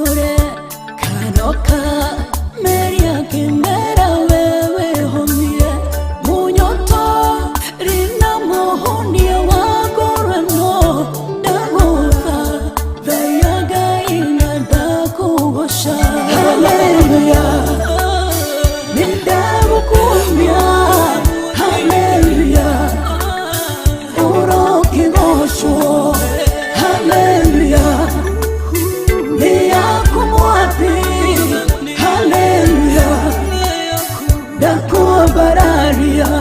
Gatũre kanoka meria kĩmera wewe homie munyoto rina muhunie wa ngorano ndagũtha thaia Ngai na ndakũgoca. Haleluya, nĩndagũkumia. Haleluya, ũrokĩgocwo. Haleluya, nĩ yaku Mwathi. Haleluya, ndakwambararia.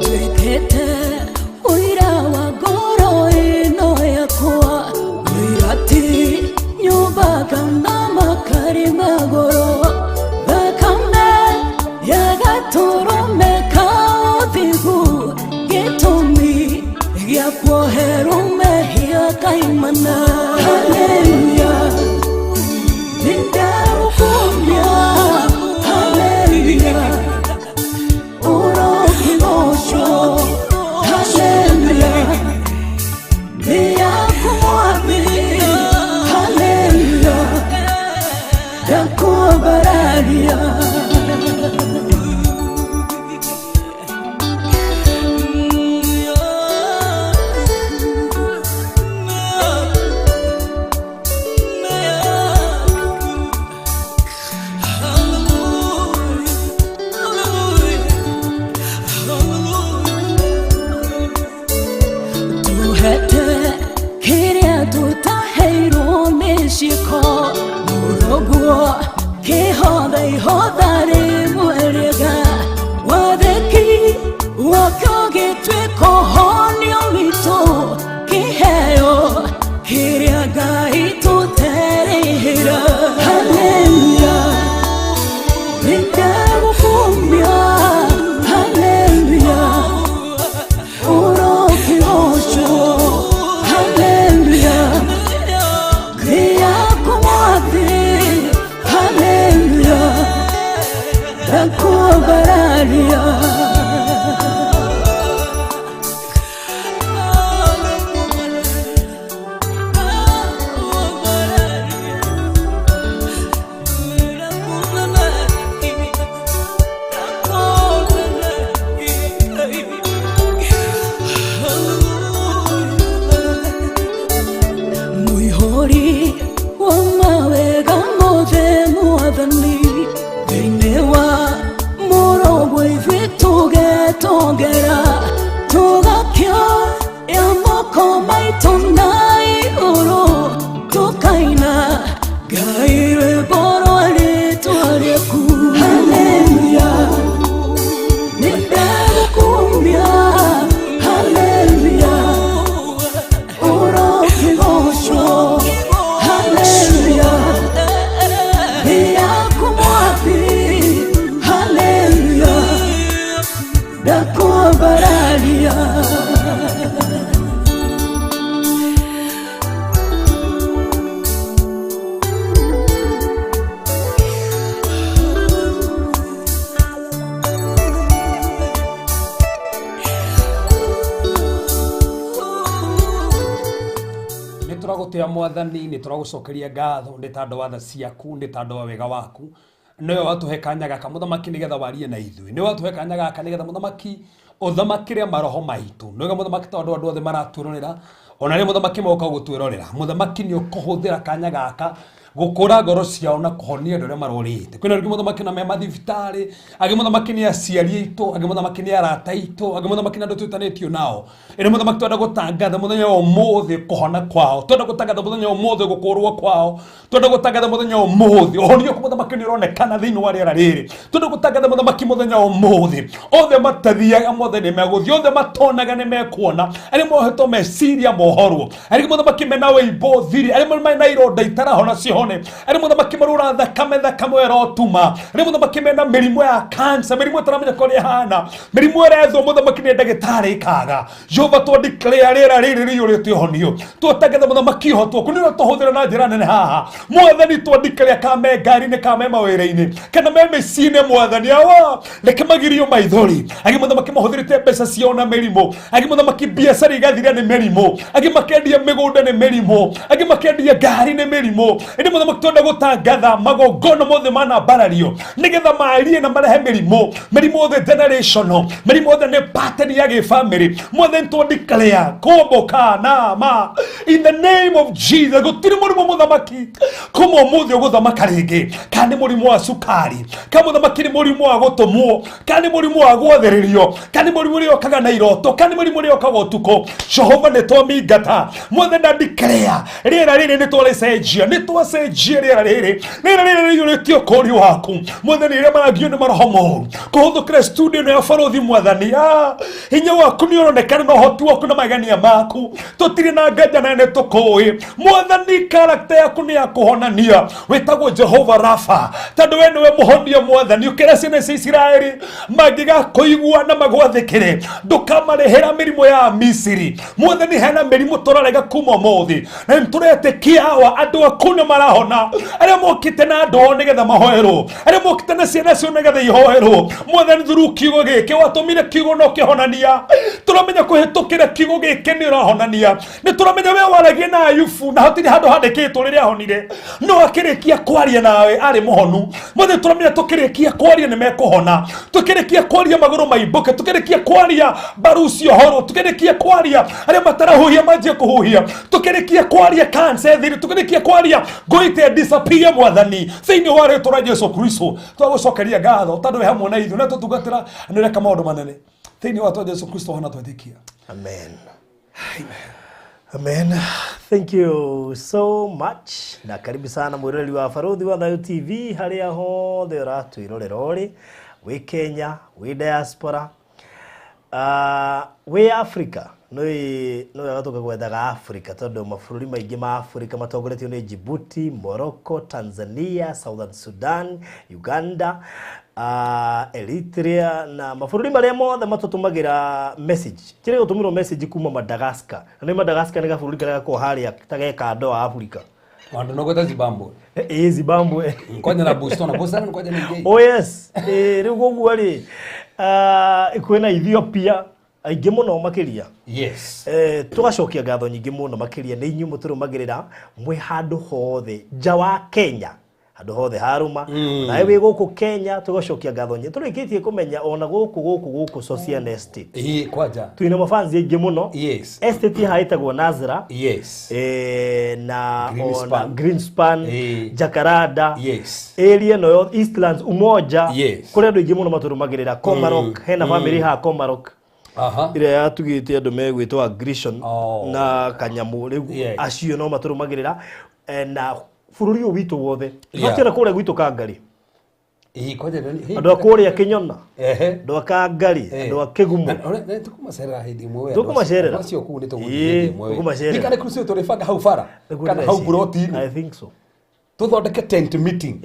Twĩkĩte ũira wa ngoro ĩno yakwa, ũira ti nyũmba kana makari magũrũ, thakame ya gatũrũme ka ũthingu, gĩtũmi gĩa kuoherwo mehia kaimana. Haleluya, nĩndagũkumia. Haleluya, ũrokĩgocwo. Haleluya, nĩ yaku Mwathi. Haleluya, ndakwambararia. Tuhete kĩrĩa tũtaheirwo nĩ ciĩko, mũrũguo kĩhotha ihotha rĩmwe rĩega, wathĩki wakĩo gĩtuĩka ũhonio witũ, kĩheo kĩrĩa Ngai tũterĩhĩra. Haleluya, nĩndagũkumia. Haleluya, ũrokĩgocwo. Haleluya, nĩ yaku Mwathi. Haleluya, ndakwambararia. Mũihũri wa mawega mothe Mwathani, thĩinĩ wa mũrũguo ithuĩ tũgetongera, tũgakĩoya moko maitũ na igũrũ, tũkaina Ngai rwĩmbo rwa rĩtwa rĩaku. Haleluya, nĩndagũkumia. Haleluya, ũrokĩgocwo. Haleluya, nĩ yaku Mwathi. Haleluya, ndakwambararia. Nĩ tũragũtĩa Mwathani, nĩ tũragũcokeria ngatho nĩ tondũ wa tha ciaku, nĩ tondũ wa wega waku. Nĩwe watũhe kanya gaka Mũthamaki nĩgetha warie na ithuĩ, nĩwe watũhe kanya gaka nĩgetha Mũthamaki ũthamakĩre maroho maitũ. Nĩwega Mũthamaki, tondũ andũ othe maratwĩrorera, ona rĩrĩa Mũthamaki moka gũtwĩrorera, Mũthamaki nĩ ũkũhũthĩra kanya gaka gũkũra ngoro ciao na kũhonia andũ arĩa marorĩte. Kwĩna angĩ Mũthamaki na me mathibitarĩ, angĩ Mũthamaki nĩ aciari aitũ, angĩ Mũthamaki nĩ arata aitũ, angĩ Mũthamaki nĩ andũ twĩtanĩtio nao. Ĩrĩ Mũthamaki, twenda gũtangatha mũthenya wa ũmũthĩ kũhona kwao, twenda gũtangatha mũthenya wa ũmũthĩ gũkũrwo kwao, twenda gũtangatha mũthenya wa ũmũthĩ ũhonia waku Mũthamaki nĩ ũronekana thĩinĩ wa rĩera rĩrĩ. Twenda gũtangatha Mũthamaki mũthenya wa ũmũthĩ othe matathiaga. Mothe nĩ megũthiĩ, othe matonaga nĩ mekuona, arĩa mohetwo meciria mohorwo, arĩa mũthamaki mena wĩimbo thiri, arĩa mena ironda itarahona cihone, arĩa mũthamaki marura thakame thakame ĩrotuma, arĩa mũthamaki mena mĩrimũ ya cancer, mĩrimũ ĩtaramenya kũrĩa ĩhana, mĩrimũ ĩrethwo mũthamaki nĩ ndagĩtarĩ ĩkaga. Jehova, twa declare rĩera rĩrĩ rĩiyũrĩte ũhonio, twatangatha mũthamaki ũhoti waku nĩ ũratũhũthĩra na njĩra nene haha. Mwathani, twa declare ka me ngari-inĩ, ka me mawĩra-inĩ, kana me mĩciĩ-inĩ, mwathani awa, reke magirio maithori. Angĩ mũthamaki mahũthĩrĩte mbeca ciao na mĩrimũ, angĩ mũthamaki biacara igathira nĩ mĩrimũ, angĩ makendia mĩgũnda nĩ mĩrimũ, angĩ makendia ngari nĩ mĩrimũ. Ĩndĩ mũthamaki, twenda gũtangatha magongona mothe manambarario nĩgetha marie na marehe mĩrimũ, mĩrimũ othe generational, mĩrimũ othe nĩ pattern ya gĩbamĩrĩ. Mothe twa declare kũmbũka na ma in the name of Jesus, gũtirĩ mũrimũ mũthamaki kuma ũmũthĩ ũgũthamaka rĩngĩ. Kana nĩ mũrimũ wa cukari, kana mũthamaki nĩ mũrimũ wa gũtũmwo, kana nĩ mũrimũ wa gwathĩrĩrio, kana nĩ mũrimũ ũrĩa ũkaga na iroto, kana nĩ mũrimũ ũrĩa ũkaga ũtukũ, Jehova, nĩ twamingata. Mothe nda declare rĩera rĩrĩ nĩ twarĩcenjia, nĩ twacenjia rĩera rĩrĩ, rĩera rĩrĩ rĩiyũrĩtie ũkũũri waku. Mwathani, rĩrĩa marangio nĩ maroho moru kũhũthũkĩra studio ĩno ya barũthi, mwathani, hinya waku nĩ ũronekana na ũhoti waku na magania maku. Tũtirĩ na nganja na nĩ tũkũĩ, mwathani, karakta yaku nĩ ya kũhonania. Wĩtagwo Jehova Rafa tondũ we nĩwe mũhonia. Mwathani, ũkĩra ciana cia Isiraeli mangĩgakũigua na magwathĩkĩre, ndũkamarĩhĩra mĩrimũ ya Misiri. Mwathani, hena mĩrimũ tũrarega kuma ũmũthĩ, na nĩ tũretĩkia awa andũ aku nĩ marahona, arĩa mokĩte na andũ ao nĩgetha mahoerwo, arĩa mokĩte na ciana cio nĩgetha ihoerwo. Mwathani, through kiugo gĩkĩ watũmire kiugo na ũkĩhonania, tũramenya kũhĩtũkĩra kiugo gĩkĩ nĩ ũrahonania. Nĩ tũramenya we waragia na Ayubu na hatirĩ handũ handĩkĩtwo rĩrĩa ahonire, no akĩrĩkia kwaria nawe arĩ mũhonu. Mwathani, tũramenya tũkĩrĩkia kwaria nĩ mekũhona, tũkĩrĩkia kwaria magũrũ maimbũke, tũkĩrĩkia kwaria mbaru ciohorwo, tũkĩrĩkia kwaria arĩa matarahuhia manjie kũhuhia, tũkĩrĩkia kwaria cancer ĩthire, tũkĩrĩkia kwaria ngũite disappear. Mwathani, thĩinĩ wa rĩtwa rĩa Jesu Kristo, twagũcokeria ngatho tondũ wĩ hamwe na ithuĩ na tũtungatĩra nĩ ũreka maũndũ manene thĩinĩ wa twa Jesu Kristo hana twetĩkia. Amen. Amen. Thank you so much. Na karibu sana mwiroreri wa Barũthi wa Thayũ TV harĩa hothe ũratwĩrorera ũrĩ, wĩ Kenya, wĩ diaspora, wĩ Africa. Nĩ wega tũkagwetaga Africa tondũ mabũrũri maingĩ ma Africa matongoretio nĩ Djibouti, Morocco, Tanzania, Southern Sudan, Uganda, Eritrea na mabũrũri marĩa mothe matũtũmagĩra message. Kĩrĩa gũtũmĩrwo message kuma Madagascar. Na nĩ Madagascar nĩ gabũrũri karĩa gakoragwo harĩa ta ge kando wa Africa. Wandu nogweta Zimbabwe. Ĩ Zimbabwe. Kwanja na Botswana, Botswana kwanja nĩ ngei. Oh yes. Rĩu koguo rĩ, kwĩna Ethiopia aingĩ mũno makĩria. Tũgacokia ngatho nyingĩ mũno makĩria nĩ inyuĩ mũtũrũmagĩrĩra mwĩ handũ hothe nja wa Kenya, handũ hothe harũma. Nawe wĩ gũkũ Kenya, tũgacokia ngatho nyingĩ. Tũrĩkĩtie kũmenya ona gũkũ Sosian Estate Ĩ kwanja. Twĩna mafansi aingĩ mũno. Estate haha ĩtagwo Nazra. Na Greenspan. ona Greenspan, Jacaranda, area ĩno yothe, Eastlands, Umoja, kũrĩ andũ aingĩ mũno matũrũmagĩrĩra. Komarok, hena family haha Komarok ĩrĩa yatugĩte andũ megwĩtwo aggression na kanyamũ rĩu. Acio no matũrũmagĩrĩra. Na bũrũri ũyũ witũ wothe. Tũtiona kũrĩa gwitũ Kangari, Ĩ kwanja andũ a kũrĩa Kĩnyona, andũ a Kangari, andũ a Kĩgumo. Tũkũmacerera hĩndĩ ĩmwe we. Tũkũmacerera. Andũ acio kũu nĩ tũgũthiĩ Ĩĩ, hĩndĩ ĩmwe we. tũkũmacerera. Ndikane cruise tũrĩbanga hau bara Nĩguo kana hau ndĩreciria. buroti-inĩ. I think so. Tũthondeke tent meeting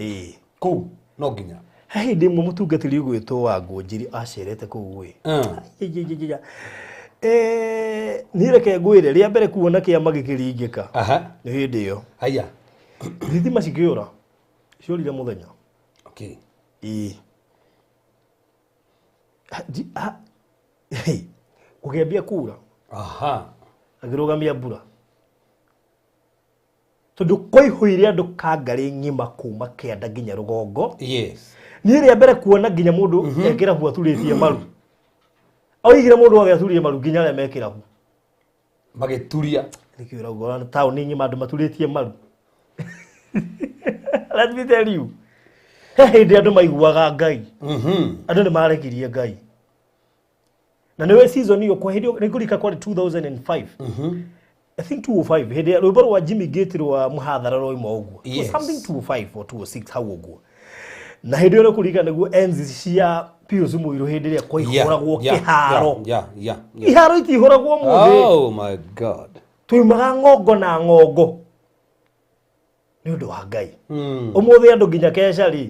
kũu no nginya. He hĩndĩ ĩmwe mũtungatĩri ũgwĩtwo wa Ngũnjiri acerete kũu ĩ. Niĩ reke ngwĩre, rĩa mbere kuona kĩama gĩkĩringĩka nĩ hĩndĩ ĩyo. Haya. Thitima cikĩũra, ciorire mũthenya. Ĩĩ. Hey, gũkĩambia kura. Akĩrũgamia mbura tondũ kwaihũire andũ Kangarĩ ng'ima kuma kĩanda nginya rũgongo. Niĩ rĩa mbere kuona nginya mũndũ ekĩrabu aturĩtie maru, oigire mũndũ wothe aturie maru nginya arĩa mekĩrabu. Magĩturia. Nĩkĩo ũrauga ona taũni ng'ima andũ maturĩtie maru. Let me tell you, he hĩndĩ andũ maiguaga Ngai. Andũ nĩ marekirie Ngai na nĩwe season ĩyo kwa hĩndĩ ĩyo nĩ ngũrika kwarĩ 2005, I think 205, hĩndĩ ya rwĩmbo rwa Jimmy Gate rwa mũhathara rwauma ũguo. It was something 205 or 206 hau ũguo, na hĩndĩ ĩyo nĩ kũririkana nĩguo enzi cia Pius Muiru hĩndĩ ĩrĩa kwaihũragwo kĩharo. Yeah. Iharo itihũragwo mũthĩ. Oh my God. Tuimaga ng'ongo na ng'ongo nĩ ũndũ wa Ngai. Ũmũthĩ andũ nginya keca rĩ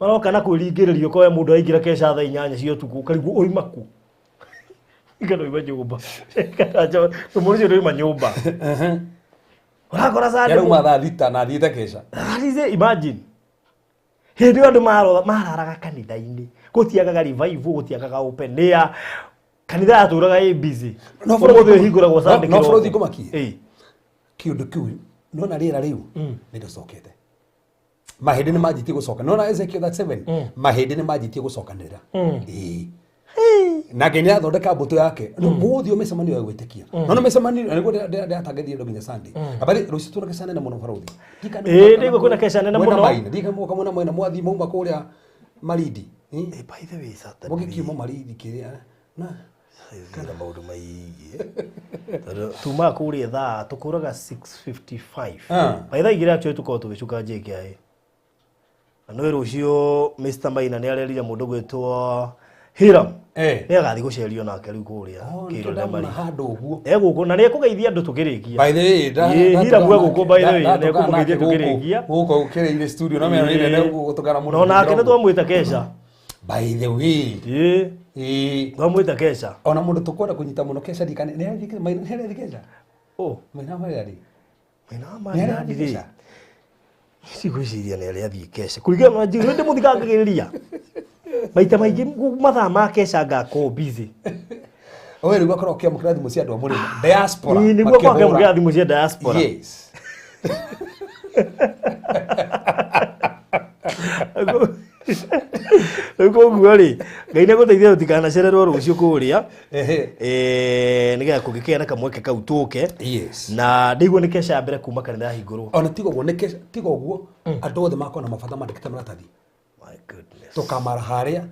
maroka na kwĩringĩrĩrio koe mũndũ aingĩra keca thaa 8 cia ũtukũ ũkarigwo oima kũ, kana oima nyũmba, kana mũndũ ũcio ndũima nyũmba, ũrakora Sunday. Yarauma thaa 6 na athiĩte keca. That is it, imagine hĩndĩ ĩyo andũ mararaga kanitha-inĩ, gũtiagaga revival, gũtiagaga open air, kanitha yatũraga ĩ busy. No Ũmũthĩ ĩhingũragwo Sunday no kĩroko. bũrũthi ngũmakie. Ĩ. Kĩũndũ kĩu nona rĩera rĩu nĩ rĩcokete, mahĩndĩ nĩ manjĩtie gũcoka, nona Ezekiel 37, mahĩndĩ nĩ manjĩtie gũcokanĩrĩra. Ĩĩ, nake nĩ athondeka mbũtũ yake gũgũthiĩ mĩcemanio ya gwĩtĩkia, nona mĩcemanio na nĩguo ndĩratangĩthire andũ nginya Sunday abari rũciũ tũna keca nene mũno barũthi. Ĩĩ, ndĩigua kwĩna keca nene Mwena mũno. Maina ndika mũka mwena Maina mwathiĩ mauma kũrĩa Malindi. Ĩ? Ĩ, by the way, Saturday Mũgĩkiuma Malindi kĩrĩa na na maũndũ maingĩ tondũ tumaga kũrĩa thaa tũkũraga 6:55. By thaa 2 actually tũkorwo tũgĩcuka JKIA, na nĩ rũciũ Mr Maina nĩ arerire mũndũ gwĩtwo Hiram nĩ agathiĩ gũcerio nake rĩu kũrĩa Oh, Kĩrore nĩndamona Marine. handũ ũguo. Egũkũ na nĩ ekũgeithia andũ tũkĩrĩkia. By the way, Ĩĩ, Hiram egũkũ, by the way, nĩ ekũmũgeithia tũkĩrĩkia. Gũkũ kĩrĩire studio na mena nĩ gũtũkana mũno. No nake nĩ twamwĩta keca. By the way. Ĩĩ. Ĩĩ. Twamwĩta keca. Ona mũndũ tũkwenda kũnyita mũno keca ndikane nĩ arathiĩ Maina, nĩ arathiĩ keca. Oh. Maina marĩa rĩ. Maina wa Nĩ Maria arathiĩ rĩ. keca. Cigwĩciria nĩ arĩa athiĩ keca kũringana na njĩra ndĩmũthikangagĩrĩria maita maingĩ mathaa ma keca ngakorwo busy. Oe rĩu akorwo akĩamũkĩra thimũ cia andũ a mũrĩmo. Diaspora. Ĩĩ, nĩguo makĩhũra. kwakĩamũkĩra thimũ cia diaspora. Yes. Rĩu koguo rĩ, Ngai nĩ agũteithia tũtikanacererwo rũciũ kũrĩa. Ehe. Nĩgetha kũngĩkĩgĩa na kamweke kau tũke. Yes. Na ndĩigua nĩ keca ya mbere kuma kanitha yahingũrwo. Ona tiga ũguo nĩ keca, tiga ũguo andũ othe makorwo na mabata mandĩkĩte maratathi. My goodness. Tũkamara harĩa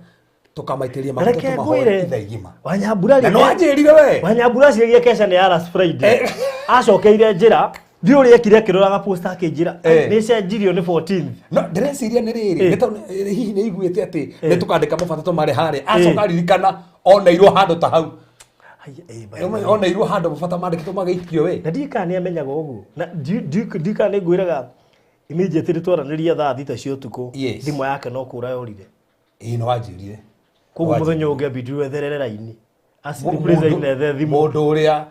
tũkamaitĩrĩria maguta Reke tũmahoe ngwĩre ithaa igima. Wanyambura Na rĩ no wanjĩrire we. Wanyambura aciragia keca nĩ ya last Friday. Acokeire njĩra ndiũ ũrĩa ekire akĩroraga poster akĩnjĩra nĩ cenjirio nĩ 14th. No ndĩreciria nĩ rĩrĩ, nĩ tondũ hihi nĩ aiguĩte atĩ nĩ tũkandĩka mabata tũmare harĩa, acoka aririkana oneirwo handũ ta hau. Haiya, by the way. Oneirwo handũ mabata mandĩkĩtwo magaikio we. Na ndiũĩ kana nĩ amenyaga ũguo, na ndiũĩ kana nĩ ngwĩraga immediately twaranĩria thaa 6 cia ũtukũ. Yes. Thimũ yake no kũra yorire. Ĩĩ, nĩ wanjĩrire. Koguo mũthenya ũngĩ ambindirwo etherere raini aciripurĩcaine ethe thimũ. Mũndũ ũrĩa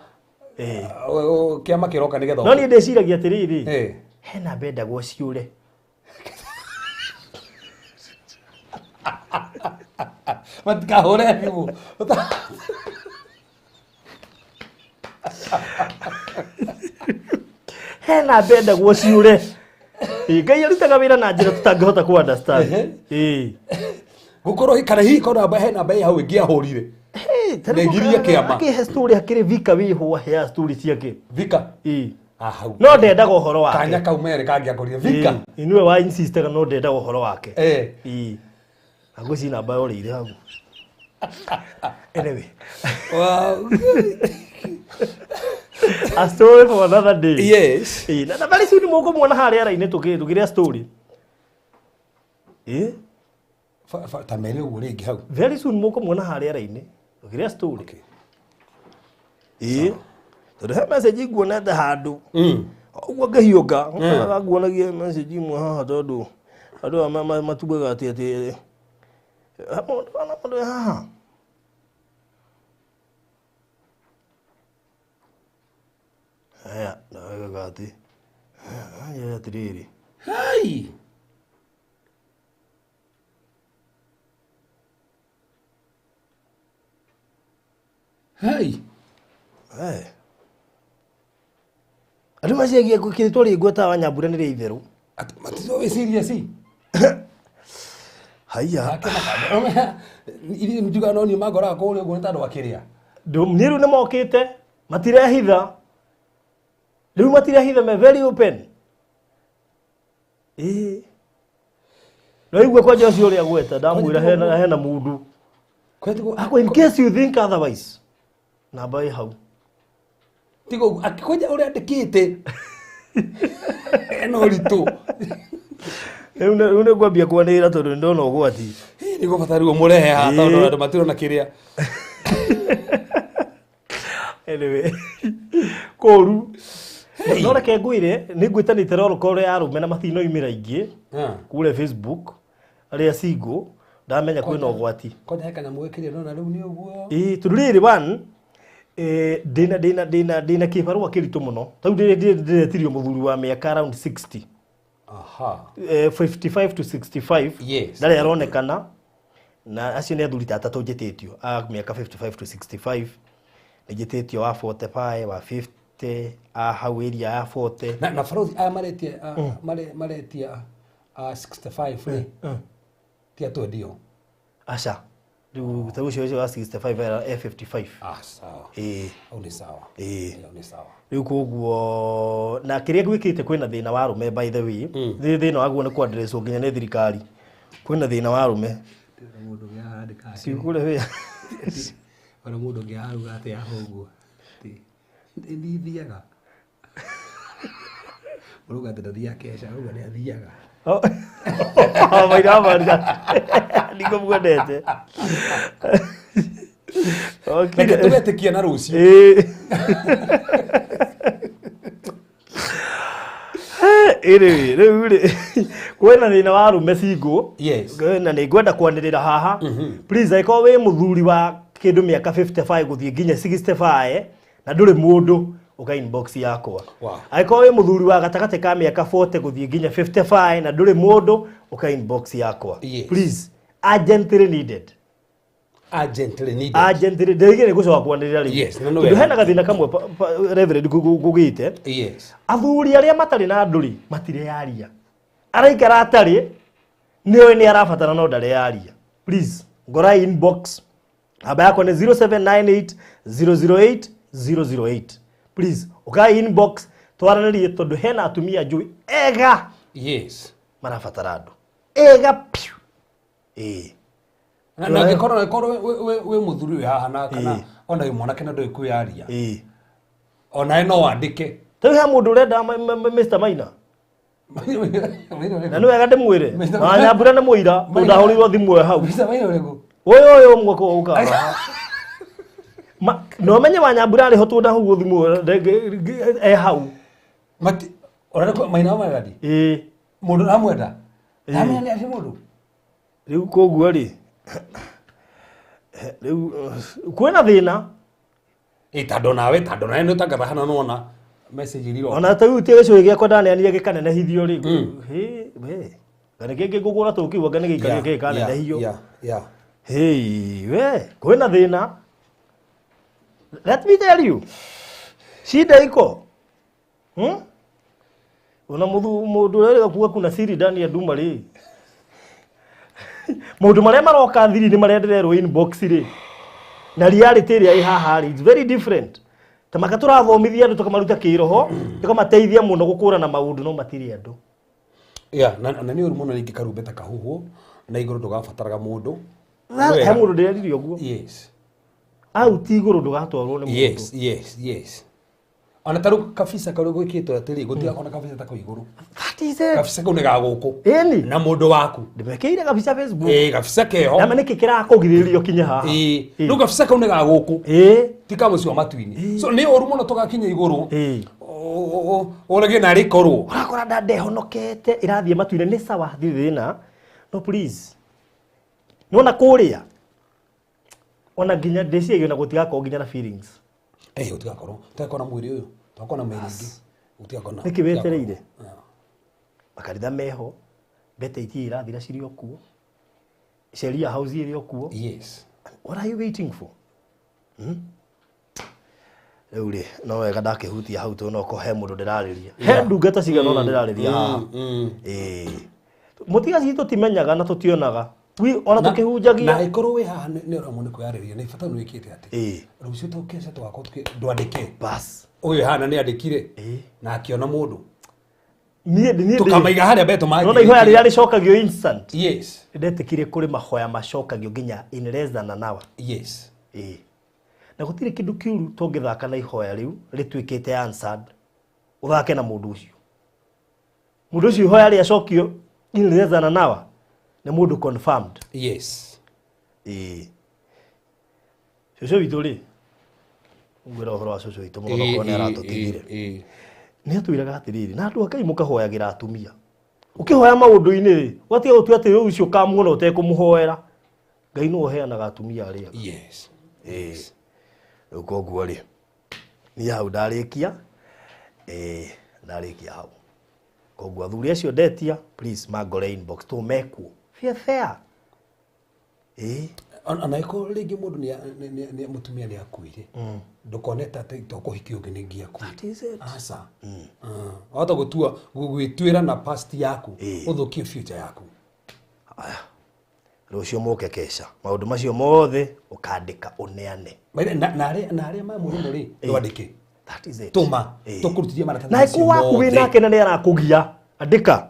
kĩama kĩroka nĩgetha No niĩ ndĩciragia atĩrĩrĩ, hena mbendagwo ciũre. Matikahũre thimũ. Hena mbendagwo ciũre. Ĩ, Ngai arutaga wĩra na njĩra tũtangĩhota kũ understand. Ĩ. Gũkorwo kana hihi korwo namba he namba ĩ hau ĩngĩ ahũrire. Nĩngirie kĩama. Akĩhe story akĩrĩ Vika wĩhũ aheaga story ciake. Vika. Ĩ. Ah, hau. No ndendaga ũhoro wake. Kanya kau merĩ kangĩakorire Vika. Ĩ, nĩwe wa insistaga no ndendaga ũhoro wake. Ĩ. Na ngwĩciria namba yorĩire hau. Anyway. Wow. A story for another day. Yes. Ĩ, na very soon mũkũmuona harĩa raini tũkĩrĩa story. Ĩ? Ta mere ũguo rĩngĩ hau. Very soon mũkũmuona harĩa raini tũkĩrĩa story. Okay. Ĩ. Tondũ he message nguonete handũ. Ũguo ngĩhiũka, ũkoraga nguonagia message imwe haha tondũ andũ aya matugaga atĩ he mũndũ ona mũndũ wĩ haha. Haya, ndagaga atĩ. Haya, atĩrĩrĩ. Hai. Hai. Hey. Andũ maciagia kĩrĩtwa rĩngwetaga Wanyambura nĩ rĩa itherũ. Matitwo wĩ serious. Haiya. Ithuĩ njugaga no niĩ mangoraga kũrĩa ũguo nĩ tondũ akĩrĩa. Niĩ rĩu nĩ mokĩte matirehitha. Rĩu matirehitha me very open. Ĩĩ. No igue kwanja ũcio ũrĩa gweta ndamwĩra hena mũndũ. Akwa in case you think otherwise. Namba ĩ hau. Tiga ũguo akĩkwanja ũrĩa andĩkĩte. Ena ũritũ. Rĩu nĩ ngwambia kwanĩrĩra tondũ nĩ ndona ũgwati. Nĩ gũbata rĩu mũrehe haha tondũ andũ matirona kĩrĩa. Anyway, kũru no reke ngwĩre nĩ ngwĩtanĩte roll call ya arũme na matinoimĩra aingĩ kũrĩa Facebook arĩa single ndamenya kwĩna ũgwati. Kwanja he kanyamũ wĩkĩrire ndona rĩu nĩ ũguo. Ĩĩ tondũ rĩrĩ one ndĩna kĩbarũa kĩritũ mũno tarĩu ndĩretirio mũthuri wa mĩaka around 60. Aha. 55 to 65. Yes. Ndarĩ aronekana na acio nĩ athuri ta atatũ njĩtĩtio a mĩaka 55 to 65 nĩ njĩtĩtio wa 45, wa 50, a hau area ya 40. Na barothi aya maretia maretia 65 rĩ ti atwendio. Aca rĩu ta ũcio wa 65 era 55. Ah, sawa. Ĩĩ. Hau nĩ sawa. Ĩĩ. Hau nĩ sawa. Rĩu koguo na kĩrĩa gwĩkĩte kwĩna thĩna wa arũme, by the way. Thĩna waguo nĩ kwandereswo nginya nĩ thirikari, kwĩna thĩna wa arũme. Mũndũ ũngĩ arandĩka. Ciukure wĩa. Ona mũndũ ũngĩ aruga atĩ aho ũguo atĩ nĩ thiaga ũrauga atĩ ndathiaga keca, ũrauga nĩ athiaga. Maina marira niko muendete. Reke tũgetĩkia na rũciũ. Ĩĩ. Anyway, rĩu rĩ kwĩna thĩna wa arũme single. Na nĩ ngwenda kwanĩrĩra haha, please, angĩkorwo wĩ mũthuri wa kĩndũ mĩaka 55 gũthiĩ nginya 65 na ndũrĩ mũndũ, ũka inbox yakwa. Angĩkorwo wĩ mũthuri wa gatagatĩ ka mĩaka 40 gũthiĩ nginya 55 na ndũrĩ mũndũ, ũka inbox yakwa. Please, urgently needed. Urgently needed. Urgently. Ndĩrĩgire nĩ gũcoka kwanĩrĩra rĩu. Yes, na nĩ Tondũ wega. hena gathĩna kamwe Reverend ngũgĩte. Athuri arĩa matarĩ na andũ rĩ matireyaria, araikara atarĩ nĩoĩ nĩ arabatara no ndareyaria. Please, ngora inbox, namba yakwa nĩ 0798 008 008. Please, ũkai inbox twaranĩrie tondũ hena atumia njũĩ ega marabatara andũ ega piũ, ĩĩ. Na angĩkorwo wĩ mũthuri wĩ haha na kana ona wĩ mwanake na ndũĩ kwĩyaria, onawe no wandĩke. Tarĩu he mũndũ ũrenda Mr. Maina na nĩ wega ndĩmwĩre na Nyambura nĩ mũira tondũ ndahũrĩirwo thimũ ĩ hau. Mr. Maina ũrĩkũ? Ũyũ ũmwe kũ ũkaga haha. No menye wa Nyambura arĩ ho tondũ ndahũrwo thimũ e hau. Mati ũrenda Maina wa Maradi? Ĩĩ. Mũndũ aramwenda ndamenya nĩ atĩ mũndũ. Rĩu koguo rĩ rĩu kwĩna thĩna. Ĩ tondũ nawe nĩ ũtangatha hana nona message iria iroka. Ona ta rĩu tie gĩcũhĩ gĩakwa ndaneanire gĩkanenehithio rĩ. Hĩ, we kana kĩngĩ ngũgũra tũkiuga anga nĩ gĩikario gĩkanenehio. Hey, we kwĩna thĩna, let me tell you, shida iko, Ona mũndũ ũrĩa kuga kuna siri ndani ya nduma rĩ, maũndũ marĩa maroka thiri nĩ marĩa ndĩrerwo inbox rĩ na reality ĩrĩa ĩ haha rĩ, it's very different. Ta maka tũrathomithia andũ tũkamaruta kĩroho tũkamateithia mũno gũkũrana maũndũ no matirĩ andũ. Yeah, na nĩ ũru mũno rĩngĩ karumbeta kahuhwo na igũrũ ndũgabataraga mũndũ. He mũndũ ndĩreririe ũguo. Au ti igũrũ ndũgatwarwo nĩ mũndũ. Yes, ona ta rĩu kabisa karĩa gwĩkĩtwo atĩrĩ gũtigakorwo na kabisa ta kau igũrũ. That is it. Kabisa kau nĩ ga gũkũ Ĩni. na mũndũ waku. Ndĩmekĩire kabisa Facebook. Ĩĩ, kabisa keho. Nama nĩkĩ kĩrakũgirĩrĩria ũkinye haha? Ĩĩ, rĩu kabisa kau nĩ ga gũkũ, Ĩĩ. ti ka mũciĩ wa matu-inĩ, so nĩ ũru mũno tũgakinya igũrũ Ĩĩ. ũrage narĩ korwo. Ũrakora ndehonokete ĩrathiĩ matu-inĩ nĩ sawa, hatirĩ thĩna, no please, nĩwona kũrĩa ona nginya ndĩciragia ona gũtigakorwo nginya na feelings. Ĩĩ, gũtigakorwo, tũgakorwo na mwĩrĩ ũyũ, tũgakorwo na mĩĩrĩ ĩngĩ, gũtigakorwo na Nĩkĩ wetereire? Yeah. Makanitha meho, mbete itirĩ irathira, cirĩ o kuo, sheria house ĩrĩ o kuo. What are you waiting for, Rĩu rĩ no wega ndakĩhutia hau tondũ no ko he mũndũ ndĩrarĩria, he ndungata cigana ũna ndĩrarĩria haha. Ĩĩ, mũtiga citũ tũtimenyaga na tũtionaga. Ona Na tũkĩhunjagia. Angĩkorwo wĩ haha nĩ ũramwo nĩ kwĩyarĩria nĩ bata nĩ wĩkĩte atĩ rũciũ tũkeca tũgakorwo ndwandĩke. Bas. Ũyũ hana nĩ andĩkire Ĩĩ. na akĩona mũndũ. Niĩ Tũkamaiga harĩa mbere. Nona ihoya rĩrĩa rĩcokagio instant. Ndetĩkire kũrĩ mahoya macokagio nginya in less than an hour. Ĩĩ, na gũtirĩ kĩndũ kĩũru tũngĩthaka na ihoya rĩu rĩtuĩkĩte answered, ũthake na mũndũ ũcio, mũndũ ũcio ihoya rĩacokio in less than an hour. Nĩ mũndũ confirmed. Yes. Ĩĩ, cũcũ witũ rĩ, ngwĩra ũhoro wa cũcũ witũ mũno, okorwo nĩ aratũtigire. Nĩ atwĩraga atĩrĩrĩ, na andũ a Ngai, mũkahoyagĩra atumia. Ũkĩhoya maũndũ-inĩ rĩ, ũgatiga gũtua atĩ rĩu ũcio ũkamuona ũtekũmũhoera. Ngai nĩwe ũheanaga atumia arĩa. Ĩĩ, rĩu koguo rĩ, niĩ hau ndarĩkia. Ĩĩ, ndarĩkia hau. Koguo athuri acio ndetia, please mangore inbox tũmekuo fair fair, ĩĩ. Ona ĩkorwo rĩngĩ mũndũ mũtumia nĩ akuire, ndũkone ta atĩ to kũhikia ũngĩ nĩ nginya akuire. That is it. Aca. Wahota gũtua gwĩtuĩra na past yaku, ũthũkie future yaku. Aya, rũciũ mũke kesha, maũndũ macio mothe ũkandĩka ũneane. Na arĩa ma mũrĩmo rĩ, ndwandĩke. That is it. Tũma tũkũrutithie maratathi Na macio ĩkũ waku wĩ mothe. nake na nĩ arakũgia, andĩka.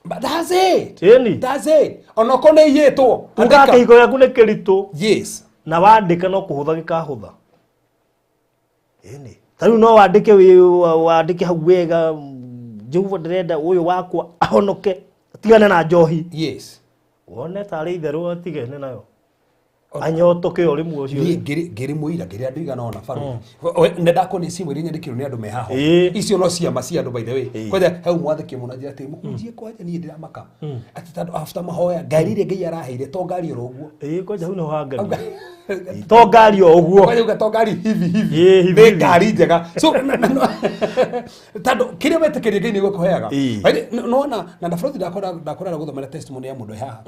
But that's it. Ĩni. That's it. Onokorwo nĩ iyĩtwo, uga andĩka. Kĩhiko gĩaku nĩ kĩritũ. Na wandĩka no kũhũtha gĩkahũtha. Ĩni, ta rĩu no wandĩke, wandĩke hau wega, Jehova, ndĩrenda ũyũ wakwa ahonoke, atigane na njohi. Wone tarĩ itherũ atigane nayo, anyotoke o rĩmwe ũcio. Niĩ ngĩrĩ mũira, ngĩrĩ andũ igana ona baru nĩ ndakwo nĩ cimu iria nyandĩkĩrwo nĩ andũ me haho. Icio no ciama cia andũ, by the way. Kwanja hau mwathĩki mũno njĩra atĩ mũhunjie, kwanja niĩ ndĩramaka atĩ tondũ after mahoya ngari ĩrĩa Ngai araheire to ngari oro ũguo. Ĩĩ, kwanja hau nĩho hangania, to ngari o ũguo. Kwanja uga to ngari hivi hivi. Ĩĩ, hivi nĩ hivi. Ngari njega. So tondũ kĩrĩa wetĩkĩria Ngai nĩguo kũheaga. Nona na ndabarothi ndakora gũthomera testimony ya mũndũ haha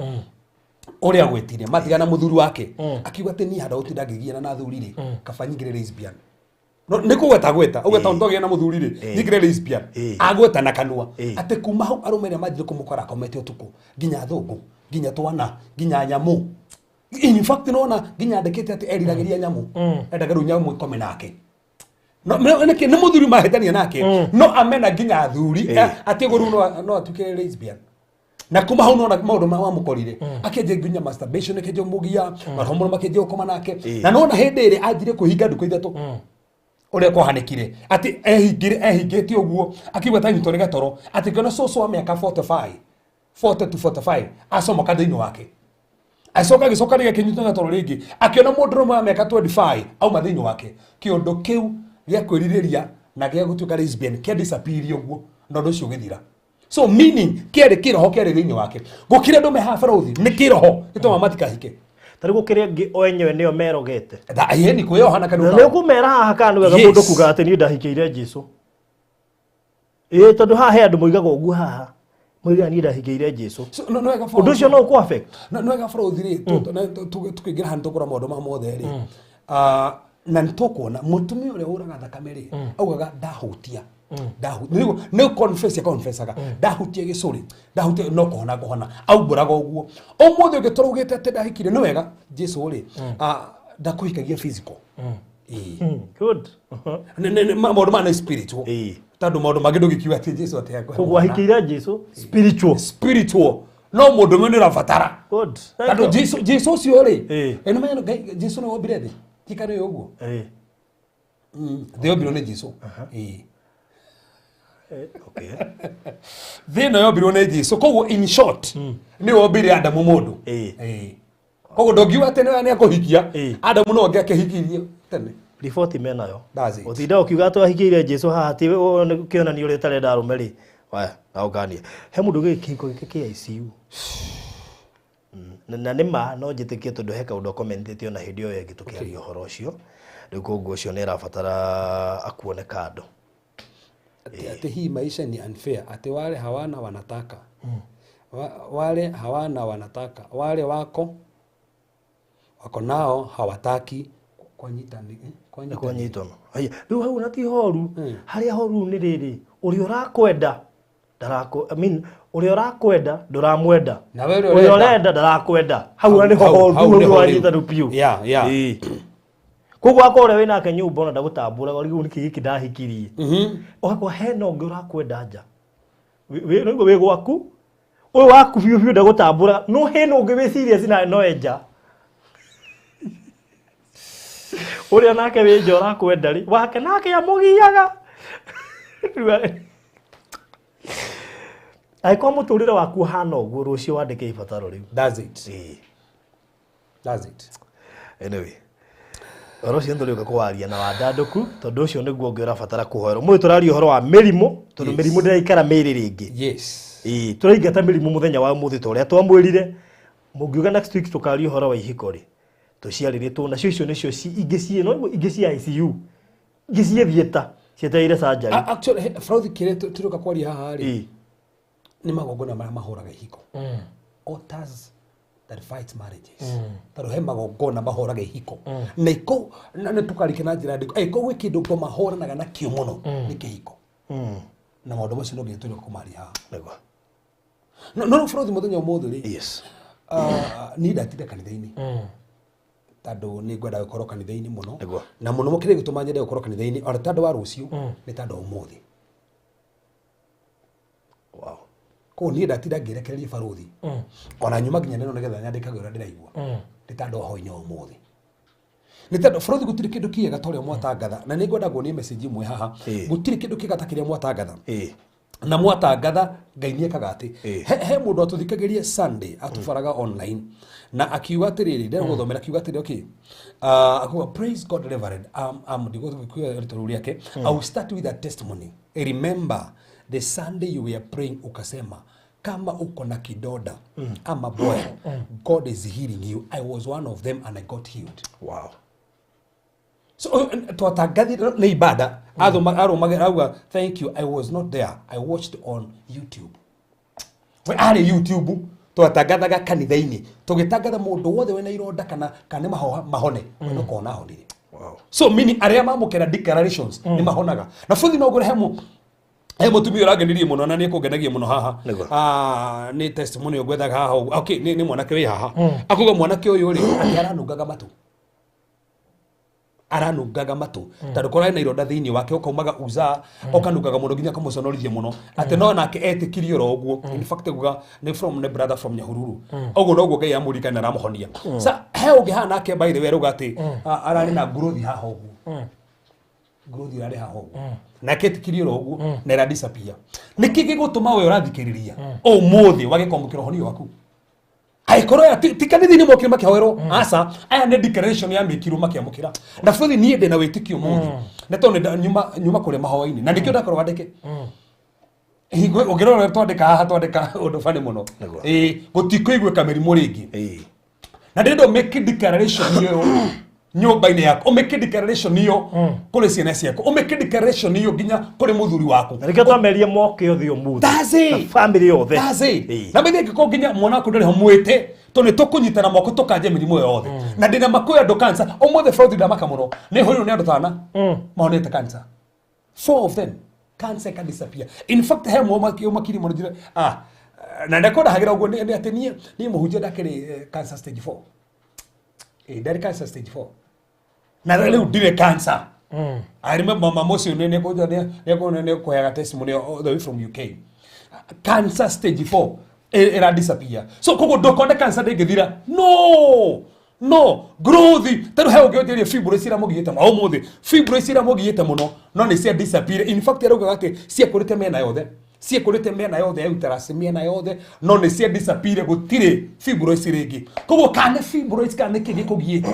ũrĩa gwĩtire matigana mũthuri wake, akiuga atĩ niĩ handũ gũtinda ngĩgiana na athuri rĩ, kaba nyingĩre lesbian. No, nĩ kũgweta gweta ũgweta tondũ ndogĩa na mũthuri rĩ, nyingĩre lesbian. Agweta na kanua atĩ kuma hau arũme arĩa manjire kũmũkora akomete ũtukũ, nginya athũngũ, nginya twana, nginya nyamũ. In fact, nona nginya andĩkĩte atĩ eriragĩria nyamũ, endaga rĩu nyamũ ikome nake. No nĩ mũthuri mahĩtania nake, no amena nginya athuri, atĩ ũguo rĩu no atuĩke lesbian. Na kuma hau nona maũndũ ma wamũkorire, akĩanjia nginya masturbation, akĩanjia mũgia maroho mũno, makĩanjia gũkoma nake. Na nona hĩndĩ ĩrĩa anjire kwĩhinga ndukũ 3, ũrĩa kwahanĩkire atĩ ehingire, ehingĩte ũguo, akiuga ta nyitwo nĩ gatoro, atĩ ngĩona cũcũ wa mĩaka 45, 40 to 45 acomoka thĩinĩ wake. Acoka agĩcoka rĩngĩ, akĩnyitwo nĩ gatoro rĩngĩ, akĩona mũndũrũme wa mĩaka 25 auma thĩinĩ wake. Kĩũndũ kĩu gĩa kwĩrirĩria na gĩa gũtuĩka lesbian kĩa disappear ũguo, na ũndũ ũcio ũgĩthira. So meaning kĩarĩ kĩroho kĩarĩ thĩinĩ wake. Gũkĩrĩ andũ me haha barothi nĩ kĩroho gĩtũma matikahike. Ta rĩu gũkĩrĩ angĩ o enyewe nĩo merogete. Ĩni, kwĩyoha na kanua Na nĩ kao. ũkũmera haha kana nĩ wega mũndũ kuga atĩ niĩ ndahikĩire Jesu? Ĩĩ, tondũ haha he andũ moigaga ũguo, haha moigaga niĩ ndahikĩire Jesu. So, no wega. Ũndũ ũcio no ũkũ affect. No wega barothi rĩ, tukĩingĩra handũ tũkũra maũndũ ma mothe rĩ, ah, na nĩ tũkuona mũtumia ũrĩa ũraga thakame rĩ, augaga ndahutia, nĩ confess confessaga, ndahutia gĩcũrĩ, ndahutia no kũhona ngũhona, aumbũraga ũguo. Ũmũthĩ ũngĩ tũraugĩte atĩ ndahikire nĩ wega Jesu rĩ, ah, ndakũhikagia physical. Ĩĩ. Good. Maũndũ maya nĩ spiritual, tondũ maũndũ mangĩ ndũngĩkiuga atĩ Jesu atĩ Koguo ahikĩire Jesu spiritual. Spiritual, no mũndũ ũmwe nĩ ũrabatara. Good. Thank Tondũ you. Jesu ũcio rĩ, ĩ nĩ menya Ngai Jesu nĩ wombire thĩ, ti kana ũguo? Ĩĩ. Thĩ yombirwo nĩ Jesu. Ĩĩ. Okay. Thĩ ĩno yombirwo nĩ Jesu, koguo in short nĩ wombire Adamu mũndũ. Ĩĩ. Koguo ndũngiuga atĩ nĩ akũhikia Adamu, no angĩ akĩhikirie tene. Riboti menayo. That's it. Ũtinda ũkiuga atĩ wahikĩire Jesu haha ti kĩonania ũrĩa ũtarenda arũme rĩ. Waya, na ũkanie. He mũndũ gĩkĩ kĩhiko gĩkĩ kĩa ICU. Na nĩ ma no njĩtĩkie tondũ he kaũndũ akomentĩte ona hĩndĩ ĩyo ĩngĩ tũkĩaria ũhoro ũcio. Rĩu koguo ũcio nĩ arabatara akuone kando. Atĩ hii maisha ni unfair, atĩ wale hawana wanataka, wale hawana wanataka, wale wako nao hawataki kwanyita eh, kwanyita. Kwanyitwo. Haya, rĩu hau na ti horu. Harĩa horu nĩ rĩrĩ, ũrĩa ũrakwenda ndarakũ, I mean, ũrĩa ũrakwenda ndũramwenda. Na we ũrĩa ũrĩa ũrenda. Ũrenda ndarakwenda. Hau nĩho horu. Hau hau nĩho wanyita rĩu. rĩu biũ. Yeah. Ĩĩ. Koguo akorwo ũrĩa wĩnake nyũmba ona ndagũtambũraga, ũrigwo nĩkĩ gĩkĩ ndahikirie. Ũgakorwo hena ũngĩ ũrakwenda nja. Nĩguo wĩ gwaku, ũyũ waku biũ biũ ndagũtambũraga, no hena ũngĩ wĩ serious na no enja. Ũrĩa nake wĩ nja ũrakwenda rĩ, wake nake amũgiaga. Rĩu Angĩkorwo mũtũrĩre waku ũhana ũguo, rũciũ wandĩke ibataro rĩu. That's it. Ĩĩ. That's it. Anyway, ũhoro ũcio nĩtũrĩũka kũwaria na wandandũku, tondũ ũcio nĩguo ũngĩ ũrabatara kũhoerwo. Mũyũ tũraria ũhoro wa mĩrimũ, tondũ mĩrimũ ndĩraikara mĩĩrĩ rĩngĩ. Ĩĩ, tũraingata mĩrimũ mũthenya wa ũmũthĩ ta ũrĩa twamwĩrire. Mũngiuga next week tũkaria ũhoro wa ihiko rĩ, tũciarĩrĩtwo nacio icio nĩcio ingĩ ciĩ no ingĩ cia ICU, ingĩ ciĩ theatre cietereire surgery. Actually, Frauthi, kĩrĩa tũroka kwaria haha rĩ, nĩ magongona marĩa mahũraga ihiko, altars that fight marriages, tondũ he magongona mahũraga ihiko na iko na nĩ tũkarike na njĩra ndĩkũ ĩko gwĩ kĩndũ ngo mahũranaga nakĩo mũno nĩ kĩhiko, na maũndũ macio no nginya tũrĩoka kũmaria haha. Nĩguo. No Frauthi, mũthenya ũmũthĩ rĩ, niĩ ndatinda kanitha-inĩ tondũ nĩ ngwenda gũkorwo kanitha-inĩ mũno. Na mũno kĩrĩa gĩtũma nyende gũkorwo kanitha-inĩ ona tondũ wa rũciũ nĩ tondũ wa ũmũthĩ. Koguo niĩ ndatinda ngĩrekereria barothi ona nyuma nginya neno nĩgetha nyandĩkage ũrĩa ndĩraigua, nĩ tondũ wa hwaĩ-inĩ wa ũmũthĩ, nĩ tondũ barothi gũtirĩ kĩndũ kĩega ta ũrĩa mwatangatha, na nĩ ngwenda nguonie message imwe haha. Gũtirĩ kĩndũ kĩega ta kĩrĩa mwatangatha, na mwatangatha Ngai nĩ ekaga atĩ he mũndũ atũthikagĩria Sunday atũbaraga online na akiuga atĩrĩrĩ, ndĩragũthomera, akiuga atĩrĩ, okay, akuga, "Praise God, Reverend." Ndigũkuga rĩtwa rĩu rĩake. "I will start with a testimony. Remember the Sunday you were praying, ukasema kama uko na kidonda ama boil, God is healing you. I was one of them and I got healed." So twatangathire nĩ ibada athoma arũmaga auga, "Thank you. I was not there, I watched on YouTube." We arĩ YouTube, twatangathaga kanitha-inĩ, tũgĩtangatha mũndũ wothe wĩna ironda kana nĩ mahoha mahone, we no kona ahonire. So meaning arĩa mamũkĩra declarations nĩ mahonaga. Na futhi no ngũre he mũtumia ũrangenirie mũno na nĩ ekũngenagia mũno haha. Ah, nĩ testimony ũngwethaga haha ũguo. Okay, nĩ mwanake wĩ haha akuga mwanake ũyũ rĩ, atĩ aranungaga matũ, aranungaga matũ tondũ korwo ena ironda thĩinĩ wake, ũkaumaga uza ũkanungaga mũno nginya kamũconorithia mũno, atĩ no nake etĩkirie oro ũguo. In fact, kuga nĩ from nĩ brother from Nyahururu, ũguo noguo Ngai amũririkana aramũhonia. Sa he ũngĩ haha nake, by the way, arauga atĩ ararĩ na growth haha ũguo, growth irarĩ haha ũguo, nake etĩkirie oro ũguo na ĩra disappear. Nĩkĩ gĩgũtũma we ũrathikĩrĩria ũmũthĩ wage kwamũkĩra ũhonio waku? Angĩkorwo aya ti kanitha-inĩ mokire makĩhoerwo, aca, aya nĩ declaration ya mĩkirwo makĩamũkĩra. Na bũthi niĩ ndĩna wĩtĩkio mũthĩ na tondũ nyuma kũrĩa mahoya-inĩ na nĩkĩo ndakorwo wandĩke hingo ũngĩrora ũrĩa twandĩka haha, twandĩka ũndũ bani mũno. Ĩĩ, gũtikũiguĩka mĩrimũ rĩngĩ. Na ndĩrenda ũmake declaration ĩyo nyũmba-inĩ yaku, ũmake declaration ĩyo kũrĩ ciana ciaku, ũmake declaration ĩyo nginya kũrĩ mũthuri waku. Na nĩkĩo twamerie moke othe ũmũthĩ. That's it. Na family yothe. That's it. Na mĩthĩ ĩngĩkorwo nginya mwana waku ndarĩ ho, mwĩte tondũ nĩ tũkũnyitana moko tũkanje mĩrimũ ĩyo yothe. Na ndĩna makwĩ andũ cancer ũmũthĩ, Fraudi, ndamaka mũno nĩ hũrirwo nĩ andũ tana mahonete cancer, four of them, cancer can disappear. In fact, he mwe makiri mũno njĩra na ndekondahagĩra ũguo nĩ atĩ niĩ mũhunjia ndakĩrĩ cancer stage 4, ndarĩ cancer stage 4 na rĩu ndirĩ cancer. I remember mama ũcio nĩ kũheaga testimony all the way from UK, cancer stage 4 ĩra disappear. So koguo ndũkone cancer ndĩngĩthira, no growth tarĩu he ũngĩ ũnjĩrie fibroids iramũgiĩte mũno ũmũthĩ, fibroids iramũgiĩte mũno no nĩ cia disappear. In fact, araugaga atĩ ciakũrĩte mĩena yothe, ciĩkũrĩte mĩena yothe ya uterus, mĩena yothe, no nĩ cia disappear, gũtirĩ fibroids rĩngĩ. Koguo kana nĩ fibroids kana nĩ kĩ gĩkũgiĩte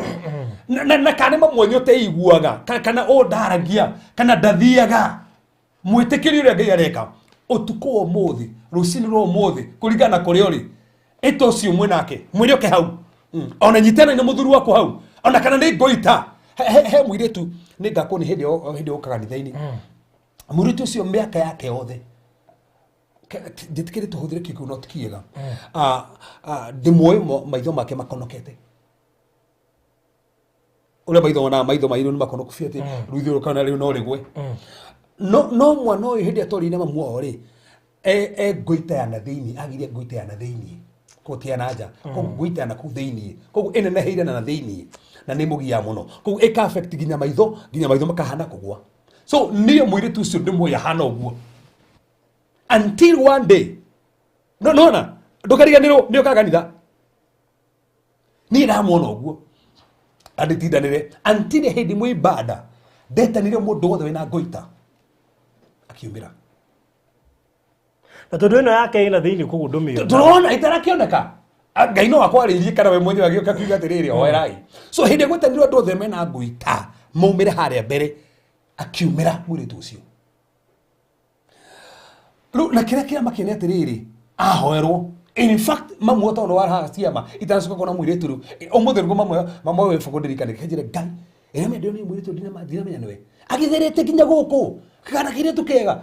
na kana nĩ mamwenye ũteiguaga kana ũndaragia kana ndathiaga, mwĩtĩkĩri ũrĩa Ngai areka ũtukũ wa ũmũthĩ, rũcinĩ rwa ũmũthĩ, kũringana na kũrĩa ũrĩ, ĩta ũcio mwĩ nake, mwĩre oke hau. Ona nyitana na mũthuri waku hau, ona kana nĩ ngoita he mũirĩtu nĩ ngakwo nĩ hĩndĩ hĩndĩ ũkaga kanitha-inĩ. Mũirĩtu ũcio mĩaka yake yothe, njĩtĩkĩre tũhũthĩre kiugo no ti kĩega. Ndĩmuoĩ maitho make makonokete ũrĩa maitho wonaga maitho mairũ nĩ makonoku biũ atĩ rũitho rũu kana rĩu no rĩgwe. No mwana ũyũ hĩndĩ ĩrĩa twarire na mamu wao rĩ, e ngoita ya na thĩinĩ, agire ngoita ya na thĩinĩ, koguo ti ya na nja, koguo ngoita ya na kũu thĩinĩ, koguo ĩneneheire na thĩinĩ na nĩ mũgiaga mũno, koguo ĩka affect nginya maitho makahana kũgwa. So niĩ mũirĩtu ũcio ndĩmuoĩ ahana ũguo until one day, no nona ndũkariganĩrwo nĩ ũkaga kanitha, niĩ ndamuona ũguo andĩtindanĩre until hĩndĩ ĩmwe ibada ndetanire mũndũ wothe wĩna ngoita akiumĩra. Na tondũ ĩno yake ĩna thĩinĩ koguo ndũmĩona. Ndũrona itarakĩoneka. Ngai no akwarĩirie kana we mwenyewe agĩũka akiuga atĩrĩrĩ, hoerai. So hĩndĩ ĩrĩa gwetanirwo andũ othe mena ngũita maumĩre harĩa mbere, akiumĩra mũirĩtu ũcio. Rĩu na kĩrĩa kĩamakia nĩ atĩrĩrĩ, ahoerwo in fact mamu tondũ wa haha ciama itanacoka kuona mũirĩtu rĩu ũmũthĩ nĩguo mamu wĩ bũkũ ndirikane kĩnjĩre Ngai ĩrĩa mendeo nĩ mũirĩtu ndinamenya nĩwe agĩtherete nginya gũkũ kana kairĩtu kega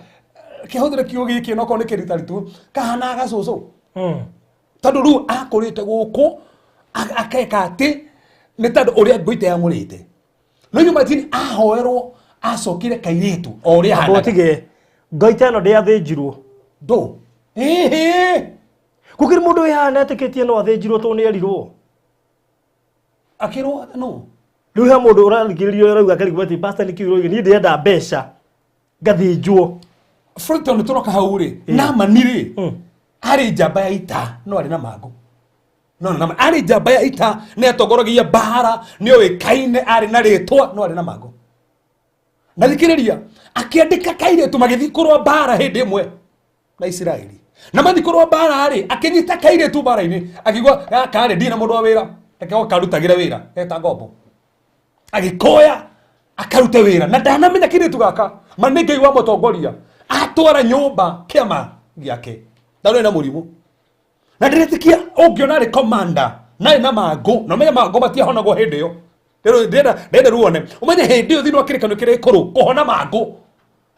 kĩhũthĩre kiugo gĩkĩ no korwo nĩ kĩritaritu kahana gacũcũ. Tondũ rĩu akũrĩte gũkũ akeka atĩ nĩ tondũ ũrĩa ngũite yamũrĩte. No imagine ahoerwo acokire kairĩtu o ũrĩa Amba ahanaga. ũtige ngaita ĩno ndĩathĩnjirwo. Ndũ. Ĩhĩ. Gũkĩrĩ mũndũ wĩ haha na etĩkĩtie no athĩnjirwo tondũ nĩ erirwo. Akĩrwo no. Rĩu he mũndũ ũrathikĩrĩria ũrauga akarigwo atĩ pastor nĩkĩ ũroiga niĩ ndĩrenda mbeca ngathĩnjwo. Fulton tũroka hau rĩ, Naamani rĩ, arĩ njamba ya ita no arĩ na mangũ. No, no, arĩ njamba ya ita nĩ atongoragia mbara, nĩ oĩkaine, arĩ na rĩtwa no arĩ na mangũ. Na thikĩrĩria, akĩandĩka kairĩtu magĩthiĩ kũrũa mbara hĩndĩ ĩmwe na Isiraeli. Na mathiĩ kũrũa mbara rĩ, akĩnyita kairĩtu mbara-inĩ, akiuga gaka rĩ, ndirĩ na mũndũ wa wĩra, reke karutagĩre wĩra, eta ngombo. Agĩkoya akarute wĩra na ndanamenya kairĩtu gaka, ma nĩ Ngai wa mũtongoria, atwara nyũmba kĩama gĩake. Ndarĩ na mũrimũ. Na ndĩretĩkia ũngĩona arĩ commander na arĩ na mangũ, na ũmenye mangũ matiahonagwo hĩndĩ ĩyo. Ndĩrenda ruone. Ũmenye hĩndĩ ĩyo thĩinĩ wa kĩrĩkanĩro kĩrĩa gĩkũrũ, kũhona mangũ.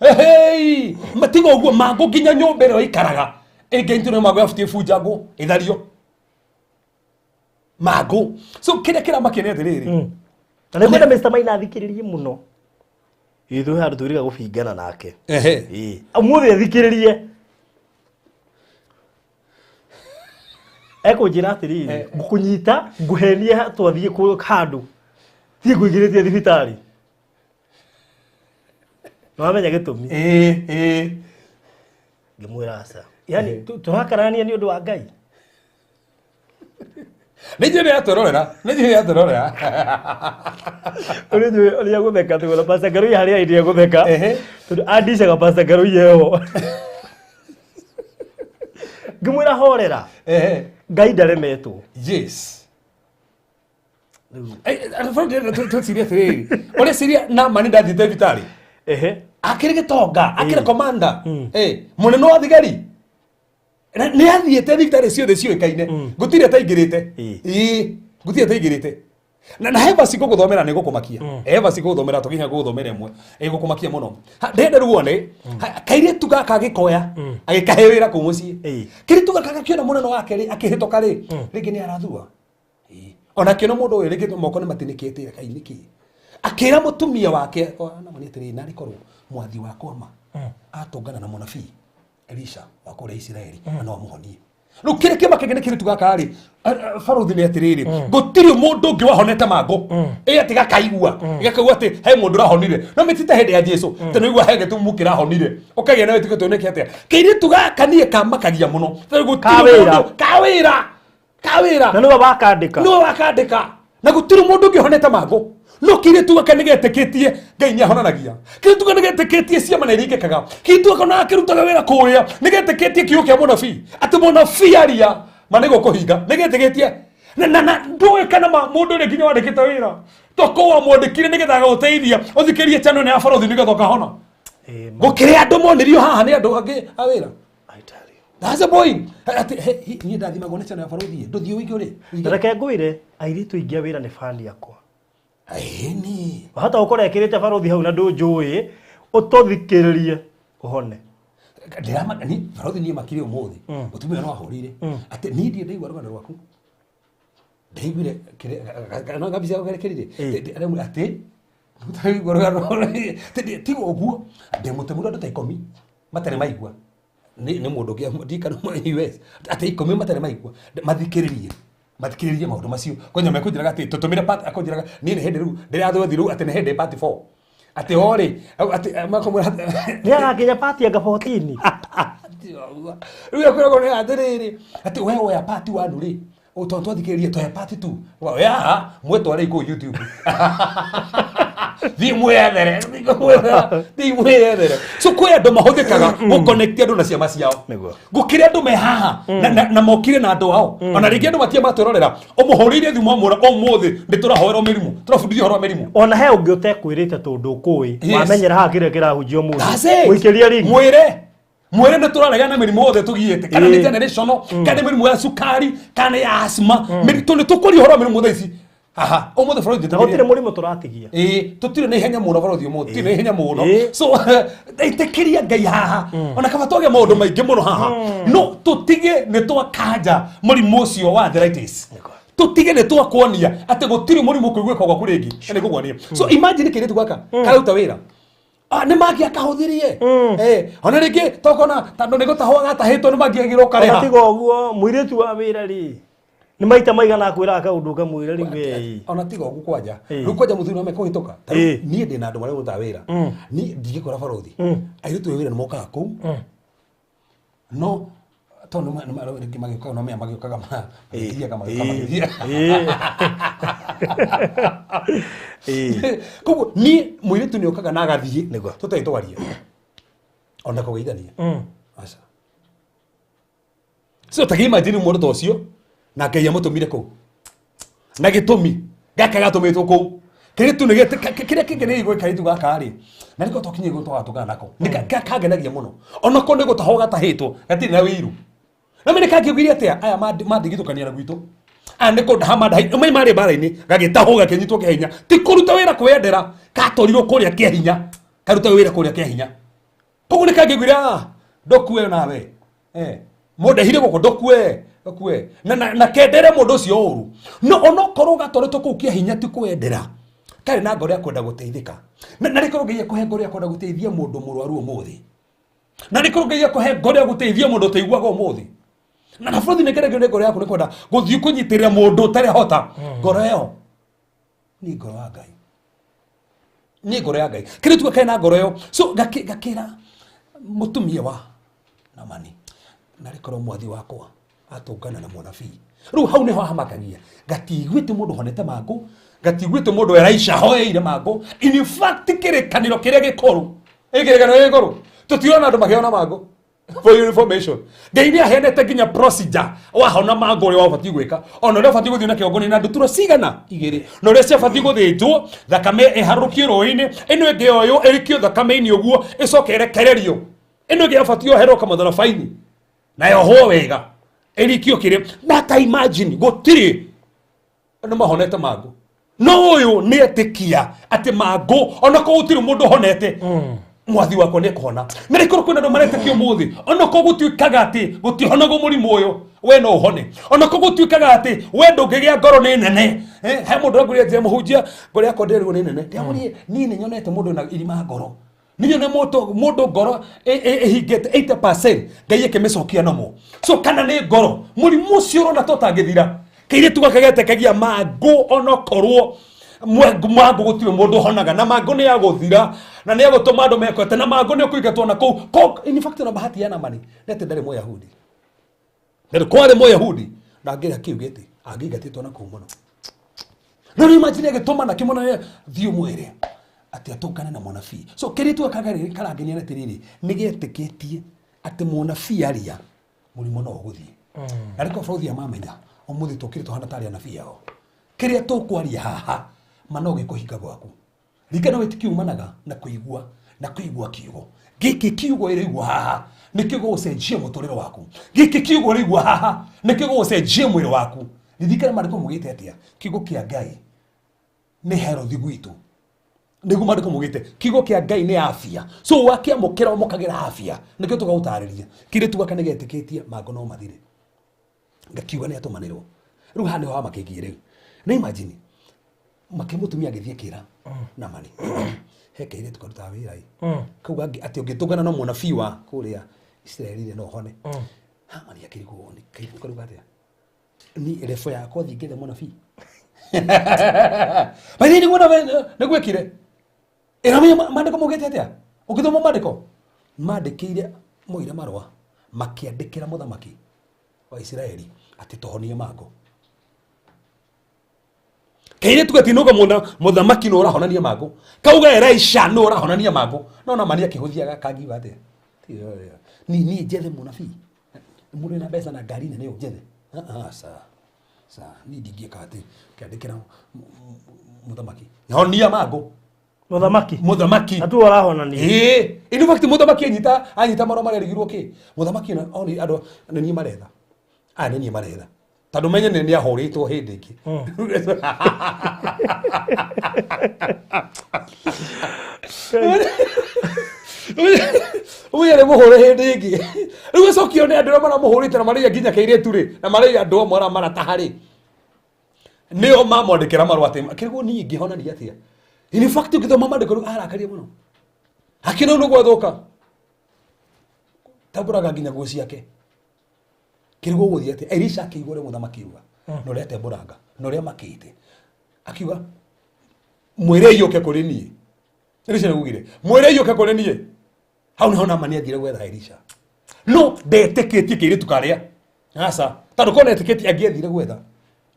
Hei, matiga ũguo mangũ nginya nyũmba ĩrĩa ũikaraga. Ĩngĩ nĩ mangũ yabatie bunjangwo, ĩthario. Mangũ. So kĩrĩa kĩramakia nĩ atĩrĩrĩ. Na nĩ ngwenda Mr. Maina athikĩrĩrie mũno. Ithuĩ handũ twĩrĩga gũbingana nake. Ehe. Ũmũthĩ athikĩrĩrie. Ekũnjĩra atĩrĩrĩ, ngũkũnyita, ngũhenie twathiĩ handũ. Thiĩ ngũingĩrĩtie thibitarĩ. Nĩwamenya gĩtũmi? Ĩĩ. Ngĩmwĩra aca. Yaani tũrakarania nĩ ũndũ wa Ngai. Nĩ njũĩ nĩatwĩrorera, nĩ njũĩ nĩatwĩrorera. Ũrĩa njũĩ ũrĩa gũtheka tũgũra Pastor Ngaruiya harĩa aendire gũtheka. Ehe. Tondũ andicaga Pastor Ngaruiya ĩyo. Ngĩmwĩra horera. Ehe. Ngai ndaremetwo. Yes. Twecirie atĩrĩrĩ, ũreciria Naamani ndathiĩte thibitarĩ? Ehe. Akĩrĩ gĩtonga, akĩrĩ commander. Mũnene wa thigari. Nĩ athiĩte thibitarĩ ciothe ciũĩkaine. Gũtirĩ ataingĩrĩte. Ĩĩ, gũtirĩ ataingĩrĩte. Na he verse ngũgũthomera nĩ gũkũmakia. He verse ngũgũthomera tũkinya ngũgũthomera ĩmwe. Ĩgũkũmakia mũno. Ndĩrenda rĩu wone, kairĩtu gaka agĩkoya, agĩkahe wĩra kũu mũciĩ. Kairĩtu gaka gakĩona mũnene wake rĩ, akĩhĩtũka rĩ, rĩngĩ nĩ arathua. Ona akĩona mũndũ ũyũ rĩngĩ moko nĩ matinĩkĩte, kai nĩkĩ? Akĩra mũtumia wake, ona nĩ atĩrĩrĩ, narĩ korwo mwathi wakwa ma atũngana na mũnabii Elisha wa kũrĩa Isiraeli, na no amũhonie. Rĩu kĩrĩa kĩama kĩngĩ nĩ kĩrĩtu gaka rĩ, barũthi nĩ atĩrĩrĩ, gũtirĩ mũndũ ũngĩ wahonete mangũ. Ĩ atĩ gakaigua, gakaigua atĩ he mũndũ ũrahonire. No mĩtite hĩndĩ ya Jesũ, atĩ nĩũigua he gĩtumumu kĩrahonire. Ũkagĩa na wĩtĩkio tondũ nĩkĩ atĩa? Kĩirĩtu gaka niĩ kamakagia mũno. Tondũ gũtirĩ Kawĩra. mũndũ, kawĩra. Kawĩra. Na nĩwe wakandĩka. Nĩwe wakandĩka. Na gũtirĩ mũndũ ũngĩ ũhonete mangũ. No kĩirĩtu gaka nĩgetĩkĩtie Ngai nĩahonanagia. Kĩirĩtu gaka nĩgetĩkĩtie ciama na iringĩkaga. Kĩirĩtu gaka ona akĩrutaga wĩra kũrĩa nĩgetĩkĩtie kiugo kĩa mũnabii. Atĩ mũnabii aria ma nĩgũkũhinga. Nĩgetĩkĩtie. Na ndũĩ kana ma mũndũ ũrĩa nginya wandĩkĩte wĩra. Toko wamwandĩkire nĩgetha agagũteithia ũthikĩrie channel ĩno ya barũthi nĩgetha ũkahona. Gũkĩrĩ andũ monirio haha nĩ andũ angĩ a wĩra. I tell you. That's the point. Ati, he, he, niĩ ndathimagwo nĩ channel ya barũthi. Ndũthiĩ ũige ũrĩ. Na reke ngwĩre airĩtu aingĩ a wĩra nĩ bani akwa. Ĩni. Wahota gũkorwo ekĩrĩte barũthi hau na ndũnjũĩ, ũtũthikĩrĩrie ũhone. Ndĩrama, ni, barũthi niĩ makire ũmũthĩ. Mũtumia no ahũrĩire. Atĩ niĩ ndirĩ ndaigua rũgano rwaku. Ndaiguire kĩrĩa, no gabica garekĩrire. Atĩ, ndaigua rũgano rwaku. Tiga ũguo, ndĩmũtũmĩrwo andũ ta ikũmi matarĩ maigua. Nĩ mũndũ ũngĩ, ndikana US. Atĩ ikũmi matarĩ maigua. Mathikĩrĩrie. Mathikĩrĩrie maũndũ macio. Kwanja mekũnjĩraga atĩ tũtũmĩre part, akũnjĩraga niĩ nĩ hĩndĩ rĩu ndĩrathwo rĩu atĩ nĩ hĩndĩ part 4. Atĩ o rĩ, atĩ makamwĩra atĩ Nĩ agakinya part anga 14. Rĩu akwĩragwo nĩ atĩrĩrĩ, atĩ we woya part 1 rĩ, tondũ twathikĩrĩria twoya part 2. Oya, mwetware kũu YouTube. Thiĩ mwĩethere, thiĩ mwĩethere. So kwĩ andũ mahũthĩkaga gũconnect andũ na ciama ciao. Nĩguo. Gũkĩrĩ andũ me haha na mokire na andũ ao. Ona rĩngĩ andũ matia matwĩrorera, ũmũhũrĩire thimũ amwĩra ũmũthĩ nĩ tũrahoerwo mĩrimũ, tũrabundithio ũhoro wa mĩrimũ. Ona he ũngĩ ũtekwĩrĩte tondũ ũkũĩ. Yes. Wamenyera haha kĩrĩa kĩrahunjio ũmũthĩ. That's it. Ũikĩria ringi. Mwĩre. Mwĩre nĩ tũraregana na mĩrimũ yothe tũgiĩte, kana nĩ Ĩĩ. generational, kana nĩ mĩrimũ ya cukari, kana nĩ ya asthma. Tondũ nĩ tũkũria ũhoro wa mĩrimũ thaa ici. Haha, ũmũthĩ bũrũri Na gũtirĩ mũrimũ tũratigia. Ĩĩ, tũtirĩ na ihenya mũno bũrũri ũmũthĩ, tũtirĩ na ihenya mũno. Ĩĩ. So, ĩtĩkĩria Ngai haha. Ona kaba twagĩa maũndũ maingĩ mũno haha. No tũtige nĩ twakanja mũrimũ ũcio wa arthritis. Tũtige nĩ twakuonia atĩ gũtirĩ mũrimũ ũkũiguĩka gwaku rĩngĩ. Na nĩ ngũkuonia. So imagine kĩirĩtu gaka kararuta wĩra. Nĩ mangĩakahũthirie. Ona rĩngĩ tokona tondũ nĩ gũtahwo gatahĩtwo nĩ mangĩagĩrwo karĩha. Ona tiga ũguo mũirĩtu wa wĩra rĩ, nĩ maita maigana akwĩraga kaũndũ ũkamwĩra rĩu we. Ona tiga ũguo kwanja. Ĩĩ. Rĩu kwanja mũthuri no mekũhĩtũka. Ta Ĩĩ. rĩu niĩ ndĩ na andũ marĩa marutaga wĩra. Niĩ ndingĩkora barothi. Airĩtu a wĩra nĩ mokaga kũu. No tondũ rĩngĩ magĩũkaga no mea magĩũkaga magĩthiaga magĩũka magĩthiaga. Koguo niĩ mũirĩtu nĩ okaga na agathiĩ Nĩguo. tũtarĩ twaria. Ona kũgeithania. Aca. So ta imagine mũndũ ta ũcio na Ngai amũtũmire kũu. Na gĩtũmi gaka gatũmĩtwo kũu. Kĩrĩtu nĩ kĩrĩa kĩngĩ nĩ igwe kairĩtu gaka rĩ. Na nĩko twakinyie gũtũ twatũngana nako. Nĩ kangenagia mũno. Ona ko nĩ gũtahwo gatahĩtwo gatirĩ na wĩiru. Na mene kangĩugire atĩa aya mandigithũkania na gwitũ. Aya nĩ kũndaha mandaha. Mai marĩ mbara-inĩ gagĩtahwo gakĩnyitwo kĩa hinya. Ti kũruta wĩra kwĩyendera katwarirwo kũrĩa kĩa hinya. Karuta wĩra kũrĩa kĩa hinya. Koguo nĩ kangĩugire ndũkue nawe. Mũndehire gũkũ ndũkue. Ndũkue. Na kendere mũndũ ũcio ũru. No onokorwo gatwarĩtwo kũu kĩa hinya ti kwendera. Karĩ na ngoro ya kwenda gũteithĩka. Na rĩkorwo Ngai ekũhe ngoro ya kwenda gũteithia mũndũ mũrwaru ũmũthĩ. Na rĩkorwo Ngai ekũhe ngoro ya gũteithia mũndũ ũtaiguaga ũmũthĩ. Na bũrũri nĩ ngeragio nĩ ngoro yaku nĩ kwenda gũthiĩ kũnyitĩrĩra mũndũ ũtarehota. Ngoro ĩyo nĩ ngoro ya Ngai. Nĩ ngoro ya Ngai. Kĩrĩa tuga karĩ na ngoro ĩyo. So gakĩra mũtumia wa Naamani, na rĩkorwo mwathi wakwa atũngana na mũnabii. Rĩu hau nĩho hamakagia. Gatiguĩte mũndũ honete mangũ, gatiguĩte mũndũ Elisha hoeire mangũ. In fact kĩrĩkanĩro kĩrĩa gĩkũrũ. Ĩ kĩrĩkanĩro gĩkũrũ. Tũtirona andũ makĩhona mangũ. For your information. Ngai nĩ aheanĩte nginya procedure wahona mangũ ũrĩa wabatiĩ gwĩka. Ona ũrĩa ũbatiĩ gũthiĩ na kĩgongona na ndutura cigana igĩrĩ. Na ũrĩa ciabatiĩ gũthĩnjwo, thakame ĩharũrũkio rũĩ-inĩ, ĩno ĩngĩ yoywo ĩrikio thakame-inĩ ũguo, ĩcoke ĩrekererio. Ĩno ĩngĩ yabatiĩ yoherwo kamũtharaba-inĩ. Na yohwo wega. Ĩrikio kĩrĩa. Na ta imagine gũtirĩ andũ mahonete mangũ. No ũyũ nĩ etĩkia atĩ mangũ ona korwo gũtirĩ mũndũ ũhonete, mwathi wakwa nĩ ekũhona. Na rĩkorwo kwĩna andũ maretĩkia ũmũthĩ, ona korwo gũtuĩkaga atĩ gũtihonagwo mũrimũ ũyũ, we no ũhone. Ona korwo gũtuĩkaga atĩ we ndũngĩgĩa ngoro nĩ nene. He mũndũ ũrangũria njĩra mũhunjia, ngoro yakwa ndĩrĩrwo nĩ nene. Ndĩramũrie, niĩ nĩ nyonete mũndũ wĩna irima ngoro. Nĩ nyone mũndũ ngoro ĩhingĩte 80%, Ngai ĩkĩmĩcokia nomo. So kana nĩ ngoro, mũrimũ ũcio ũrona ta ũtangĩthira. Kairĩtu gaka getekagia mangũ onokorwo mangũ gũtirĩ mũndũ ũhonaga, na mangũ nĩ ya gũthira, na nĩ ya gũtũma andũ mekwete, na mangũ nĩ ũkũingatwo na kũu. In fact, ona bahati ya Naamani, nĩ atĩ ndarĩ Mũyahudi. Ndarĩ kwarĩ Mũyahudi, na angĩrĩa kĩu gĩtĩ, angĩingatĩtwo na kũu mũno. No rĩu imagine agĩtũma na kĩmona thiĩ ũmwĩre atĩ atũngane na mũnabii. So kĩrĩtu gaka karangenia atĩrĩrĩ, nĩ getĩkĩtie atĩ mũnabii aria mũrimũ no ũgũthiĩ. Na rĩko bũrũri amamenya ũmũthĩ tũkĩrĩ tũhana tarĩ anabii ao. Kĩrĩa tũkwaria haha ma no gĩkũhinga gwaku. Ririkana wĩtĩkio umanaga na kũigua, na kũigua kiugo. Gĩkĩ kiugo ĩraigua haha nĩkĩo gĩgũcenjia mũtũrĩre waku. Gĩkĩ kiugo ĩraigua haha nĩkĩo gĩgũcenjia mwĩrĩ waku. Ririkana maandĩko maugĩte atĩa? Kiugo kĩa Ngai nĩ herothi gwitũ. Nĩguo maandĩko maugĩte kiugo kĩa Ngai nĩ afya. So wakĩamũkĩra ũmũkagĩra afya. Nĩkĩo tũgagũtarĩria. Kĩrĩtu gaka nĩgetĩkĩtie mangũ no mathire. Ngakiuga nĩ atũmanĩrwo. Rĩu haha nĩho hamakĩngie rĩu. Na imagine makĩmũtumia agĩthiĩ akĩra Naamani, he kairĩtu karutaga wĩra ĩ. Kau gangĩ atĩ ũngĩtũngana na mũnabii wa kũrĩa Isiraeli rĩ, no ũhone. Naamani akĩrigwo nĩ kairĩtu karuga atĩa? Ni rebo yakwa thiĩ ngethe mũnabii. By the way, nĩguo nĩguo ekire. Ĩramenya maandĩko maugĩte atĩa? Ũngĩthoma maandĩko, mandĩkĩire moire marũa makĩandĩkĩra mũthamaki wa Isiraeli atĩ tũhonie mangũ. Kairĩtu gatinauga mũthamaki nĩ ũrahonania mangũ. Kauga Elisha nĩ ũrahonania mangũ. No Naamani akĩhũthia gakangiuga atĩa? Ni niĩ njethe mũnabii. Mũndũ wĩna mbeca na ngari nene ũyũ njethe. Sa. Sa, niĩ ndingĩka atĩ kĩandĩkĩra mũthamaki. Honia mangũ. Mũthamaki. Mũthamaki. Na tu ũrahonania. Ĩĩ. In fact mũthamaki anyita marũa marĩa arigirwo kĩ? Mũthamaki ona andũ nĩ niĩ maretha. Aya nĩ niĩ maretha. Tondũ menye nĩ ahũrĩtwo hĩndĩ ĩngĩ. Uyu arĩ mũhũre hĩndĩ ĩngĩ. Rĩu acokio nĩ andũ arĩa maramũhũrĩte na marĩa nginya kairĩtu rĩ, na marĩa andũ amwe arĩa marataha rĩ. Nĩo mamwandĩkĩra marũa atĩ kĩrĩguo niĩ ingĩhonania atĩa? In fact ũngĩthoma maandĩko rĩu arakaria mũno. Akĩona nĩ gwathũka. Tambũraga nginya nguo ciake. Kĩrĩguo gũthiĩ atĩa? Elisha akĩigua ũrĩa mũthamaki auga. Na ũrĩa atembũranga, na ũrĩa makĩte. Akiuga mwĩrei ũke kũrĩ niĩ. Elisha nĩaugire mwĩrei ũke kũrĩ niĩ. Hau nĩho Naamani athire gwetha Elisha. No ndetĩkĩtie kairĩtu karĩa. Aca, tondũ korwo nĩetĩkĩtie angĩathire gwetha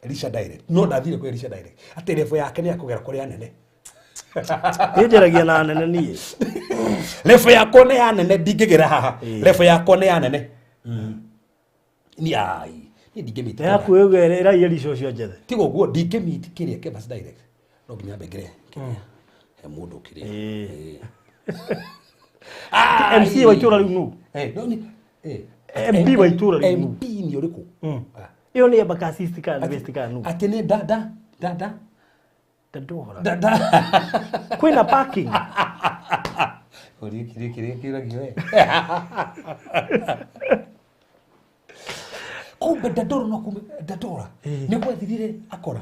Elisha direct. No ndathire kwĩ Elisha direct. Atĩ level yake nĩ yakũgera kũrĩ anene. Niĩ njaragia na anene niĩ. Level yakwa nĩ ya nene ndingĩgera haha. Level yakwa nĩ ya nene. Ni ai. Niĩ ndingĩmĩtĩkĩra. Yaku ĩyo ĩra Elisha ũcio njethe. Tiga ũguo ndingĩmĩtĩkĩria kĩrĩa Kebas direct. No nginya mbengere kĩrĩa. He mũndũ kĩrĩa. MC wa itũra rĩu nũ? MP wa itũra rĩu nũ? MP nĩ ũrĩkũ? Ĩyo nĩ Embakasi East kana West kana nũ? Atĩ nĩ da da da da. Dandora. Da da. Kwĩna parking. Ũria kĩrĩa kĩrĩa kĩũragio we. Kumbe Dandora no kumbe Dandora. Nĩ gwethirire akora.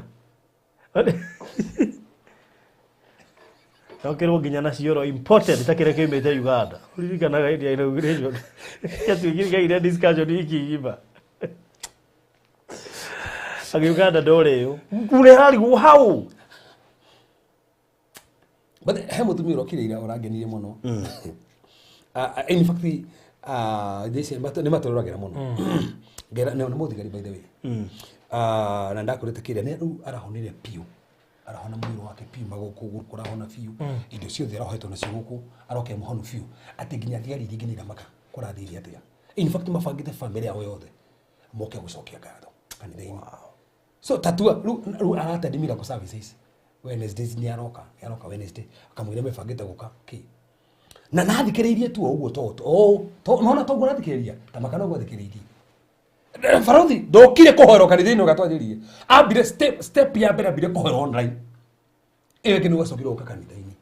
Nokĩrwo nginya na cioro imported ta kĩrĩa kĩoimĩte Uganda. Ũririkanaga hĩndĩ ya inauguration. Gĩatuĩkire kĩagire discussion wiki ng'ima. Agĩũka Dandora ĩyo. Kure harigwo hau. But he mũtumia ũrokire ira ũrangenirie mũno. In fact, nĩ matũroragĩra mũno. Ngera nĩ mũthigari by the way. Na ndakũrĩte kĩrĩa nĩ rĩu arahonire biũ. Arahona mwĩrĩ wake biũ, magũkũ kũrahona biũ. Indo ciothe arohetwo nacio gũkũ, aroke mũhonu biũ. Atĩ nginya thigari iria ingĩ nĩ iramaka kũrathiire atĩa. In fact mabangĩte famĩlĩ yao yothe moke gũcokia ngatho kanitha-inĩ. So tatua rĩu aratend miracle services. Wednesdays nĩ aroka, nĩ aroka Wednesday akamwĩra mebangĩte gũka kĩ. Na nathikĩrĩirie tu o ũguo to nona to ũguo nathikĩrĩria ta makana ũguo athikĩrĩirie. Barothi ndokire kũhoerwo kanitha-inĩ ũgatwanjĩrie. Ambire step ya mbere ambire kũhoerwo online. Ĩyo ĩngĩ nĩ gwacokire gũka kanitha-inĩ.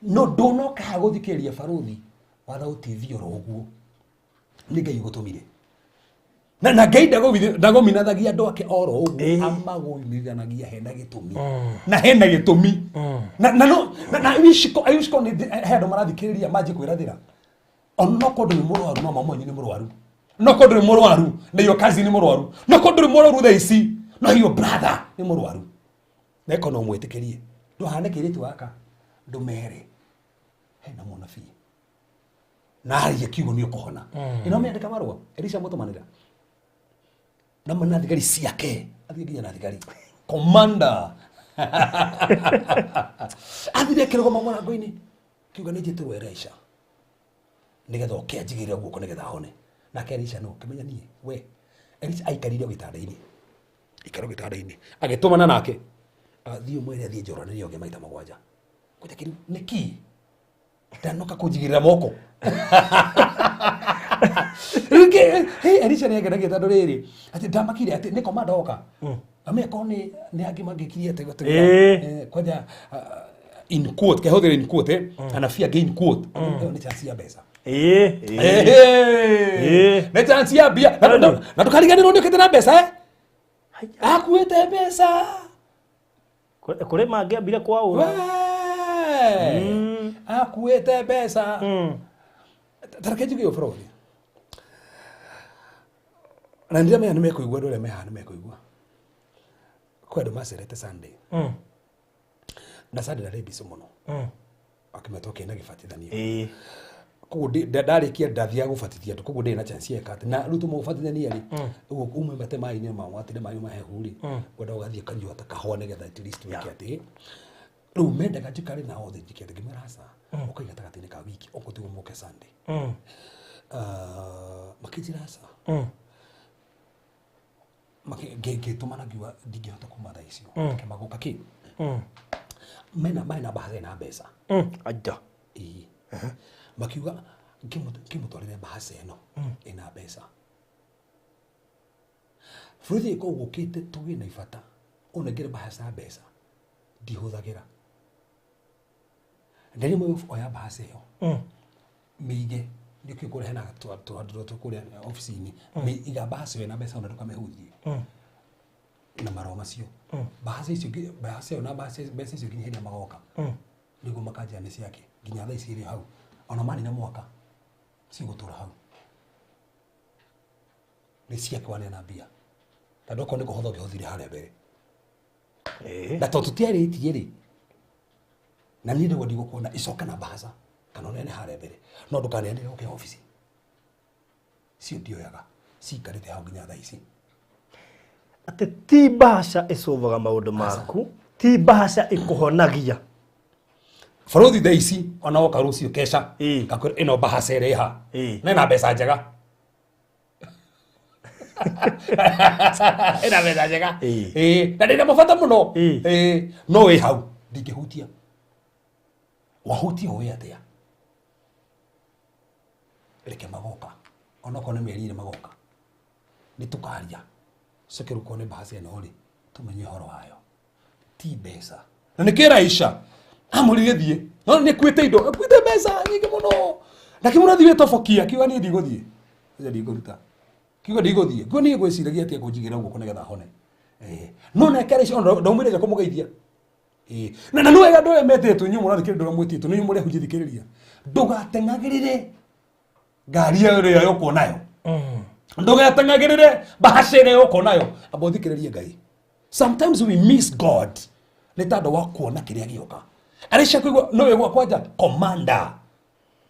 No ndũnoka haha gũthikĩrĩria barothi wa thauti oro ũguo. Nĩ Ngai ũgũtũmire. Na Ngai ndagominathagia andũ ake oro ũguo, amagũmithanagia hena gĩtũmi. Na hena gĩtũmi. Na no na wishiko nĩ he andũ marathikĩrĩria manjie kwĩrathĩra. Ona no korwo ndũrĩ mũrwaru, no mama wanyu nĩ mũrwaru. No korwo ndũrĩ mũrwaru, na your cousin nĩ mũrwaru. No korwo ndũrĩ mũrwaru thaa ici, no your brother nĩ mũrwaru. Na ĩkorwo no ũmwĩtĩkĩrie. Ndũhane kĩirĩtu gaka, ndũmere hena mũnabii. Na arie kiugo nĩ ũkũhona. Ĩno mĩandĩka marũa, Elisha mũtũmanĩra. Na na thigari ciake, athiĩ nginya na thigari. Commander. Athire akĩrũgama mũrango-inĩ. Kiuga nĩ njĩtĩrwo Elisha. Nĩgetha oke anjigĩrĩre guoko nĩgetha ahone. Nake Elisha no kĩmenya niĩ we. Elisha aikarire gĩtanda-inĩ. Aikara gĩtanda-inĩ. Agĩtũmana nake. Athiĩ ũmwĩre athiĩ Jorodani oge maita mũgwanja. Kwanja kĩrĩ nĩkĩ? Ndanoka kũnjigĩrĩra moko. Rĩngĩ, hey, Elisha nĩ angenagia tondũ rĩrĩ, atĩ ndamakire atĩ nĩ commander oka. Amenya korwo nĩ angĩ mangĩkirie atĩ kwanja in quote, kehũthĩra in quote, anabii angĩ in quote. Ĩyo nĩ chance ya mbeca. Nĩ chance ya mbia. Na ndũkariganĩrwo nĩ ũkĩte na mbeca, Akuĩte mbeca. Kũrĩ mangĩambire kwaũra. Akuĩte mbeca. Tareke njuge ũũ bũrũri. Na nĩndĩramenya nĩ mekũigua andũ arĩa me haha nĩ mekũigua. Kwĩ andũ macerete Sunday. Na Sunday ndarĩ busy mũno. Akĩmetwo kĩna gĩbatithanio. Koguo ndarĩkia ndathiaga gũbatithia andũ, koguo ndĩrĩ na chance ya atĩ na rĩu tũmũbatithania rĩ, ũguo umĩte maĩ-inĩ ma watire maĩ mahehu rĩ, wenda ũgathiĩ ũkanyua ta kahũa nĩgetha at least wĩke atĩ. Rĩu mendaga njikare nao thĩ njike atĩ, ngĩmera aca, ũkai gatagatĩ-inĩ ka wiki okorwo tiguo mũke Sunday. Ah, makĩnjĩra aca. Ngĩtũmana ngiuga ndingĩhota kuma thaa icio, reke magoka kĩ mena mena bahasha na mbeca. Aja. Ĩĩ, makiuga ngĩmũtwarĩre bahasha ĩno ĩna mbeca bũrũri ĩkorwo gũkĩte tũgĩe na ibata ũnengere bahasha ya mbeca ndihũthagĩra. Na rĩmwe oya bahasha ĩyo, mĩige nĩkĩo kũrĩa hena tũhandũ tũ kũrĩa obici-inĩ, iga bahasha ĩyo na mbeca ona ndũkamĩhutie na marũa macio, bahasha icio, bahasha ĩyo na mbeca icio nginya hĩndĩ ĩrĩa magoka nĩguo makanjĩra nĩ ciake. Nginya thaa ici ĩrĩ hau, ona manina mwaka cigũtũra hau, nĩ ciake waneana mbia, tondũ okorwo nĩ kũhotha ũngĩhothire harĩa mbere. Na tondũ tũtiarĩtie rĩ, na niĩ nĩguo ndigũkuona icoka na bahasha kana ũneane harĩa mbere, no ndũkaneanĩre ũke obici. Cio ndioyaga, cikarĩte hau nginya thaa ici. Atĩ ti bahasha ĩcũvaga maũndũ maku, ti bahasha ĩkũhonagia. Bũrũthi thaa ici ona woka rũciũ keca ngakwĩra ĩno bahasha ĩrĩ ha na ĩna mbeca njega, ĩna mbeca njega. Ĩĩ, na ndĩna mabata mũno. Ĩĩ, no wĩ hau ndingĩhutia. Wahutia ũĩ atĩa? Reke magoka, onokorwo nĩ mĩeri ĩrĩ magoka, nĩ tũkaria coke rĩu korwo nĩ bahasha ĩno rĩ, tũmenye ũhoro wayo ti mbeca. Na nĩ kĩraisha amũrire thiĩ, no nĩ kuĩte indo, akuĩte mbeca nyingĩ mũno, na kĩmũra thiĩ wĩtobokia, kiuga niĩ ndigũthiĩ. Ũcio ndikũruta, kiuga ndigũthiĩ, nguo niĩ ngwĩciragia atĩa kũnjigĩra guoko nĩgetha hone. No nake Elisha ona ndaumire nja kũmũgeithia. Na nĩ wega andũ aya metĩtwo, inyuĩ mũrathikĩrĩria, ndũra mwĩtĩtwo nĩ inyuĩ mũrĩ ahunjia, thikĩrĩria, ndũgateng'agĩrĩre ngari ĩyo ĩrĩa yũkwo nayo, ndũgateng'agĩrĩre bahasha ĩrĩa yũkwo nayo, amba ũthikĩrĩrie Ngai. Sometimes we miss God nĩ tondũ wa kuona kĩrĩa gĩoka. Elisha kũigua no wĩgwa kwanja commander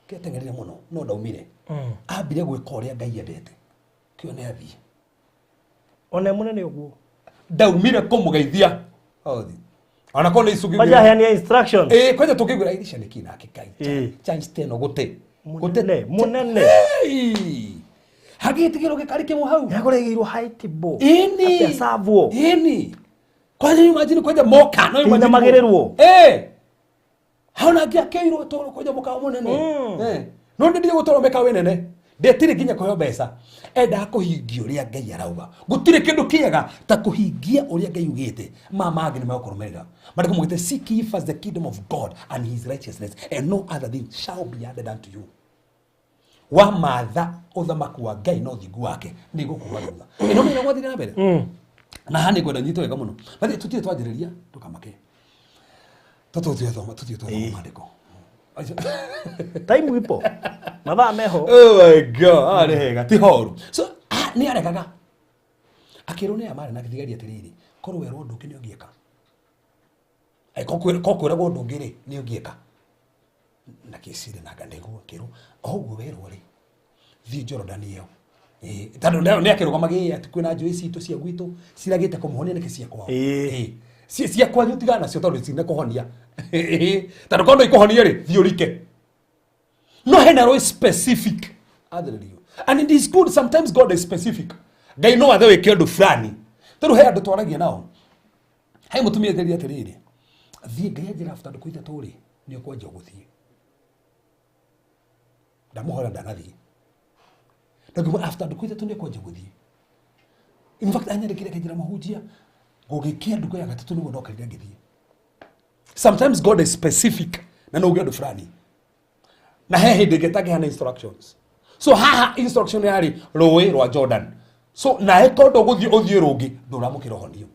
kĩateng'erire mũno, no ndaumire, ambire gwĩka ũrĩa Ngai endete kĩo nĩ athiĩ. Ona e mũnene ũguo. Ndaumire kũmũgeithia othi ona korwo nĩ icungi. Kwanja aheania instructions. Ĩĩ, kwanja tũkĩigua Elisha nĩkĩ nake Ngai chance teno gũte. Mũnene, mũnene. Hagĩtigĩrwo gĩkari kĩmwe hau. Nĩakũregeirwo high table. Ĩni. Atĩ acavwo. Ĩni, kwanja imagine, kwanja moka no imagine. Kĩinamagĩrĩrwo. Hau nangĩ akĩirwo toro kwanja mũkawa mũnene. No ndĩ gũtwarwo mĩkawa ĩnene, ndetire nginya kũheo mbeca, endaga kũhingia ũrĩa Ngai arauga. Gũtirĩ kĩndũ kĩega ta kũhingia ũrĩa Ngai ugĩte. Ma mangĩ nĩ megũkũrũmĩrĩra. Maandĩko maugĩte, "Seek ye first the kingdom of God and his righteousness, and no other thing shall be added unto you." Wamatha ũthamaki wa Ngai na ũthingu wake, nĩ gũkuma thutha ĩno mĩna gwathire na mbere. Na haha nĩ ngwenda nyite wega mũno. Bathi tũtirĩ twanjĩrĩria, ndũkamake, tũthiĩ tũthoma maandĩko. Time ipo, mathaa meho. Oh my God, haha nĩ hega ti horu. So nĩ aregaga, akĩrwo nĩ aya marĩ na thigari atĩrĩrĩ, korwo werwo ũndũ ũngĩ nĩ ũngĩeka. Ko kwĩragwo ũndũ ũngĩ rĩ, nĩ ũngĩeka na kĩcire na nĩguo kĩrwo o ũguo werwo rĩ, thiĩ Jorodani ĩyo. Tondũ nĩ akĩrũgama gĩ atĩ kwĩna njũĩ citũ cia gwitũ ciragĩte kũmũhonia nĩkĩ cia kwao. Cia kwanyu tigana nacio tondũ cinekũhonia. Tondũ korwo no ikũhonie rĩ, thiĩ ũrike. No hena rũĩ specific athĩrĩrio, and it is good sometimes God is specific. Ngai no athe wĩke ũndũ fulani. Tondũ he andũ twaragia nao, he mũtumia njĩrire atĩrĩrĩ, thiĩ, Ngai anjĩra after ndukũ 3 rĩ, nĩ ũkwanjia gũthiĩ. Ndamũhoera ndanathiĩ, na ngĩmwĩra after ndukũ 3 nĩ ũkwanjia gũthiĩ. In fact anyandĩkire akĩnjĩra, mũhunjia, gũgĩkia ndukũ ya gatatũ nĩguo ndokĩrire ngĩthiĩ. Sometimes God is specific na no uge ũndũ fulani, na he hĩndĩ ĩngĩ tangĩhana instructions. So haha instruction yarĩ rũĩ rwa Jordan. So nawe kondo gũthiĩ ũthiĩ rũngĩ, ndũramũkĩra ũhonio.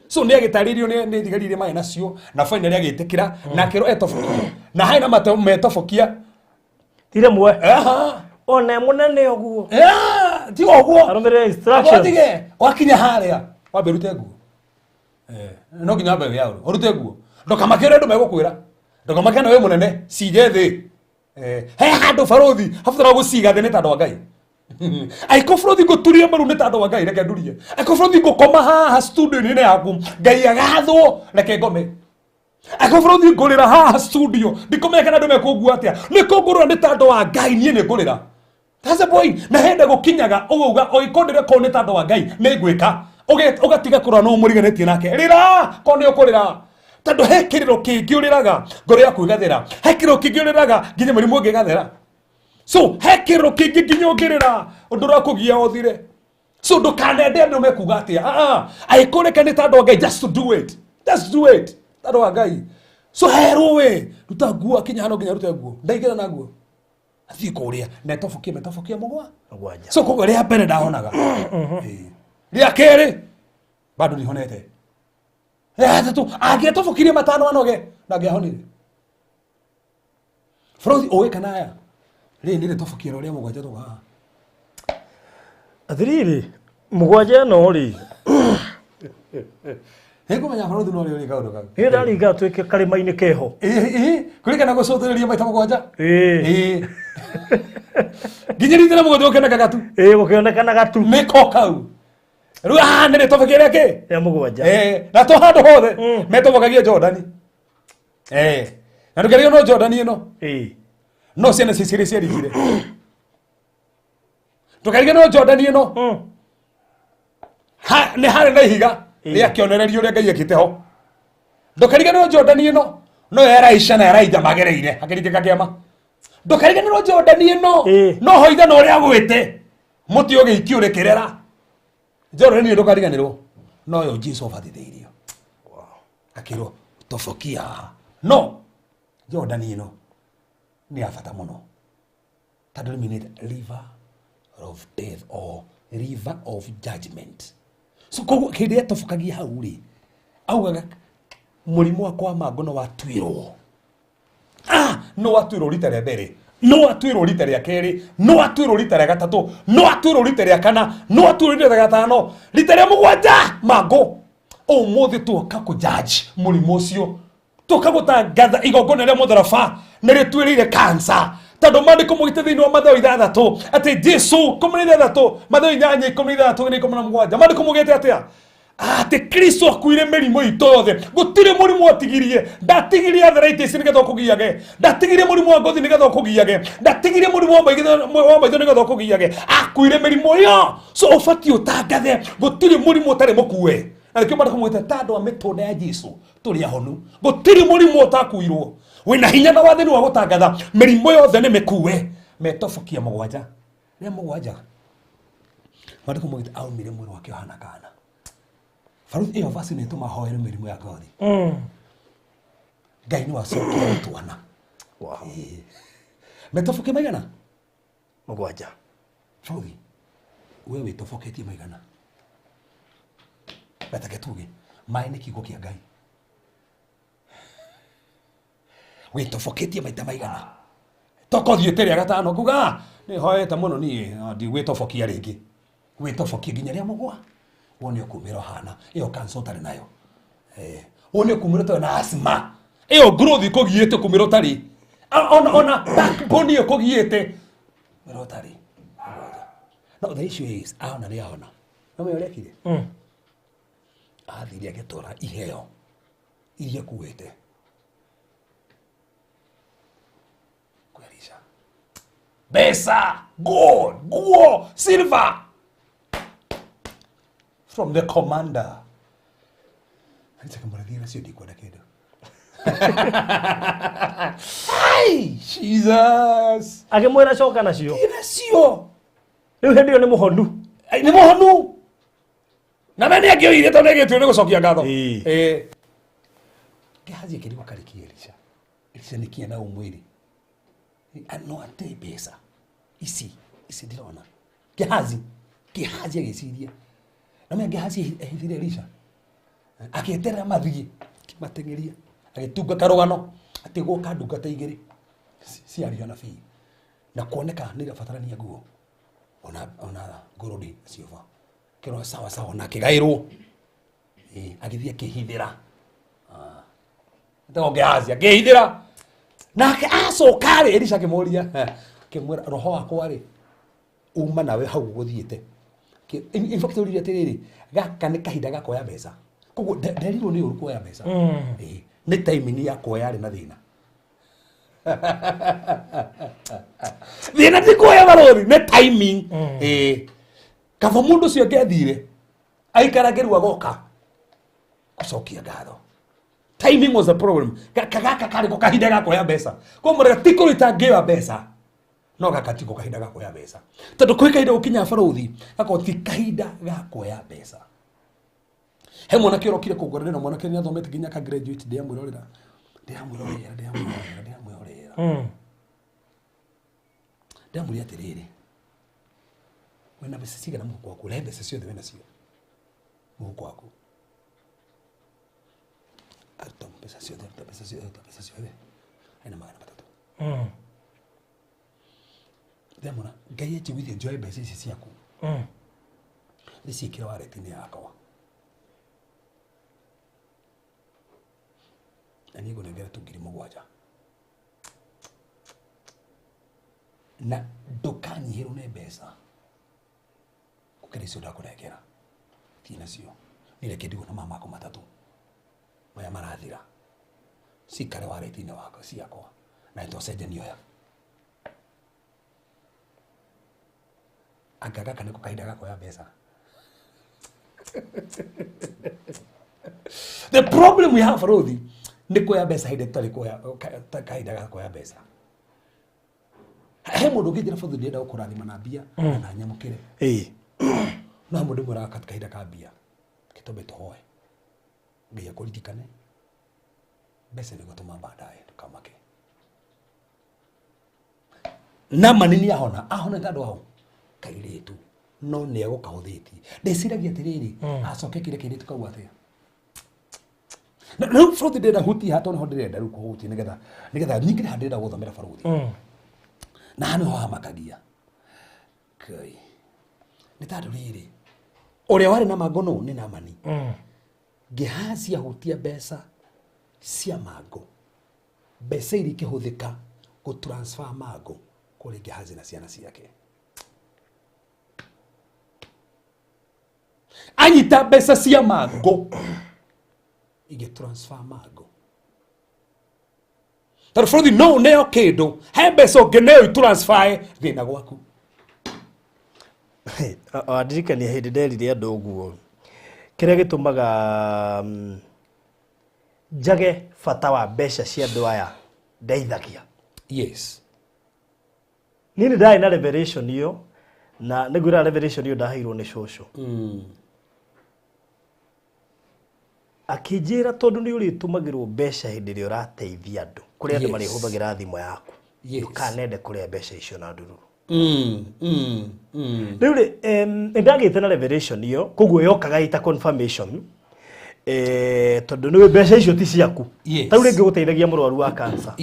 So nĩ agĩtarĩrio nĩ thigari iria marĩ nacio, na finally agĩtĩkĩra na akĩrwo etobokia, na harĩ na metobokia. Ti rĩmwe. Aha. Ona e mũnene ũguo. Yeah, tiga ũguo. Arũmĩrĩre instructions. Tige wakinya harĩa wambe ũrute nguo. No nginya wambe wĩyaũre ũrute nguo, ndũkamakĩre andũ megũkwĩra, ndũkamakĩre na wĩ mũnene, cige thĩ. He handũ barothi habatara gũciga thĩ nĩ tandũ wa Ngai. Aiko barothi ngũturia maru nĩ tandũ wa Ngai, reke ndurie. Aiko barothi ngũkoma haha studio-inĩ yaku, Ngai agathwo, reke ngome. Aiko barothi ngũrĩra haha studio, ndikũmenya kana andũ mekũngua atĩa, nĩ kũngũrĩra nĩ tandũ wa Ngai, niĩ nĩ ngũrĩra. That's the point. Na hende gũkinyaga ũgauga ũgĩkorwo ndĩreka nĩ tandũ wa Ngai nĩ ngwĩka. Ũgatiga kũrora nũ mũriganĩtie nake. Rĩra ko nĩ ũkũrĩra. Tondũ he kĩrĩro kĩngĩ ũrĩraga ngoro yaku ĩgathera. He kĩrĩro kĩngĩ ũrĩraga nginya mũrimũ ũngĩ ĩgathera. So he kĩrĩro kĩngĩ nginya ũngĩrĩra ũndũ ũrakũgia ũthire. So ndũkanende andũ mekuga atĩa. Ah, angĩkorwo nĩ tandũ wa Ngai, just do it. Just do it. Tandũ wa Ngai. So herwo we ruta nguo akinya hano nginya rute nguo. Ndaingĩra na nguo. Athiĩ kũrĩa na etobokie metobokie mũgwa. Mũgwanja. So koguo rĩa mbere ndahonaga. Ĩĩ. Rĩa kerĩ bado ndihonete. Rĩa gatatũ angĩetobokirie matano anoge ndangĩahonire. Bũrũri ũĩ kana aya rĩrĩ nĩ rĩtobokia rĩa mũgwanja tũga haha. Atĩrĩrĩ, mũgwanja ĩno rĩ, Nĩngũmenya bũrũri no rĩũrĩ kaũndũ kau. Nĩ ndaringa twĩke karĩma-inĩ keho. Ĩĩ, kũrikana gũcũthĩrĩria maita mũgwanja. Ĩĩ. Ĩĩ. Nginya rita rĩa mũgwanja gũkĩoneka gatu. Ĩĩ, gũkĩonekana gatu. Nĩko kau. Rĩu haha nĩ rĩtobokia rĩa kĩ? Rĩa mũgwanja. Ĩĩ, na to handũ hothe metobokagia Jordani. Ĩĩ. Na ndũkerio no Jordani ĩno. Ĩĩ. No ciana cicio ciaringire. Ndũkarige no Jordani ĩno. Ha, nĩ harĩ na ihiga rĩa kĩonereria ũrĩa Ngai ekĩte ho. Ndũkariganĩrwo Jordani ĩno no Elisha na Elijah magereire akĩringĩka kĩama. Ndũkariganĩrwo Jordani ĩno no ho ithe na ũrĩa agwĩte mũtĩ ũgĩikio ũrĩkĩrera. Jordani ĩno ndũkariganĩrwo noyo Jesu abatithĩirio akĩrwo tobokia haha. No Jordani ĩno nĩ ya bata mũno tondũ rĩminĩte river of death or river of judgment. So koguo hĩndĩ ĩrĩa tobokagia hau rĩ, augaga mũrimũ wakwa wa mangũ no watuĩrwo. No watuĩrwo rita rĩa mbere, no watuĩrwo rita rĩa kerĩ, no watuĩrwo rita rĩa gatatũ, no watuĩrwo rita rĩa kana, no watuĩrwo rita rĩa gatano, rita rĩa mũgwanja mangũ. Ũmũthĩ tuoka kũjudge mũrimũ ũcio, tuoka gũtangatha igongona rĩa mũtharaba nĩ rĩtuĩrĩire cancer. Tondũ maandĩko maugĩte thĩinĩ wa Mathayo ithathatũ atĩ Jesu ikũmi na ithathatũ, Mathayo inyanya ikũmi na ithathatũ na ikũmi na mũgwanja, maandĩko maugĩte atĩa? Atĩ Kristo akuire mĩrimũ itũ yothe, gũtirĩ mũrimũ atigirie. Ndatigirie arthritis nĩgetha ũkũgiage, ndatigirie mũrimũ wa ngothi nĩgetha ũkũgiage, ndatigirie mũrimũ wa maitho nĩgetha ũkũgiage, akuire mĩrimũ ĩyo. So ũbatiĩ ũtangathe gũtirĩ mũrimũ ũtarĩ mũkue. Na nĩkĩo maandĩko maugĩte ta andũ a mĩtũnda ya Jesu tũrĩ ahonu, gũtirĩ mũrimũ ũtakuirwo. Wĩna hinya na wathani wa gũtangatha mĩrimũ yothe nĩ mĩkue. Metobokia mũgwanja rĩa mũgwanja maandĩko maugĩte aumire mwĩrĩ wake ũhana kana. Baruthi ĩyo basi nĩ ĩtũma hoere mĩrimũ ya ngothi. Ngai nĩ wacokia twana. Metobokia maigana? Mũgwanja. Baruthi, we wĩtoboketie maigana? Gatake tuge, maĩ nĩ kiugo kĩa Ngai. Wĩtoboketie maita maigana? Toko thiĩte rĩa gatano nguga nĩ hoete mũno niĩ, ndigwĩtobokia rĩngĩ. Wĩtobokie nginya rĩa mũgwa. Wone ũkumĩra ũhana. Ĩyo cancer ũtarĩ nayo. Wone ũkumĩra ũtarĩ na asthma. Ĩyo growth ĩkũgiĩte ũkumĩra ũtarĩ. Ona backbone ĩyo ĩkũgiĩte. Ũkumĩra ũtarĩ. No the issue is, ahona nĩ ahona. No ũrĩa ekire? Athire agĩtwara iheo iria akuĩte. Kwĩ Elisha. Mbeca, gold, nguo, silver from the commander. Elisha akĩmwĩra, nacio ndikwenda kĩndũ. Ai, Jesus. Akĩmwĩra coka nacio. Thiĩ nacio. Rĩu hĩndĩ ĩyo nĩ mũhonu. Ai, nĩ mũhonu. Na me nĩ angĩoire tondũ nĩ agĩtuire nĩ gũcokia ngatho. Ĩĩ. Ĩĩ. Gehazi akĩrigwo karĩki Elisha. Elisha nĩ kĩĩ na ũmwĩrĩ? No ate mbeca ici, ici ndĩrona. Gehazi, Gehazi agĩciria. Na me Gehazi ehithire Elisha. Agĩeterera mathiĩ, akĩmateng'eria, agĩtunga karũgano atĩ gwoka ndungata igĩrĩ ciario anabii na kuoneka nĩ irabatarania nguo ona ngũrũni ciova. Kĩrwo sawa sawa na akĩgaĩrwo. Agĩthiĩ akĩhithĩra. Etagwo Gehazi akĩhithĩra. Nake acoka rĩ, Elisha akĩmũria, akĩmwĩra, roho wakwa rĩ, uma nawe hau ũgũthiĩte. In fact oririe atĩrĩrĩ, gaka nĩ kahinda ga kuoya mbeca. Koguo nderirwo nĩ ũru kuoya mbeca. Ĩĩ, nĩ timing ya kuoya arĩ na thĩna. Thĩna ti kuoya barũthi, nĩ timing. Ĩĩ. Kaba mũndũ ũcio angĩathire, aikara ngĩrua agoka gũcokia ngatho. Timing was the problem. Gaka gaka karĩ ko kahinda ga kuoya mbeca. Koguo mũrega ti kũruta ngĩoya mbeca, no gaka tiko kahinda ga kuoya mbeca. Tondũ kwĩ kahinda gũkinya barũthi, gakorwo ti kahinda ga kuoya mbeca. He mwanake ũrokire kũngora na mwanake nĩ athomete nginya ka graduate, ndĩramwĩrorera, ndĩramwĩrorera, ndĩramwĩrorera, ndĩramwĩrorera. Ndĩramwĩra atĩrĩrĩ, wĩna mbeca cigana mũhuko waku? Rehe mbeca ciothe wĩna cio mũhuko waku. Aruta mbeca ciothe, aruta mbeca ciothe, aruta mbeca ciothe, ena 300. Ndĩramwĩra, Ngai anjiguithie njoe mbeca ici ciaku, ndĩciĩkĩre wallet-inĩ yakwa, na niĩ ngũnengere tu 7,000, na ndũkanyihĩrwo nĩ mbeca gũkĩra icio ndakũnengera. Thiĩ nacio, niĩ reke ndigwo na maya makwa matatũ maya marathira, cikare wallet-inĩ wakwa ciakwa, na nĩtwacenjania oya. Anga gaka nĩko kahinda ga kuoya mbeca. The problem we have, Ruthi, nĩ kuoya mbeca hĩndĩ tũtarĩ kuoya kahinda ga kuoya mbeca. He mũndũ ũngĩnjĩra, "Bũthi, ndĩrenda gũkũrathima na mbia," na nyamũkĩre. No he mũndũ ũmwe kahinda ka mbia gĩtũme tũhoe Ngai akũririkane, mbeca nĩ gũtũma baadaye, ndũkamake. Namani nĩ ahona, ahona nĩ tondũ aho kairĩtu no nĩ egũkahũthĩtie. Ndĩciragia atĩrĩrĩ, acoke kĩrĩa kairĩtu kau atĩa? Na rĩu barũthi ndĩrenda hutie haha, tondũ nĩho ndĩrenda rĩu kũhutia, nĩgetha nyingĩre haha ndĩrenda gũthomera barũthi. Na haha nĩho hamakagia Ngai, nĩ tondũ rĩrĩ, ũrĩa warĩ na mangũ nũ? Nĩ Namani. Gehazi ahutia mbeca cia mangũ, mbeca iria ikĩhũthĩka gũ transfer mangũ kũrĩ Gehazi na ciana ciake. Anyita mbeca cia mangũ igĩ transfer mangũ, tondũ bũrũri no ũneo kĩndũ, he mbeca ũngĩneo itransfer thĩna gwaku. Wandirikania hĩndĩ nderire andũ ũguo, kĩrĩa gĩtũmaga njage bata wa mbeca cia andũ aya ndeithagia. Niĩ nĩ ndarĩ na revelation ĩyo, na nĩngwĩra revelation ĩyo ndaheirwo nĩ cũcũ. Akĩnjĩra, tondũ nĩ ũrĩtũmagĩrwo mbeca hĩndĩ ĩrĩa ũrateithia andũ, kũrĩ andũ marĩhũthagĩra thimũ yaku, ndũkanende kũrĩa mbeca icio na ndururu. Rĩu rĩ, nĩ ndagĩte na revelation ĩyo, koguo yokaga ĩta confirmation, tondũ nĩ mbeca icio ti ciaku. Ta rĩu rĩngĩ ũgũteithagia mũrwaru wa cancer,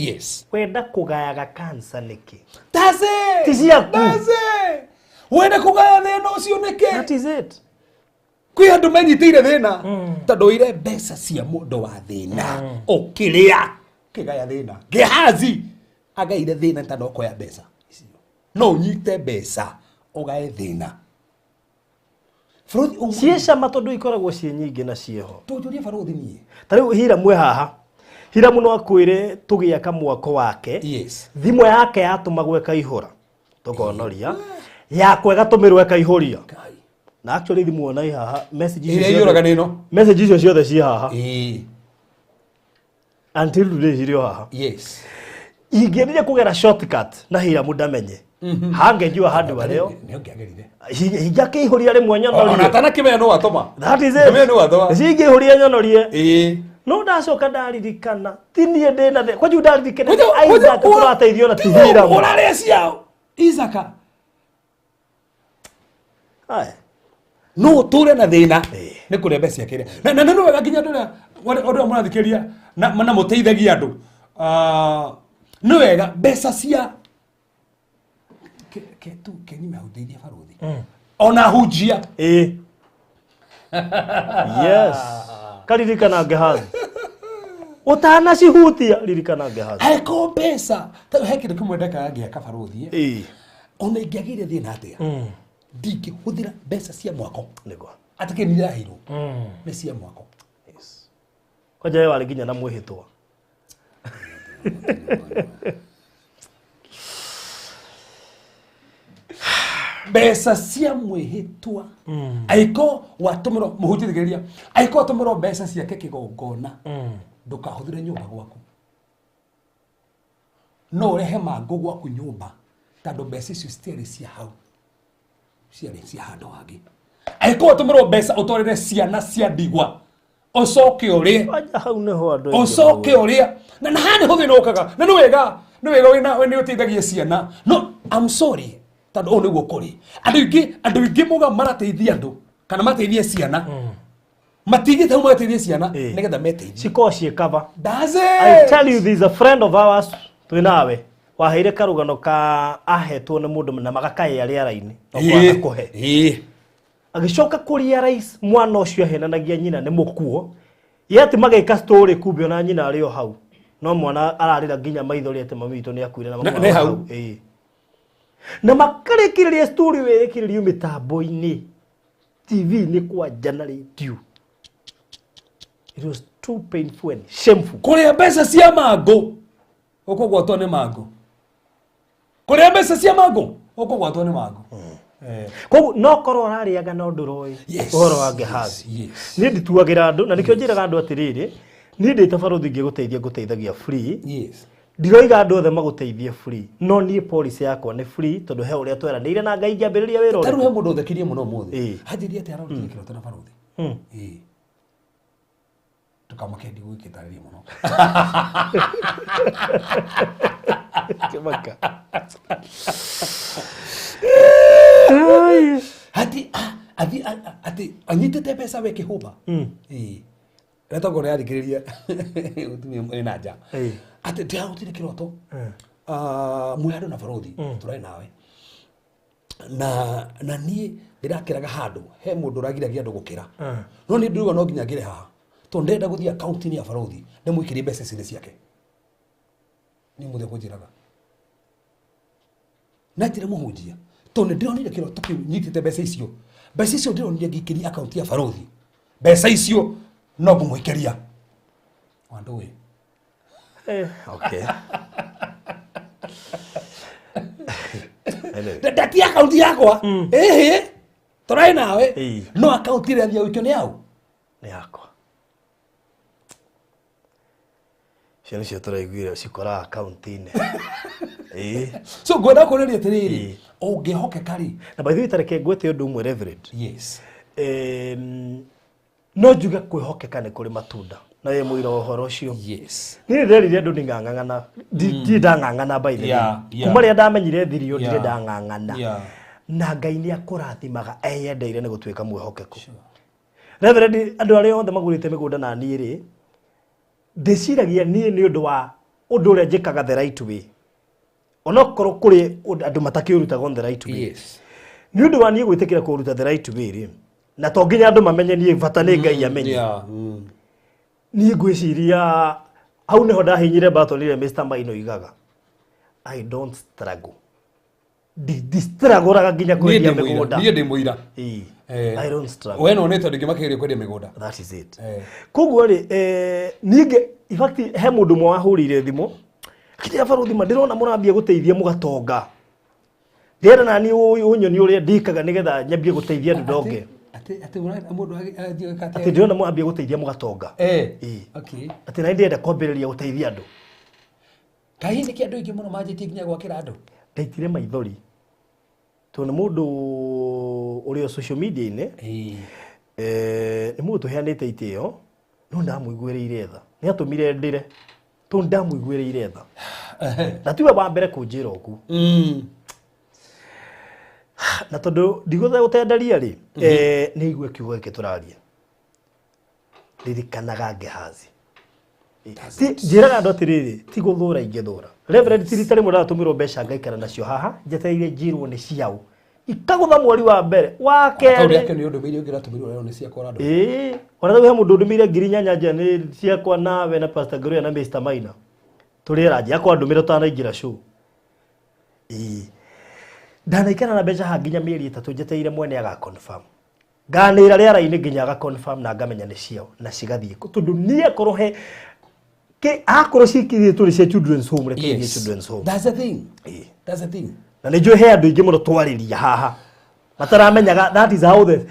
wenda kũgayaga cancer nĩkĩ? That's it. Ti ciaku. That's it. Wenda kũgaya thĩna ũcio nĩkĩ? That is it. Kwĩ andũ menyitĩire thĩna, tondũ ũire mbeca cia mũndũ wa thĩna ũkĩrĩa kĩgaya thĩna. Gehazi agaire thĩna nĩ tondũ okoya mbeca icio. No ũnyite mbeca ũgae thĩna, bũrũri ũmwe. Ciĩ cama tondũ ikoragwo ciĩ nyingĩ na ciĩho. Tũnjũrie barũthi niĩ. Ta rĩu Hiramu e haha, Hiramu no akwĩre tũgĩaka mwako wake, thimũ yake yatũmagwo ĩkaihũra, tũkonoria yakwa ĩgatũmĩrwo ĩkaihũria. Ngai. Na actually thimũ ona ĩ haha, message icio Ĩrĩa ciothe- iyũraga nĩ ĩno. Message icio ciothe ciĩ haha. Until today cirĩ o haha. Ingĩendire kũgera shortcut na Hiramu ndamenye hangenjua handũ harĩo. Nĩ ũngĩagerire. Ingĩakĩihũria rĩmwe Ona nyonorie. atanakĩmenya nĩ watũma. That is it. Ndamenya nĩ watũma. Cingĩihũria nyonorie. No ndacoka ndaririkana ti niĩ ndĩna thĩ kwanyu, ndaririkana nĩ Isaac tũrateithio na ti Hiramu. Ũrarĩa ciao Isaka. Aya. No ũtũre na thĩna nĩ kũrĩa mbeca ciake na nĩ wega nginya andũ arĩa mũrathikĩrĩria na mũteithagia andũ. Ah, nĩ wega mbeca cia ke tu kenyime hauteithia barũthi ona hunjia. Ĩĩ, yes, karirikana Gehazi. Ũtanacihutia ririkana Gehazi. Angĩkorwo mbeca ta he kĩndũ kĩmwe ndekaga ngĩaka barũthi, Ĩĩ. Ona ingĩagĩire thĩna atĩa, ndingĩhũthĩra mbeca cia mwako. Nĩguo. Atĩ kĩndũ ndĩraheirwo nĩ cia mwako. Yes. Kwanja we warĩ nginya na mwĩhĩtwa. Mbeca cia mwĩhĩtwa, angĩkorwo watũmĩrwo, mũhunjia thikĩrĩria, angĩkorwo watũmĩrwo mbeca ciake kĩgongona, ndũkahũthĩre nyũmba gwaku. No ũrehe mangũ gwaku nyũmba, tondũ mbeca icio citiarĩ cia hau, ciarĩ cia handũ hangĩ. Angĩkorwo watũmĩrwo mbeca ũtwarĩre ciana cia ndigwa, ũcoke ũrĩe. Kwanja hau nĩho andũ aingĩ Ũcoke maugaga. ũrĩa na haha nĩho thĩna ũkaga. Na nĩ wega wĩna nĩ ũteithagia ciana, no I'm sorry, tondũ ũũ nĩguo kũrĩ. Andũ aingĩ muga marateithia andũ kana mateithie ciana, matigĩte hau magateithie ciana nĩgetha meteithie. Cikorwo ciĩ cover. That's it. I tell you, there's a friend of ours twĩ nawe waheire karũgano ka ahetwo nĩ mũndũ na magakaĩa rĩera-inĩ no kwaga kũhe. Agĩcoka kũrealize mwana ũcio ahenanagia nyina nĩ mũkuo, ye atĩ magĩka story kumbe ona nyina arĩ o hau, no mwana ararĩra nginya maithori atĩ mami witũ nĩ akuire na mami Nĩ hau. Ĩĩ. Na makarĩkĩrĩria story wĩrĩkĩrĩrio mĩtambo-inĩ, TV-inĩ kwanja na radio. It was too painful and shameful. Kũrĩa mbeca cia mangũ, ũkũgwatwo nĩ mangũ. Kũrĩa mbeca cia mangũ, ũkũgwatwo nĩ mangũ. Koguo no korwo ũrarĩaga no ndũroĩ ũhoro wa Gehazi. Niĩ ndituagĩra andũ, na nĩkĩo njĩraga andũ atĩrĩrĩ, niĩ ndĩ ta barũthi ngĩgũteithia ngũteithagia free. Ndiroiga andũ othe magũteithie free, no niĩ policy yakwa nĩ free, tondũ he ũrĩa tweranĩire na Ngai ngĩambĩrĩria wĩra Ta rĩu he ũrĩkũ. Mũndũ ũthekirie mũno ũmũthĩ. Hanjĩrie atĩ arorire kĩroto na barũthi. Ĩĩ. Ndũkamake, ndigũgĩtarĩria mũno. Kĩmaka. Ati athi ati anyitĩte mbeca we kĩhũba. Ĩĩ. Retagwo nĩ athikĩrĩria mũtumia ũrĩ na nja. Atĩ ndĩrarotire kĩroto. Ah, mwĩ handũ na barũthi, tũrarĩ nawe na niĩ ndĩrakĩraga handũ he mũndũ ũragiragia andũ gũkĩra, no niĩ ndĩrauga no nginya ngĩre haha tondũ ndĩrenda gũthiĩ akaunti-inĩ ya barũthi ndĩmũikĩrie mbeca ici nĩ ciake. Nĩ mũthĩ kũnjĩraga na njĩra mũhunjia, tondũ nĩ ndĩronire kĩroto kĩu nyitĩte mbeca icio. Mbeca icio ndĩronire ngĩikĩria akaunti ya barũthi, mbeca icio no ngũmũikĩria wandũĩ. Okay. Anyway. Ndati akaunti yakwa ĩhĩ tũrarĩ nawe, no akaunti ĩrĩa thiaga gũikio nĩ yau. Nĩ yakwa. Ciana icio tũraiguire cikoraga akaunti-inĩ. Ĩĩ. So ngwenda kũrĩria atĩrĩrĩ, ũngĩhokeka rĩ. Na by the way, tareke ngwĩte ũndũ ũmwe, Reverend. Yes. No njuge kwĩhokeka nĩ kũrĩ matunda na wĩ mũira wa ũhoro ũcio. Niĩ nderire andũ nĩ ng'ang'ana, ndirĩ ndang'ang'ana, by the way. Kuma rĩrĩa ndamenyire thirio, ndirĩ ndang'ang'ana. Na Ngai nĩ akũrathimaga eyendeire nĩ gũtuĩka mwĩhokeku. Reverend, andũ arĩa othe magũrĩte mĩgũnda na niĩ rĩ, ndĩciragia niĩ nĩ ũndũ wa ũndũ ũrĩa njĩkaga the right way, onokorwo kũrĩ andũ matakĩũrutaga on the right way. Nĩ ũndũ wa niĩ gwĩtĩkĩra kũruta the right way rĩ, na to nginya andũ mamenye niĩ, bata nĩ Ngai amenye. Niĩ ngwĩciria hau nĩho ndahinyire button ĩrĩa Mr. Maino oigaga, I don't struggle. Ndistragũraga nginya Niĩ kwendia ndĩ mũira. mĩgũnda. Niĩ ndĩ mũira. Ĩĩ. I don't struggle. We no nĩ tondũ ingĩmakĩgeria kwendia mĩgũnda. That is it. Koguo rĩ, niĩ in fact he mũndũ ũmwe wahũrĩire thimũ akĩnjĩra, "Barũthi, ma ndĩrona mũrambia gũteithia mũgatonga, ndĩrenda na niĩ ũnyonie ũrĩa ndĩkaga nĩgetha nyambie gũteithia andũ ndonge." Atĩ mũndũ athiĩ gwĩka Atĩ ndĩrona mũrambia gũteithia mũgatonga. Ĩĩ. Atĩ na niĩ ndĩrenda kwambĩrĩria gũteithia andũ. Kaĩ nĩkĩ andũ aingĩ mũno manjĩtie nginya gwakĩra andũ? Ndaitire maithori tondũ nĩ mũndũ ũrĩ o social media-inĩ. Nĩ mũndũ tũheanĩte itĩo, no ndamũiguĩrĩire tha, nĩ atũmire ndĩre tondũ ndamũiguĩrĩire tha, na tiwe wa mbere kũnjĩra ũguo. Na tondũ ndigũtha gũtenderia rĩ, nĩ igue kiugo gĩkĩ tũraria, ririkanaga Gehazi. Ti njĩraga andũ atĩrĩrĩ, ti gũthũra ingĩthũra, Reverend, ti rita rĩmwe ndaratũmĩrwo mbeca ngaikara nacio haha njetereire njirwo nĩ ciaũ. Ikagũtha mweri wa mbere wa Tondũ kerĩ. yake nĩ ũndũ mĩirio ũngĩratũmĩrwo rero nĩ ciakwa ũrandũ. Ĩĩ, ona rĩu he mũndũ ndũmĩire 8,000 nja nĩ ciakwa nawe na Pastor Ngũrũya na Mr. Maina. Tũrĩ ranji akwa ndũmĩre ũtanaingĩra show. Ĩĩ. Ndanaikara na mbeca haha nginya mĩeri 3 njetereire mwene aga confirm. Nganĩra rĩera-inĩ nginya aga confirm na ngamenya nĩ ciao na cigathiĩ. Tondũ niĩ akorwo he kĩ akorwo cikirĩtwo nĩ cia children's home, reke ithiĩ children's home. That's the thing. Ĩĩ. That's the thing. Na nĩ njũĩ he andũ aingĩ mũno twarĩria haha mataramenyaga that is how the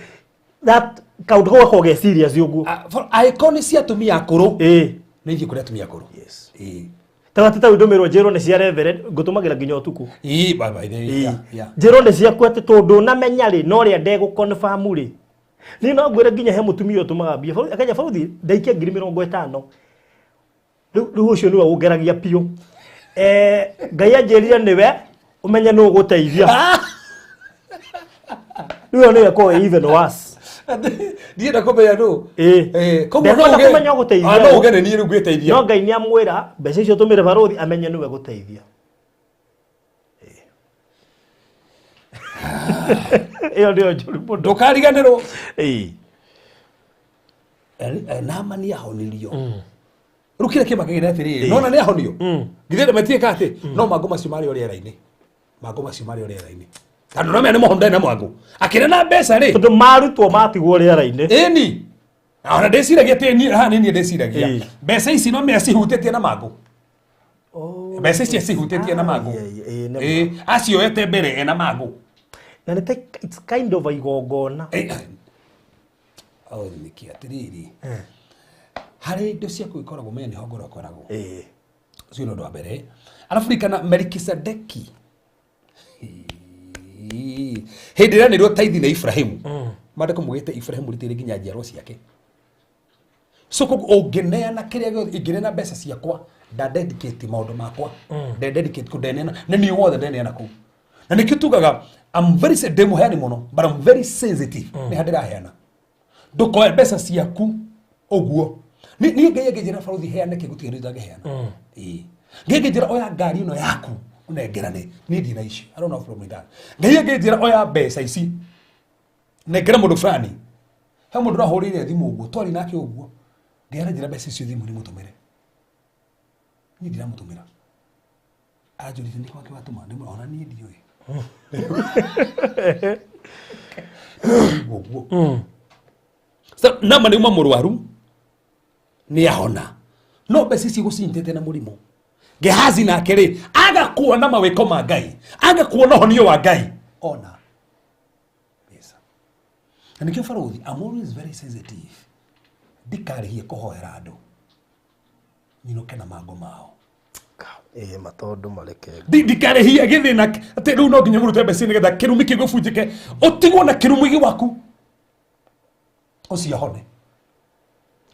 that kaũndũ kau gakoragwo ge serious ũguo. Angĩkorwo nĩ cia atumia akũrũ, Ĩĩ. nĩ ithiĩ kũrĩ atumia akũrũ. Yes. Ĩĩ. Ta atĩ ta ndũmĩrwo njĩrwo nĩ cia reverend ngũtũmagĩra nginya ũtukũ. Ĩĩ, bye bye. Ĩĩ. Yeah. Njĩrwo nĩ ciaku atĩ tondũ namenya rĩ no rĩa ndegũ confirm rĩ. Niĩ no ngwĩre nginya he mũtumia ũtũmaga mbia. Akenya bũrũri ndaikia 50,000. Rĩu ũcio nĩwe ũngeragia biũ. Ngai anjĩrire nĩwe ũmenye nũ ũgũteithia. Rĩu ĩyo nĩyo ĩkoragwo ĩ even worse. Ndienda kũmenya nũ. Ĩĩ. Eh, koguo no Ndekwenda ũge- kũmenya ũgũteithia Ah, no nũ. ũge nĩ niĩ rĩu ngwĩteithia. No Ngai nĩ amwĩra mbeca icio tũmĩre barũthi amenye nĩwe gũteithia. Ĩyo nĩyo njũru mũno. Ndũkariganĩrwo. Ĩĩ. Naamani ahonirio. Rĩu kĩrĩa kĩmakagia nĩ atĩrĩrĩ, nona nĩ ahonio. Githĩ andũ matiĩka atĩ no mangũ macio marĩ o rĩera-inĩ. Mangũ macio marĩ o rĩera-inĩ. Tondũ no menya nĩ mũhonu ndarĩ na mangũ. Akĩrĩa na mbeca rĩ. Tondũ marutwo matigwo rĩera-inĩ. Ĩni. Ona ndĩciragia atĩ niĩ haha nĩ niĩ ndĩciragia. Ĩĩ. Mbeca ici no menya cihutĩtie na mangũ. Mbeca ici cihutĩtie na mangũ. Ĩĩ, nĩ ma. Ĩĩ, acioete mbere ena mangũ. Na nĩ ta it's kind of a igongona. Oh, nĩkĩ atĩrĩrĩ. Harĩ indo ciaku ikoragwo menya nĩho ngoro ĩkoragwo. Ĩĩ. Ũcio nĩ ũndũ wa mbere. Arabu ririkana Melikisedeki. Hĩndĩ ĩrĩa nĩrĩo taithi na Ibrahimu. Maandĩko maugĩte Ibrahimu rĩtĩrĩ nginya njiarwa ciake. So koguo ũngĩneana kĩrĩa gĩothe, ingĩneana mbeca ciakwa, nda dedicate maũndũ makwa. Nda dedicate kũ ndeneana, nĩ niĩ wothe ndeneana kũu. Na nĩkĩo tugaga I'm very ndĩ mũheani mũno, but I'm very sensitive. Nĩ ha ndĩraheana. Ndũkoe mbeca ciaku ũguo. Niĩ Ngai angĩnjĩra barũthi heane kĩ gũtirĩ ũndũ itangĩheana. Ĩĩ. Ngai angĩnjĩra oya ngari ĩno yaku ũnengerane, niĩ ndirĩ na issue. I don't have problem with that. Ngai angĩnjĩra oya mbeca ici nengera mũndũ fulani, he mũndũ ũrahũrĩire thimũ ũguo, twarĩ nake ũguo, Ngai aranjĩra mbeca icio thimũ nĩmũtũmĩre. Niĩ ndiramũtũmĩra. Anjũrire nĩ gwake watũma, ndĩmwĩra ona niĩ ndiũĩ. Ũguo. So, nama nĩ uma mũrwaru nĩ ahona no mbeca ici gũcinyitĩte na mũrimũ. Gehazi nake rĩ aga kuona mawĩko ma Ngai, aga kuona ũhonio wa Ngai, ona mbeca. Na nĩkĩo barũthi, I'm always very sensitive. Ndikarĩhie kũhoera andũ nyinũke na mangũ mao. Ĩĩ, matondũ mareke. Ndikarĩhie gĩthĩna atĩ rĩu no nginya mũrute mbeca nĩgetha kĩrumi kĩu gĩbunjĩke, ũtigwo na kĩrumi gĩwaku ũcio ahone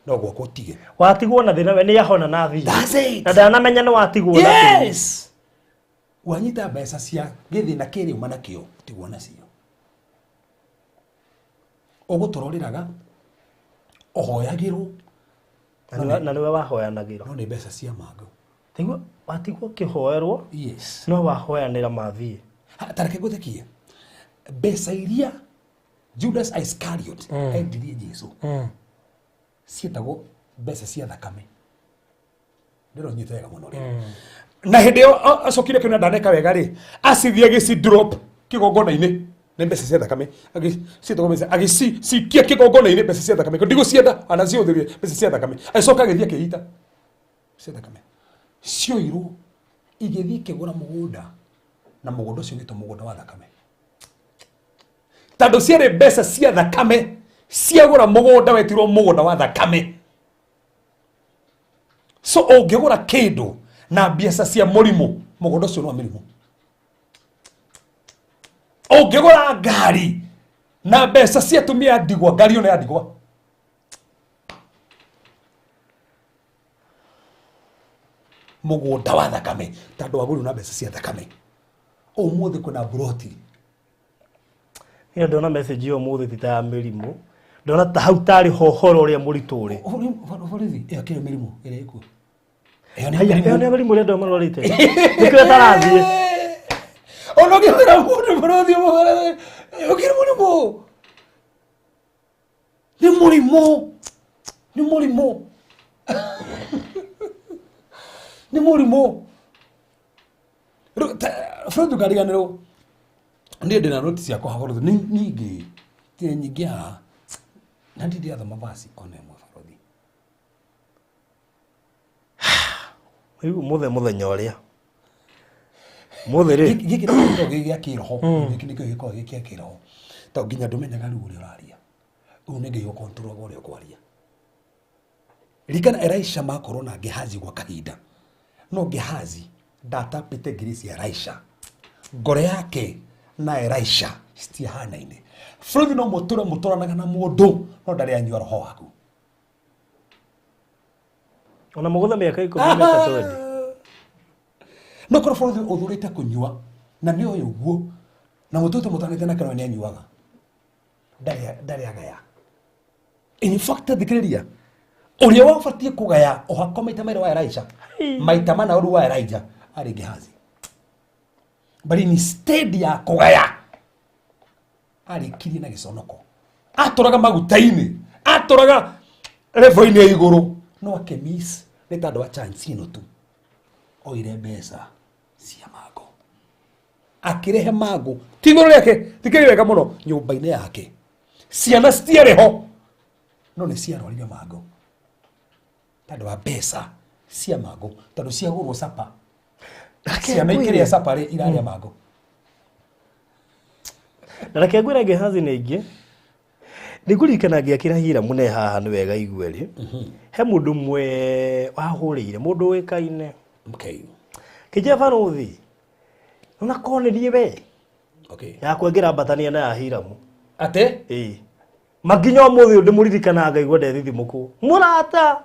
no gwakwa ũtige. Watigwo na thĩna we nĩ ahona na athiĩ. That's it. Na ndanamenya nĩ watigwo na kĩrumi. Yes. Wanyita mbeca cia gĩthĩna kĩrĩ uma nakĩo ũtigwo nacio. Ũgũtũrorĩraga ũhoyagĩrwo. Na nĩwe wahoyanagĩra. No nĩ mbeca cia mangũ. Tiguo watigwo ũkĩhoerwo. Yes. No wahoyanĩra mathiĩ. Ta reke ngũthekie. Mbeca iria Judas Iscariot endirie Jesu ciĩtagwo mbeca cia thakame. Ndĩro nyite wega mũno rĩ. Na hĩndĩ ĩyo acokire kĩona ndaneka wega rĩ, acithie agĩci drop kĩgongona-inĩ nĩ mbeca cia thakame. Ciĩtagwo mbeca, agĩcikia kĩgongona-inĩ mbeca cia thakame. Ndigũcienda anacihũthĩrie mbeca cia thakame. Agĩcoka agĩthiĩ akĩita cia thakame. Cioirwo igĩthiĩ ikĩgũra mũgũnda, na mũgũnda ũcio ũgĩtwo mũgũnda wa thakame. Tondũ ciarĩ mbeca cia thakame ciagũra mũgũnda wetirwo mũgũnda wa thakame. So ũngĩgũra kĩndũ na mbeca cia mũrimũ, mũgũnda ũcio nĩ wa mĩrimũ. Ũngĩgũra ngari na mbeca cia atumia a ndigwa, ngari ĩyo nĩ ya ndigwa. Mũgũnda wa thakame, tondũ wagũrirwo na mbeca cia thakame. Ũmũthĩ kwĩna mburoti. Niĩ ndona message ĩyo ũmũthĩ ti ta ya mĩrimũ. Ndona ta hau tarĩ ho ũhoro ũrĩa mũritũ ũrĩ. Borithi, ĩyo kĩrĩ mĩrimũ ĩrĩa ĩkuo. Ĩyo nĩ Haya, mĩrimũ. ĩyo nĩ mĩrimũ ĩrĩa andũ marwarĩte. Nĩkĩo ĩtarathiĩ. Ona ũngĩhũthĩra mũndũ bũrũthi ũmũhũre. Ũkĩrĩ mũrimũ. Nĩ mũrimũ. Nĩ mũrimũ. Nĩ mũrimũ. Rĩu, Fred ndũkariganĩrwo. Niĩ ndĩna noti ciakwa haha bũrũri. Nĩ nyingĩ. Ti nyingĩ haha. Na ndirĩ ndĩrathoma verse ona ĩmwe bũrũri. Rĩu ũmũthĩ mũthenya ũrĩa. Ũmũthĩ rĩ. Gĩkĩ nĩkĩo gĩkoragwo gĩ gĩa kĩroho. Gĩkĩ nĩkĩo gĩkoragwo gĩ kĩa kĩroho. Tondũ nginya ndũmenyaga rĩu ũrĩa ũraria. Ũyũ nĩ Ngai ũkontrolaga ũrĩa ũkwaria. Ririkana Elisha makorwo na Gehazi gwa kahinda. No Gehazi ndatapĩte grace ya Elisha. Ngoro yake na Elisha citiahanaine. Bũrũri no mũtũre mũtũranaga na mũndũ no ndarĩ anyua roho waku. Ona mũgũtha mĩaka ikũmi mĩaka 20. No korwo bũrũri ũthurĩte kũnyua na nĩ ũyũ ũguo na mũtũte mũtanĩte nake no nĩ anyuaga. Ndarĩ agaya. In fact thikĩrĩria ũrĩa wabatiĩ kũgaya ũhako maita merĩ wa Elijah maita mana ũru wa Elijah arĩ Gehazi, but instead ya kũgaya arĩkirie na gĩconoko, atũraga maguta-inĩ, atũraga level-inĩ ya igũrũ, no akĩmiss nĩ tondũ wa chance ĩno tu. Oire mbeca cia mango akĩrehe mango ti igũrũ rĩake, thikĩrĩria wega mũno, nyũmba-inĩ yake ciana citiarĩ ho no nĩ ciarwarire mango tondũ wa mbeca cia mango, tondũ ciagũrwo capa, ciana ikĩrĩa capa rĩ irarĩa mango. Na reke ngwĩre Gehazi nĩ ingĩ. Nĩngũririkana ngĩakĩra Hiramu ne haha nĩ wega igue rĩ. He mũndũ ũmwe wahũrĩire, mũndũ ũĩkaine. Okay. Kĩnjĩra barũthi, ona korwo nĩ niĩ we. Okay. Yakwa ĩngĩrambatania na ya Hiramu. Ate? Ĩĩ. Makinya ũmũthĩ ũyũ ndĩmũririkanaga ngaigua ndethithimũkwo. Mũrata!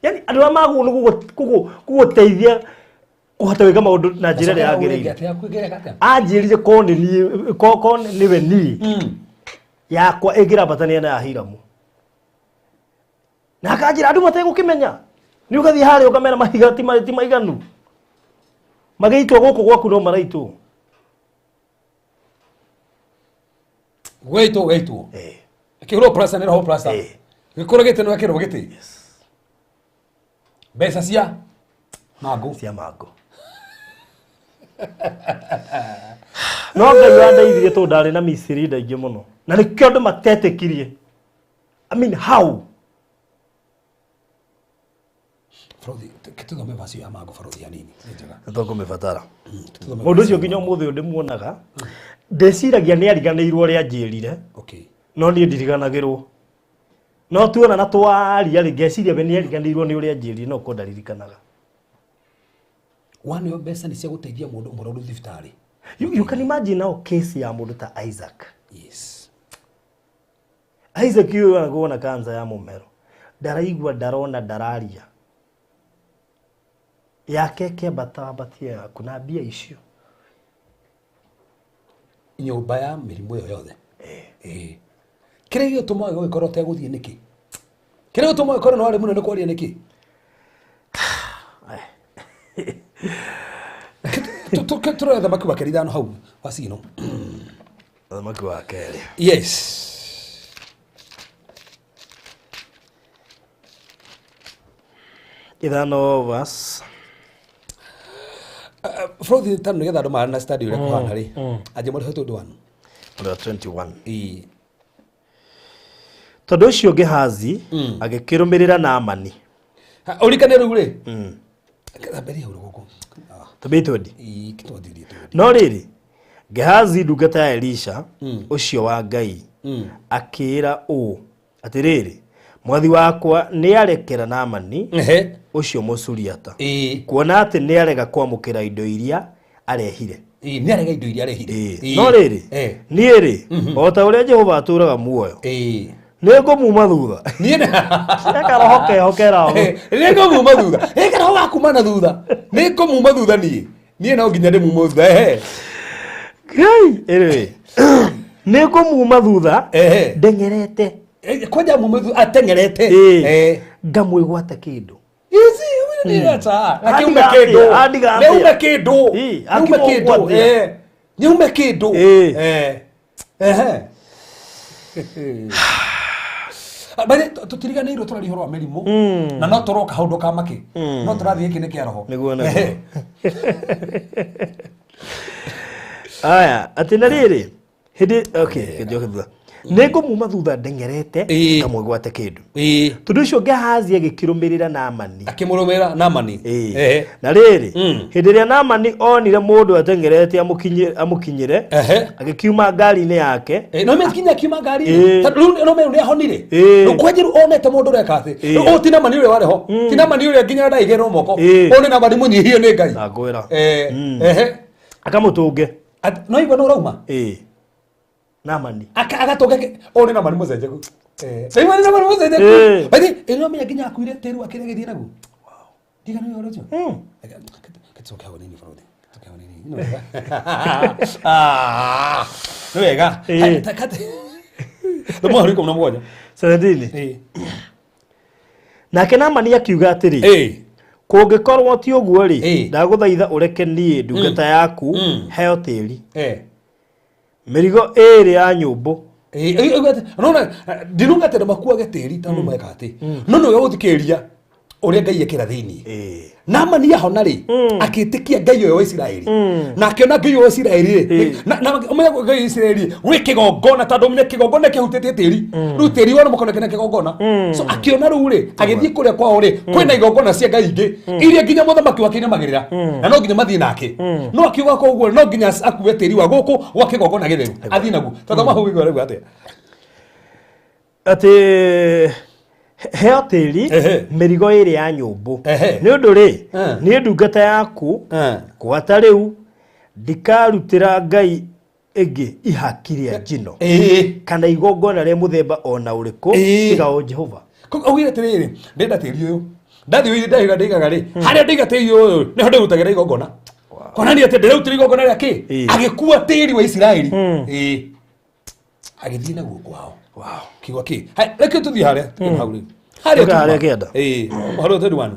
Yaani andũ arĩa magũrũ nĩ gũgũteithia kũhota gwĩka maũndũ na njĩra ĩrĩa yagĩrĩire. Anjĩrire korwo nĩ niĩ, korwo nĩwe niĩ, yakwa ĩngĩrambatania na ya Hiramu. Na akanjĩra andũ mategũkĩmenya. Nĩ ũgathiĩ harĩa ũkamera mahiga ti maiganu. Magĩitwo gũkũ gwaku no maraitwo. Gwaitwo gwaitwo. Kĩhũrwo plaster nĩ roho plaster. Gĩkũrũ gĩtĩ nĩ gĩkĩrwo gĩtĩ. Mbeca cia mango. Cia mango. No Ngai wandeithirie tondũ ndarĩ na Misiri ndaingĩ mũno. Na nĩkĩo andũ matetĩkirie. I mean how? Barothi, tũthome vaci ya mango barothi hanini. Nĩ njega. Nĩtũkũmĩbatara. Tũthome Mũndũ ũcio nginya ũmũthĩ ũyũ ndĩmuonaga. Ndĩciragia nĩ ariganĩirwo ũrĩa anjĩrire. Okay. No niĩ ndiriganagĩrwo. No tuona na twaria rĩ, ngeciria we nĩ ariganĩirwo nĩ ũrĩa anjĩrire, no korwo ndaririkanaga. Waneo mbeca nĩ cia gũteithia mũndũ mũrwaru thibitarĩ. You can imagine now case ya mũndũ ta Isaac. Yes. Isaac ũyũ anakorwo na cancer ya mũmero. Ndaraigua, ndarona, ndararia. Yake ĩkĩambata ambatie yaku na mbia icio. Nyũmba ya mĩrimũ ĩyo yothe. Kĩrĩa gĩgĩtũmaga gũgĩkorwo ũtegũthiĩ nĩkĩ? Kĩrĩa gĩtũmaga ũkorwo nĩ warĩ mũnene kwaria nĩkĩ? Tũrore thamaki wa kerĩ ithano hau wacino. Thamaki wa kerĩ. Yes. Ithano verse. Bũrũri tano nĩgetha andũ marĩ na study ũrĩa kũhana rĩ. Anjĩ mũrĩhe tũndũ wanu. Ũrĩa 21. Ĩĩ. Tondũ ũcio Gehazi agĩkĩrũmĩrĩra Naamani. Ũrikane rĩu rĩ. Thambĩria hau rũgongo. Tũmĩi twendi. Ĩĩ, twandirie twendi. No rĩrĩ, Gehazi ndungata ya Elisha ũcio wa Ngai akĩĩra ũũ atĩrĩrĩ, mwathi wakwa nĩarekera Naamani ũcio Mũsuriata, kuona atĩ nĩarega kwamũkĩra indo iria arehire. Ĩĩ, nĩarega indo iria arehire. No rĩrĩ, niĩ rĩ, o ta ũrĩa Jehova atũũraga muoyo, nĩngũmuma thutha. Niĩ nĩ- Ekaroho keho keraho. Nĩngũmuma thutha. Ekaroho ga kuma na thutha. Nĩngũmuma thutha niĩ. Niĩ no nginya ndĩmume thutha. Ehe. Ngai, anyway. Nĩngũmuma thutha ndeng'erete. Kwanja mume thutha ateng'erete. Ngamwĩgwate kĩndũ. Easy, Akiume kĩndũ. Andiga Nĩume kĩndũ. Ĩĩ, Nĩume kĩndũ. akimũgwatia. Nĩume kĩndũ. Ehe. Bale tutiriganĩirwo tũraria ũhoro wa mĩrimũ na no tũroka hau ndũkamake no tũrathiĩ gĩkĩ nĩ kĩa roho. Nĩguo, nĩguo. Ehe. Aya, atĩ na rĩrĩ hĩndĩ, okay, njoke thutha, nĩ ngũmuma thutha ndeng'erete ngamwĩgwate kĩndũ. Tondũ ũcio Gehazi agĩkĩrũmĩrĩra Naamani. Akĩmũrũmĩrĩra Naamani. Ĩĩ. Na rĩrĩ, hĩndĩ ĩrĩa Naamani onire mũndũ ateng'erete amũkinyĩre, agĩkiuma ngari-inĩ yake. No me kinya akiuma ngari. Tondũ rĩu no me nĩ ahonire. Rĩu kwanjĩru onete mũndũ ũreka atĩ. Rĩu ũyũ ti Naamani ũrĩa warĩ ho. Ti Naamani ũrĩa nginya ndaigĩrĩrwo moko. Ũyũ nĩ Naamani mũnyihie nĩ Ngai. Ndangwĩra. Ehe. Akamũtũnge. No igua nĩ ũrauma. Ĩĩ. Naamani. Agatonga ũyũ nĩ Naamani mũcenjeku. Rĩu nĩ Naamani mũcenjeku. By the way, ĩno menya nginya akuire tĩri wake agĩthiĩ naguo. Ndigana ũhoro ũcio. Katucoke hau nini bũrũri. Tucoke hau nini. Nĩ wega. Ah, nĩ wega. Thoma ũhoro 17. 17. Nake Naamani akiuga atĩrĩ, kũngĩkorwo ti ũguo rĩ, ndagũthaitha ũreke niĩ ndungata yaku heo tĩri, mĩrigo ĩĩrĩ ya nyũmbũ. Ndinauga atĩ andũ makuage tĩri tondũ meka atĩ no nĩ wega gũthikĩrĩria ũrĩa Ngai ekĩra thĩinĩ. Naamani ahona rĩ, akĩtĩkia Ngai ũyũ wa Isiraeli na akĩona Ngai ũyũ wa Isiraeli rĩ, na ũmenye Ngai wa Isiraeli gwĩ kĩgongona, tondũ ũmenye kĩgongona kĩhutĩtie tĩri, rĩu tĩri wona mũkono kĩna kĩgongona. So akĩona rĩu rĩ, agĩthiĩ kũrĩa kwao rĩ, kwĩna igongona cia Ngai ingĩ iria nginya mũthamaki wake inamagĩrĩra na no nginya mathiĩ nake, no akiuga koguo no nginya akue tĩri wa gũkũ gwa kĩgongona gĩtheru athiĩ naguo. Tondũ mahu igua rĩu atĩa? Atĩ heo tĩri, mĩrigo ĩĩrĩ ya nyũmbũ, nĩ ũndũ rĩ, niĩ ndungata yaku gwata rĩu ndikarutĩra ngai ĩngĩ ihaki rĩa njino kana igongona rĩa mũthemba o na ũrĩkũ tiga o Jehova. Augire atĩrĩrĩ, ndĩrenda tĩri ũyũ, ndathiĩ ndaiga ndaigaga rĩ, harĩa ndaiga tĩri ũyũ nĩho ndĩrutagĩra igongona, konania atĩ ndĩrautĩra igongona rĩa kĩ. Agĩkua tĩri wa Isiraeli. Agĩthiĩ naguo kwao. Kiugo kĩ? Hai, reke tũthiĩ harĩa tũthiĩ hau rĩu harĩa. Tũka harĩa kĩanda. Harĩa 21.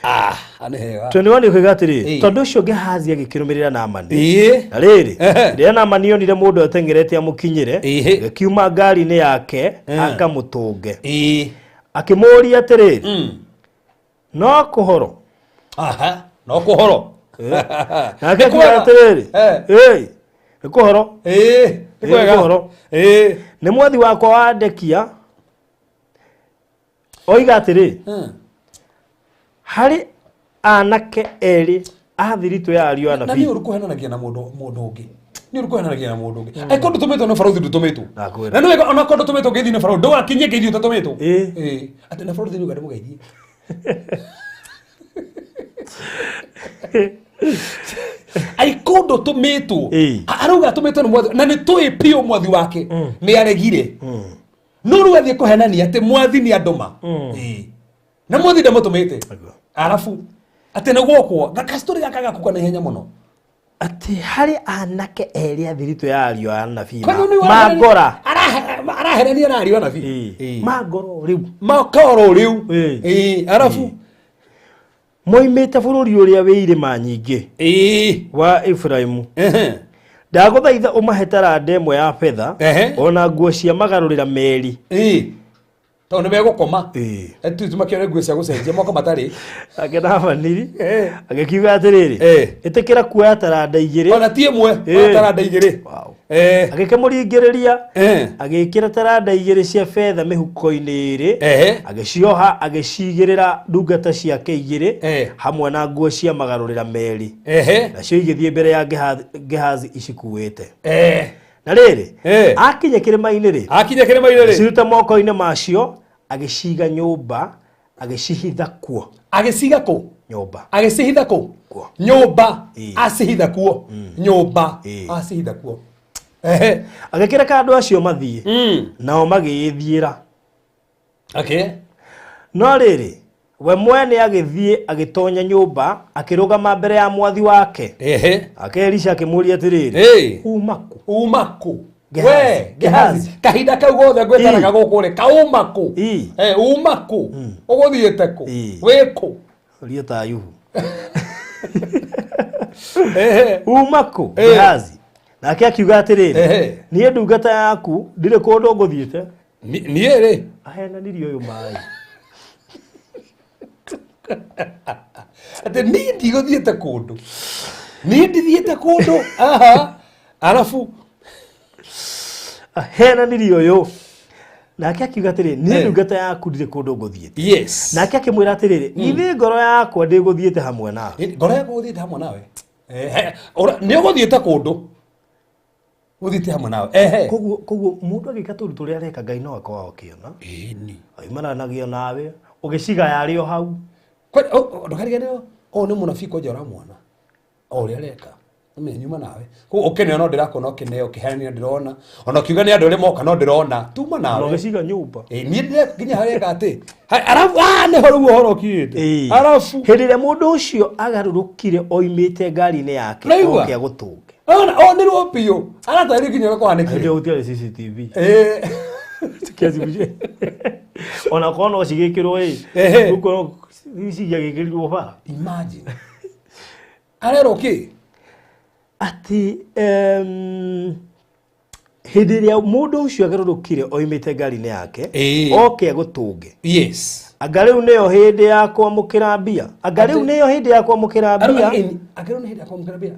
Ah, nĩ hega. 21 ĩkoiga atĩrĩ, tondũ ũcio Gehazi agĩkĩrũmĩrĩra Naamani. Na rĩrĩ, rĩrĩa Naamani onire mũndũ ateng'erete amũkinyĩre, agĩkiuma ngari-inĩ yake akamũtũnge, akĩmũũria atĩrĩrĩ, no kũhoro? Aha, no kũhoro. Nake akiuga atĩrĩrĩ, ĩĩ nĩ kũhoro. Nĩ Nĩ kwega. kũhoro. Nĩ mwathi wakwa wandekia oiga atĩrĩ, harĩ anake erĩ a thiritũ ya ariũ a Na nĩ nabii. ũru kũhenanagia na mũndũ ũngĩ, nĩ ũru kũhenanagia na mũndũ ũngĩ angĩkorwo ndũtũmĩtwo nĩ barũthi, ndũtũmĩtwo. Ndakwĩra. Na nĩ wega onakorwo ndũtũmĩtwo ngeithi nĩ barũthi, ndũgakinyie ngeithi ũtatũmĩtwo. Atĩ na barũthi nĩ uga ndĩmũgeithie. Aiko ndũtũmĩtwo. Arauga atũmĩtwo nĩ mwathi, na nĩ tũĩ biũ mwathi wake nĩ aregire, no rĩu athiĩ kũhenania atĩ mwathi nĩ andũma. Na mwathi ndamũtũmĩte. Arabu atĩ nĩ gwokwo gakastori gaka gakuka na ihenya mũno. Atĩ harĩ anake erĩ a thiritũ ya ariũ a nabii Kwani nĩ mangora. Araherania na ariũ a nabii. Mangoro rĩu. Makoro rĩu. Arabu moimĩte bũrũri ũrĩa wĩ irĩma nyingĩ wa Efraimu. Ndagũthaitha ũmahe taranda ĩmwe ya betha ona nguo cia magarũrĩra merĩ. Tondũ nĩ megũkoma tumakĩone nguo cia gũcenjia moko matarĩ. Ake Naamani agĩkiuga atĩrĩrĩ, ĩtĩkĩra kuoya taranda igĩrĩ. Ona ti ĩmwe, oya taranda igĩrĩ. Agĩkĩmũringĩrĩria, agĩĩkĩra taranda igĩrĩ cia betha mĩhuko-inĩ ĩĩrĩ, agĩcioha, agĩcigĩrĩra ndungata ciake igĩrĩ hamwe na nguo cia magarũrĩra merĩ, nacio igĩthiĩ mbere ya Gehazi icikuĩte. Na rĩrĩ, akinya kĩrĩma-inĩ rĩ, akinya kĩrĩma-inĩ rĩ, agĩciruta moko-inĩ macio, agĩciga nyũmba, agĩcihitha kuo. Agĩciga kũ? Nyũmba. Agĩcihitha kũ? Kuo. Nyũmba. Acihitha kuo nyũmba. Acihitha kuo. Agĩkĩreka andũ acio mathiĩ, nao magĩĩthiĩra. No rĩrĩ, we mwene agĩthiĩ agĩtonya nyũmba, akĩrũgama mbere ya mwathi wake. Ake Elisha akĩmũũria atĩrĩrĩ, uma kũ? Uma kũ? Gehazi. We Gehazi, kahinda kau gothe ngwetanaga gũkũ rĩ, kauma kũ? Uma kũ? Ũgũthiĩte kũ? Wĩ kũ? Ũria ta Ayubu. Uma kũ Gehazi? Nake akiuga atĩrĩrĩ, Ehe. niĩ ndungata yaku ndirĩ kũndũ ngũthiĩte. Niĩ rĩ Ahenanirie ũyũ maĩ. Atĩ niĩ ndigũthiĩte kũndũ, niĩ ndithiĩte kũndũ, aha, arabu Ahenanirie ũyũ. Nake akiuga atĩrĩrĩ, niĩ Eh. ndungata yaku ndirĩ kũndũ ngũthiĩte. Yes. Nake akĩmwĩra atĩrĩrĩ, githĩ ngoro yakwa ndĩgũthiĩte hamwe nawe? Ngoro yaku gũthiĩte hamwe nawe. Ehe, nĩ ũgũthiĩte kũndũ, gũthiĩte hamwe nawe, ehe. Koguo mũndũ agĩka tũndũ tũrĩa areka, Ngai no akorwo akĩona. Ĩni. Oimananagia nawe ũgĩcigaya arĩ o hau. Ndũkariganĩrwo ũyũ nĩ mũnabii kwanja ũramuona o ũrĩa areka. Nĩmenya nyuma nawe. Koguo ũkĩneo no ndĩrakuona ũkĩneo, ũkĩheanio ndĩrona, ona ũkiuga nĩ andũ arĩa moka no ndĩrona tuma Na nawe. ũgĩciga nyũmba. Ĩ, niĩ ndĩre nginya harĩa eka atĩ arabu nĩho rĩu ũhoro ũkinyĩte. Ĩĩ. Arabu hĩndĩ ĩrĩa mũndũ ũcio agarũrũkire oimĩte ngari-inĩ yake Ũraigua? oke agũtũnge. Ona o nĩ ruo biũ aratarĩria nginya ũrĩa Hĩndĩ kũhanĩkire. ĩyo gũtiarĩ CCTV. Ĩ. Ona korwo no cigĩkĩrwo ĩ, Ehe. gũkorwo cingĩagĩkĩrirwo bara. Imagine arerwo kĩ? Atĩ hĩndĩ ĩrĩa mũndũ ũcio agarũrũkire oimĩte ngari-inĩ yake Ĩĩ. oke agũtũnge, Yes. anga rĩu nĩyo hĩndĩ ya kwamũkĩra mbia, anga rĩu nĩyo hĩndĩ ya kwamũkĩra mbia, Angĩrwo nĩ hĩndĩ ya kwamũkĩra mbia,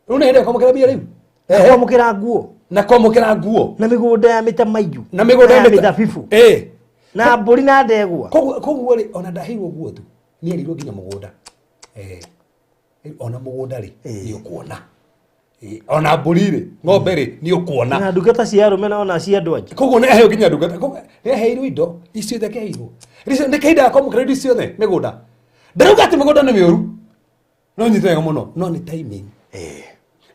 rĩu nĩ hĩndĩ ya kwamũkĩra mbia rĩu. Na kwamũkĩra nguo, Na kwamũkĩra nguo, na mĩgũnda ya mĩtamaiyũ, na mĩgũnda ya mĩthabibũ, ĩ, na mbũri na ndegwa. Koguo rĩ, ona ndaheirwo nguo tu, nĩ erirwo nginya mũgũnda. Rĩu ona mũgũnda rĩ, nĩ ũkuona. Ona mbũri rĩ, ng'ombe rĩ, nĩ ũkuona. Na ndungata cia arũme na ona cia andũ angĩ. Koguo nĩ aheo nginya ndungata. Koguo nĩ aheirwo indo icio ciothe, akĩheirwo. Icio nĩ kahinda ga kwamũkĩra indo icio ciothe, mĩgũnda. Ndarauga atĩ mĩgũnda nĩ mĩũru, no nyite wega mũno, no nĩ timing.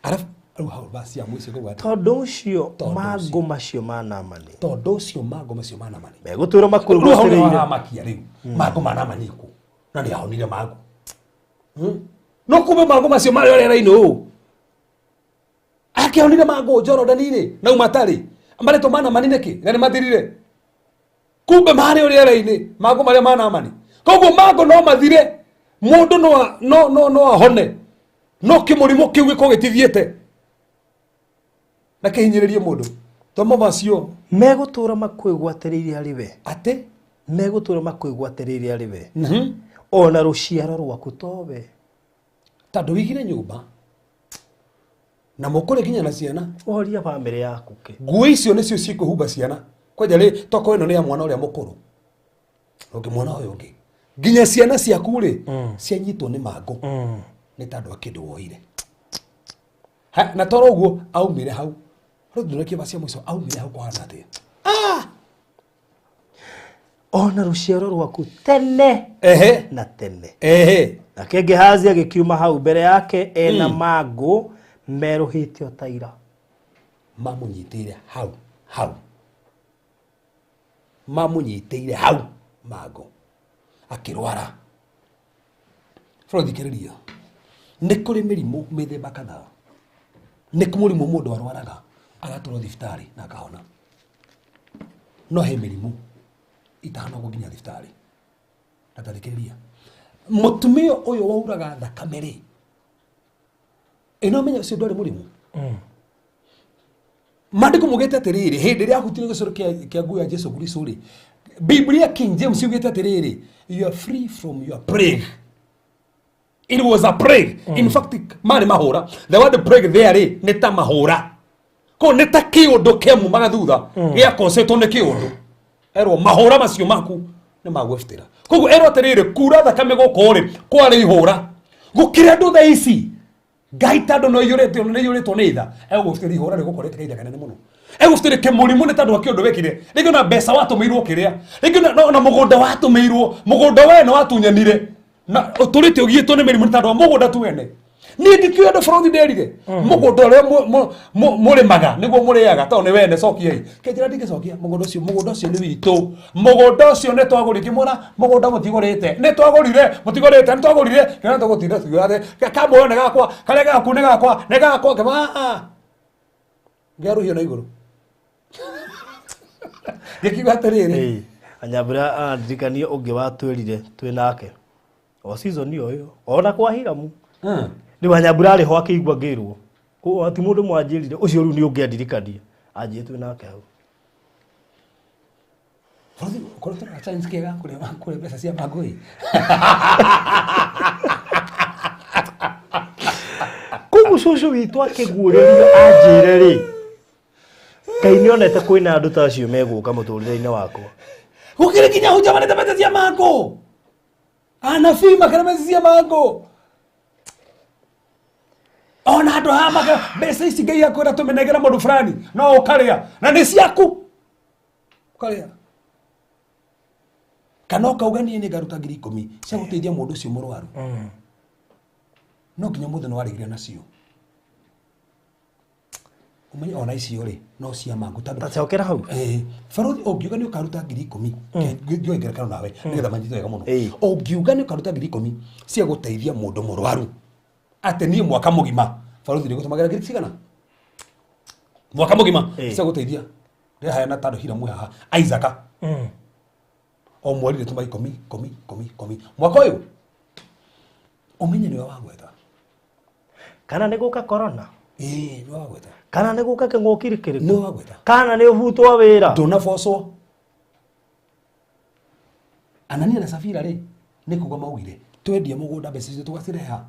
Arabu rĩu hau basi ya mũico koguo atĩ Tondũ ũcio Tondũ mangũ macio ma Naamani tondũ ũcio mangũ macio ma Naamani megũtũra rĩu hau nĩho makwĩgwatĩrĩire. haramakia rĩu mangũ ma Naamani kũ na nĩ ahonire mangũ. No kumbe mangũ macio marĩ rĩera-inĩ ũũ akĩhonire mangũ Jorodani-rĩ nau matarĩ marĩtwo ma Naamani nĩkĩ na nĩ mathirire? Kumbe marĩ o rĩera-inĩ mangũ marĩa ma Naamani. Koguo mangũ no mathire, mũndũ no ahone, no kĩmũrimũ kĩu gĩkorwo gĩtithiĩte na kĩhinyĩrĩrie mũndũ tomo macio. Megũtũra makwĩgwatĩrĩire harĩ we. Atĩ Megũtũra makwĩgwatĩrĩire harĩ we, ona rũciaro rwaku towe. Tondũ wĩigire nyũmba na mũkũrĩ nginya na ciana. Ũhoria bamĩrĩ yaku kĩ. Nguo icio nĩcio cikũhumba ciana kwanja rĩ, tokorwo ĩno nĩ ya mwana ũrĩa mũkũrũ, ũngĩ mwana ũyũ ũngĩ, nginya ciana ciaku rĩ, cianyitwo nĩ mangũ nĩ tondũ wa kĩndũ woire. Na toro ũguo aumire hau rĩu ndũrekie cia mũico, aumire hau kũhana atĩa? Ona rũciaro rwaku tene na tene. Nake Gehazi agĩkiuma hau mbere yake ena mangũ merũhĩte o ta ira. Mamũnyitĩire hau hau, mamũnyitĩire hau mangũ, akĩrwara. Bro, thikĩrĩria, nĩ kũrĩ mĩrimũ mĩthemba kadhaa. Nĩ kũ mũrimũ mũndũ arwaraga agatwarwo thibitarĩ na akahona, no he mĩrimũ itahanagwo nginya thibitarĩ. Na tathikĩrĩria, mũtumia ũyũ wauraga thakame rĩ, ĩno menya ũcio ndwarĩ mũrimũ. Maandĩko mugĩte atĩrĩrĩ, hĩndĩ ĩrĩa ahutirie gĩcoro kĩa nguo ya Jesu Kristo rĩ, Biblia King James yugĩte atĩrĩrĩ, "You are free from your plague." It was a plague. In fact, marĩ mahũra. The word plague there rĩ, nĩ ta mahũra ko nĩ ta kĩũndũ kĩamumaga thutha gĩakosetwo nĩ kĩũndũ. Erwo mahũra macio maku nĩ magwĩbutĩra. Koguo erwo atĩrĩrĩ, kura thakame gũkũ rĩ, kwarĩ ihũra gũkĩra andũ thaa ici. Ngai tondũ no iyũrĩtwo, nĩ iyũrĩtwo nĩ tha, egũgũbutĩra ihũra rĩgũkorete kahinda kanene mũno, egũbutĩra kĩmũrimũ nĩ tondũ wa kĩũndũ wekire. Rĩngĩ ona mbeca watũmĩirwo kĩrĩa, rĩngĩ ona mũgũnda watũmĩirwo, mũgũnda we nĩ watunyanire na ũtũrĩte ũgiĩtwo nĩ mĩrimũ nĩ tondũ wa mũgũnda tu wene. Niĩ ndikĩũĩ andũ bũrũri nderire mũgũnda ũrĩa mũrĩmaga nĩguo mũrĩaga tondũ nĩ wene, cokiai kĩnjĩra ndingĩcokia mũgũnda ũcio. Mũgũnda ũcio nĩ witũ, mũgũnda ũcio nĩ twagũrire. Ngĩmwĩra mũgũnda mũtigũrĩte, nĩ twagũrire, mũtigũrĩte, nĩ twagũrire. Kĩrĩa tũgũtinda tugiuga atĩ kamuoyo nĩ gakwa, karĩa gaku nĩ gakwa, nĩ gakwa. Ngĩma ngĩarũhio na igũrũ, ngĩkiuga atĩrĩrĩ. Ĩĩ. Anyambĩra arandirikania ũngĩ watwĩrire twĩ nake o season ĩyo ĩyo ona kwa Hiramu. Rĩu anyambura arĩ ho akĩigua ngĩrwo. Ti mũndũ mwanjĩrire ũcio rĩu nĩ ũngĩandirikania anjĩrire twĩ nake hau. Bũrũri korwo tũrona chance kĩega kũrĩa mbeca cia mangũ ĩ. Koguo cũcũ witũ akĩguũrĩrio anjĩre rĩ, Ngai nĩ onete kwĩna andũ ta acio megũka mũtũrĩre-inĩ wakwa. Gũkĩrĩ nginya hunja marĩte mbeca cia mangũ. Anabii makĩrĩa mbeca cia mangũ. Ona andũ haha maka mbeca ici Ngai akwĩra tũmĩnengere mũndũ fulani no ũkarĩa na nĩ ciaku. Ũkarĩa. Kana ũkauga niĩ nĩ ngaruta 10,000 cia gũteithia mũndũ ũcio mũrwaru. No nginya mũthĩ nĩ warĩgire nacio. Ũmenye ona icio rĩ no cia mangũ tondũ Tacokera hau. Barothi ũngiuga nĩ ũkaruta 10,000 ngĩoe ngerekano nawe nĩgetha manyite wega mũno. Ĩĩ. Ũngiuga nĩ ũkaruta 10,000 cia gũteithia mũndũ mũrwaru atĩ niĩ mwaka mũgima barothi nĩ gũtũmagĩra ngiri cigana mwaka mũgima cia gũteithia ndĩraheana tandũ hira mwe haha Isaac o mweri ndĩtũma ikũmi ikũmi ikũmi ikũmi mwaka ũyũ ũmenye nĩwe wagweta. Kana nĩ gũka corona. Ĩĩ nĩwe wagweta. Kana nĩ gũka kĩng'ũki kĩrĩkũ. Nĩwe wagweta. Kana nĩ ũbutwo wĩra. Ndũnabocwo. Anania na Safira rĩ nĩ kuga maugire twendie mũgũnda mbeca icio tũgacireha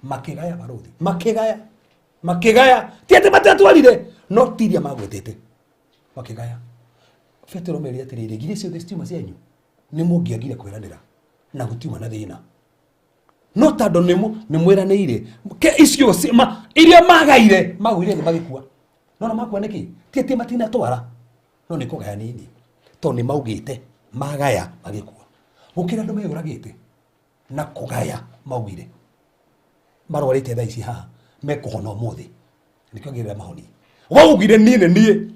makĩgaya barothi makĩgaya makĩgaya ti atĩ matiatwarire no ti iria magwetete makĩgaya. Petero merire atĩrĩrĩ ngiri ciothe citiuma cianyu nĩ mũngĩagire kwĩranĩra na gũtiuma na thĩna no tondũ nĩ mwĩranĩire ke icio iria magaire magũire thĩ magĩkua no na makua nĩkĩ ti atĩ matinatwara no nĩ kũgaya nini tondũ nĩ maugĩte magaya magĩkua gũkĩra andũ meyũragĩte na kũgaya maugire marwarĩte thaa ici haha mekũhona ũmũthĩ nĩkĩo ngĩrĩra mahoni waugire niĩ nĩ niĩ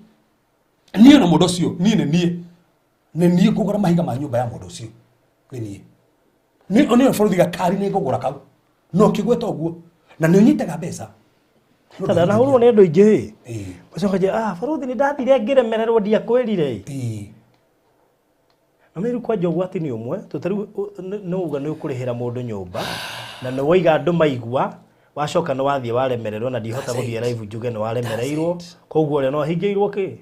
niĩ na mũndũ ũcio niĩ nĩ niĩ nĩ niĩ ngũgũra mahiga ma nyũmba ya mũndũ ũcio nĩ niĩ nĩ nĩ bũrũri gakari nĩ ngũgũra kau no kĩgweta ũguo na nĩ ũnyitaga mbeca. Tondũ nahũrwo nĩ andũ aingĩ ĩ. Ũcoka nje, ah, barothi nĩ ndathire ngĩremererwo ndiakwĩrire ĩ. Na rĩu kwanja ũgwati nĩ ũmwe, tũtarĩu nĩ uga nĩ ũkũrĩhĩra mũndũ nyũmba na nĩ waiga andũ maigua wacoka nĩ wathiĩ waremererwo na ndihota gũthiĩ live njuge nĩ waremereirwo koguo ũrĩa no ahingĩirwo kĩ.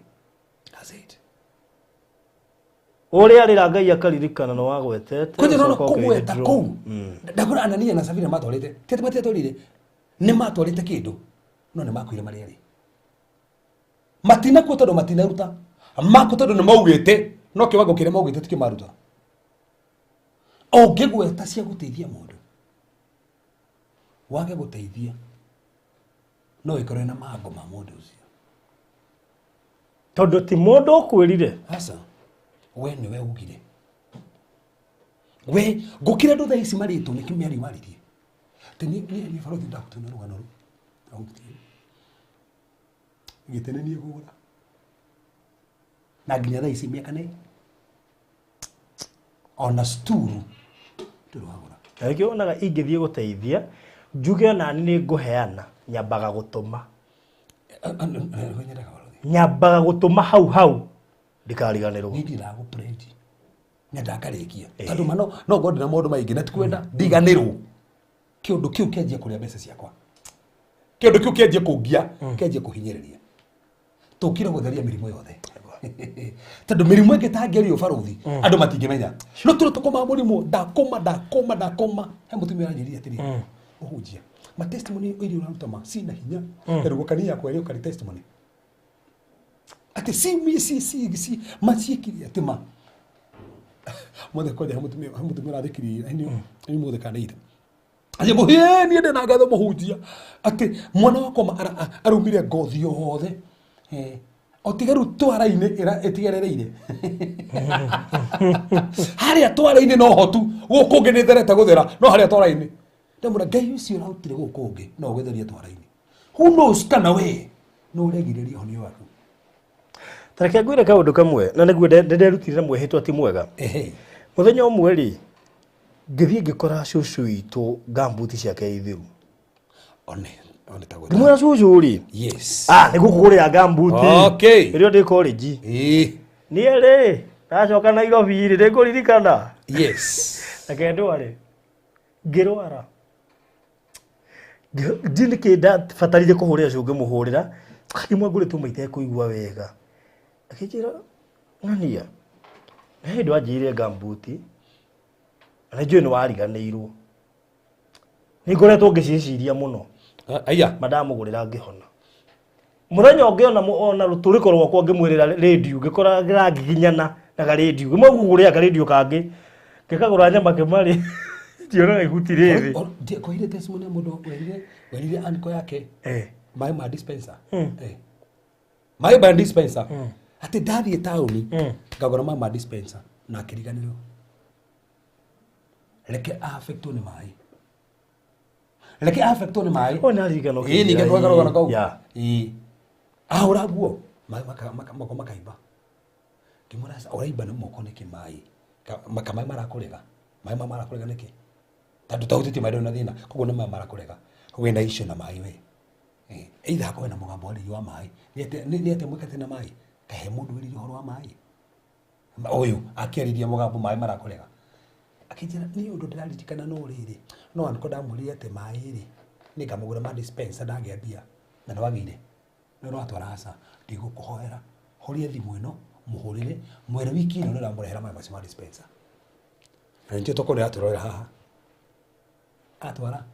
Ũrĩa arĩra Ngai akaririkana nĩ wagwetete. Kwanja nona kũgweta kũu ndakora Anania na Safira matwarĩte ti atĩ matiatwarire nĩ matwarĩte kĩndũ no nĩ makuire marĩ erĩ matinakuo tondũ matinaruta makuo tondũ nĩ maugĩte no kĩwango kĩrĩa maugĩte tikĩo maruta. Ũngĩgweta cia gũteithia mũndũ wage gũteithia no ĩkorwo na mango ma mũndũ ũcio tondũ ti mũndũ ũkwĩrire. Aca we nĩwe ugire we ngũkĩra andũ thaa ici marĩtwo nĩ kĩmĩario waririe atĩ niĩ barothi ndahutio nĩ rũgano rũu ndahutio gĩtĩ nĩ niĩ ngũgũra na nginya thaa ici mĩaka nĩ ona sturu ndũrĩ wagũra. Na nĩkĩo wonaga ingĩthiĩ gũteithia njuge ona niĩ nĩ ngũheana nyambaga gũtũma. Nyambaga gũtũma hau hau ndikariganĩrwo. Niĩ ndiraga gũprint nyendaga ngarĩkia tondũ ma no ngorwo ndĩna maũndũ maingĩ na tikwenda ndiganĩrwo kĩũndũ kĩu kĩanjia kũrĩa mbeca ciakwa kĩũndũ kĩu kĩanjia kũngia kĩanjia kũhinyĩrĩria tũkire gũtheria mĩrimũ yothe tondũ mĩrimũ ĩngĩ tangĩario barothi andũ matingĩmenya no tũrĩ tũkoma mũrimũ ndakũma ndakũma ndakũma he mũtumia ũranjĩrire atĩrĩ ũhunjia ma testimony iria ũraruta ma cina hinya rĩu kanitha yakwa ĩrĩ ũkari testimony atĩ ci ci ci ci maciĩkire atĩ ma mothe kwanja he mũtumia ũrathikĩrĩria nĩ mũthĩ kana ira Aje mũhie niĩ ndĩna ngatho mũhunjia atĩ mwana wakwa araumire ngothi yothe o tiga rĩu twara-inĩ ĩtigerereire harĩa twara-inĩ no hotu gũkũ ũngĩ nĩ therete gũthera no harĩa twara-inĩ ndamwĩra Ngai ũcio ũrarutire gũkũ ũngĩ no ũgĩtherie twara-inĩ who knows kana we no ũregirĩria ũhonio waku. Ta reke ngwĩre kaũndũ kamwe na nĩguo nderutire na mwĩhĩtwa ti mwega. Mũthenya ũmwe rĩ ngĩthiĩ ngĩkora cũcũ witũ ngambuti ciake ithiru. One one ta gweta. Ngĩmwĩra cũcũ rĩ. Yes. Ah, nĩ gũkũgũrĩra ngambuti. Okay. Rĩrĩa ndĩ college. Niĩ rĩ ndacoka Nairobi rĩ nĩngũririkana. Yes. Reke ndware. Ngĩrwara. Ndiũ nĩkĩ ndabatarire kũhũrĩra ũcio ngĩmũhũrĩra, akĩmwĩra ngũrĩtwo ma itekũigua wega. Akĩnjĩra ng'ania, he hĩndĩ wanjĩrire ngambuti na nĩ njũĩ nĩ wariganĩirwo. Nĩ ngoretwo ngĩciĩciria mũno. Aya. Ma ndamũgũrĩra ngĩhona. Mũthenya ũngĩ ona ona rũtũrĩko rwakwa ngĩmwĩrĩra rĩndiũ ngĩkora kĩrangiginyana na karĩndiũ. Ngĩmwĩra ngũgũrĩra karĩndiũ kangĩ. Ngĩkagũra nyama kĩmarĩ. Ndionaga ihuti rĩrĩ. Koire testimony ya mũndũ werire werire anko yake maĩ ma dispenser. Maĩ ma dispenser. Atĩ ndathiĩ taũni ngagũra maĩ ma dispenser na akĩriganĩrwo. Reke affectwo nĩ maĩ. Reke affectwo nĩ maĩ. O nĩ aririkana. Ĩĩ ningĩ kwega kau. Yeah. Ĩĩ. Ahũra nguo maĩ moko makaimba. Ngĩmwĩra aca ũraimba nĩ moko nĩkĩ maĩ? Maka maĩ marakũrega. Maĩ ma marakũrega nĩkĩ? Tondũ ũtahutĩtie maĩ ndũrĩ na thĩna. Koguo nĩ maĩ marakũrega. Wĩna issue na maĩ we. Either hakorwo na mũgambo warĩirie wa maĩ. Nĩ atĩa mwĩkĩte na maĩ? Kahe mũndũ wĩrĩirie ũhoro wa maĩ. Ũyũ akĩarĩria mũgambo maĩ marakũrega. Akĩnjĩra niĩ ũndũ ndĩraririkana no rĩrĩ, no anko ndamwĩrire atĩ maĩ rĩ, nĩngamũgũra ma dispenser ndagĩa mbia na nĩwagĩire. No nĩwatwara aca, ndigũkũhoera. Horia thimũ ĩno, mũhũrĩre, mwĩre wiki ĩno nĩũramũrehera maĩ macio ma dispenser. Na nĩkĩo tokorwo nĩaratũrorera haha. Atwara.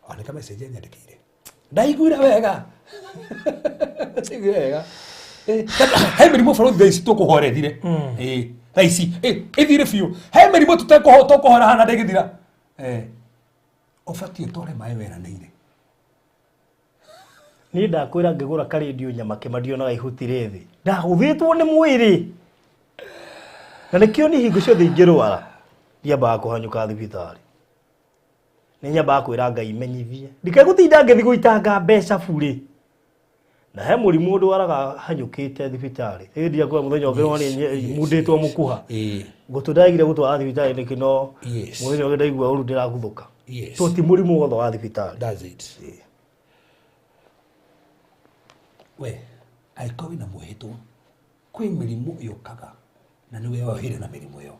Ona nĩ ka message anyandĩkĩire. Ndaiguire wega. Ndaiguire wega. He mĩrimũ bũrũri thaa ici tũkũhora ĩthire. Ĩĩ, thaa ici ĩthire biũ. He mĩrimũ tũtekũhora hana ndĩgĩthira. Ũbatiĩ ũtware maĩ weranĩire. Niĩ ndakwĩra ngĩgũra karĩndiũ nyama kĩma ndionaga ihuti rĩthĩ. Ndagũthĩtwo nĩ mwĩrĩ. Na nĩkĩo niĩ hingo ciothe ingĩrwara ndiambaga kũhanyũka thibitarĩ. Nĩ nyambaga kwĩra Ngai menyithie. Ndikegũtinda ngĩthiĩ gũitanga mbeca burĩ. Na he mũrimũ ndwaraga hanyũkĩte thibitarĩ. Ĩĩ ndiakwĩra mũthenya ũngĩ nĩ mundĩtwo mũkuha. Ngũtũ ndagire gũtwara thibitarĩ nĩkĩ no mũthenya ũngĩ ndaigua ũru ndĩraguthũka. To ti mũrimũ wothe wa thibitarĩ. That's it. We, angĩkorwo wĩna mwĩhĩtwa, kwĩ mĩrimũ yũkaga na nĩwe wohire na mĩrimũ ĩyo.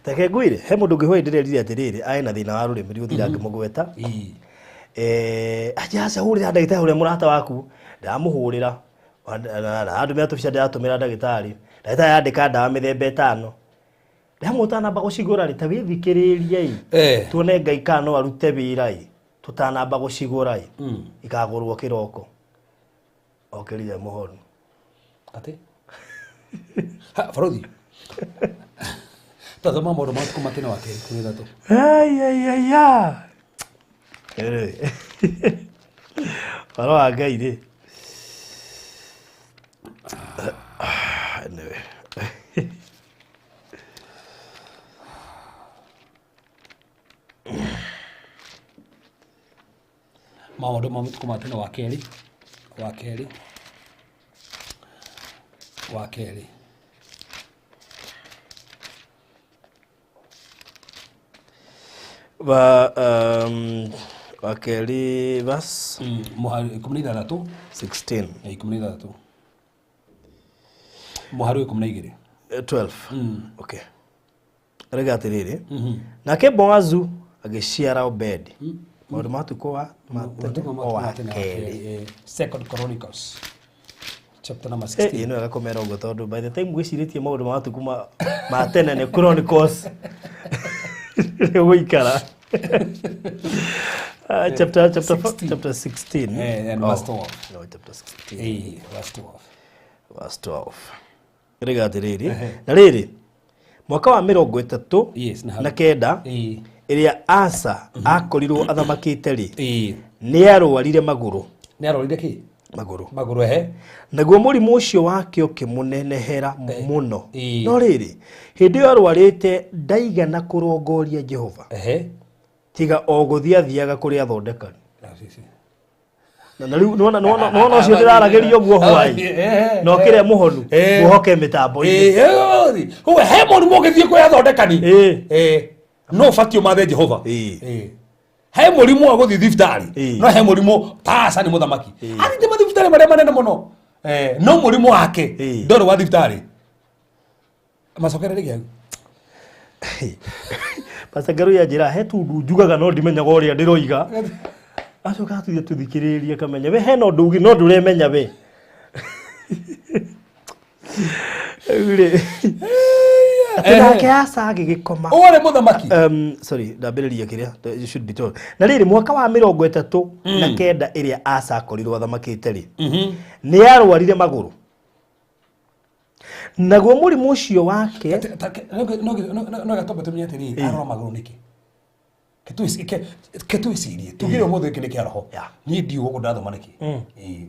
Reke ngwĩre, he mũndũ ũngĩ hwaĩ ndĩrerire atĩrĩrĩ, arĩ na thĩna wa rũrĩmĩ rĩu ngĩmũgweta. Aca hũrĩra ndagĩtarĩ ũrĩa mũrata waku, ndamũhũrĩra. Na andũmĩra tũbica ndĩratũmĩra ndagĩtarĩ. Ndagĩtarĩ andĩka ndawa mĩthemba ĩtano. Ndamwĩra ũtanamba gũcigũra rĩ, ta wĩthikĩrĩrie ĩ. Tuone Ngai kana no arute wĩra ĩ. Tũtanamba gũcigũra ĩ. Ikagũrwo kĩroko. Okĩrire mũhonu. Atĩ? Ha, Barothi. Twathoma maũndũ ma matukũ matĩna wa kerĩ kũrĩ ithatũ. Ai ai ai ai. Ũhoro wa Ngai rĩ. Anyway. Maũndũ ma matukũ ma tene wa kerĩ, wa kerĩ, wa kerĩ. Wa wa kerĩ verse Mũhari 16. 16. 16. Mũhari wa 12. 12. Okay. Rega atĩrĩrĩ, nake Boazu agĩciara Obedi. Maũndũ ma matukũ wa ma tene o wa kerĩ. Second Chronicles chapter number 16. Ĩĩ no wega kũmera ũguo tondũ by the time gwĩcirĩtie maũndũ ma matukũ ma tene nĩ Chronicles nĩ gũikara. Chapter 16. Chapter 16. And verse 12. No, chapter 16. Verse 12. Verse 12. Rega atĩrĩrĩ, na rĩrĩ, mwaka wa 39 na ĩrĩa Asa akorirwo athamakĩte rĩ, nĩ arwarire magũrũ. Nĩ arwarire kĩ? Magũrũ. Magũrũ ehe. Naguo mũrimũ ũcio wake ũkĩmũnenehera mũno. No rĩrĩ, hĩndĩ ĩyo arwarĩte ndaigana kũrongoria Jehova. Tiga o gũthiĩ athiaga kũrĩ athondekani. Na rĩu nĩwona ũcio ndĩraragĩria ũguo hwaĩ. Na ũkĩrĩa mũhonu, mũhoke mĩtambo-inĩ. Koguo he mũrimũ ũngĩthiĩ kwĩ athondekani. No ũbatiĩ ũmathe Jehova. He mũrimũ wa gũthiĩ thibitarĩ. No he mũrimũ ta Asa nĩ mũthamaki. Athiĩte mathibitarĩ marĩa manene mũno. No mũrimũ wake ndwarĩ wa thibitarĩ. Macokere rĩngĩ hau. Pastor Ngaruiya anjĩra he tundu njugaga no ndimenyaga ũrĩa ndĩroiga. Acoka atũthiĩ tũthikĩrĩrie kamenya we hena ũndũ ũngĩ no ndũremenya we. Rĩu rĩ, atĩ nake Asa agĩgĩkoma. Ũyũ nĩ mũthamaki. Sorry, ndambĩrĩria kĩrĩa you should be told. Na rĩrĩ, mwaka wa 39 ĩrĩa Asa akorirwo athamakĩte rĩ, nĩ arwarire magũrũ, naguo mũrimũ ũcio wake No gatwambe tũmenye atĩrĩrĩ, arora magũrũ nĩkĩ? Ke twĩcirie tugire ũmũthĩ gĩkĩ nĩ kĩa roho. Niĩ ndiũ gũkũ ndathoma nĩkĩ. Ĩĩ.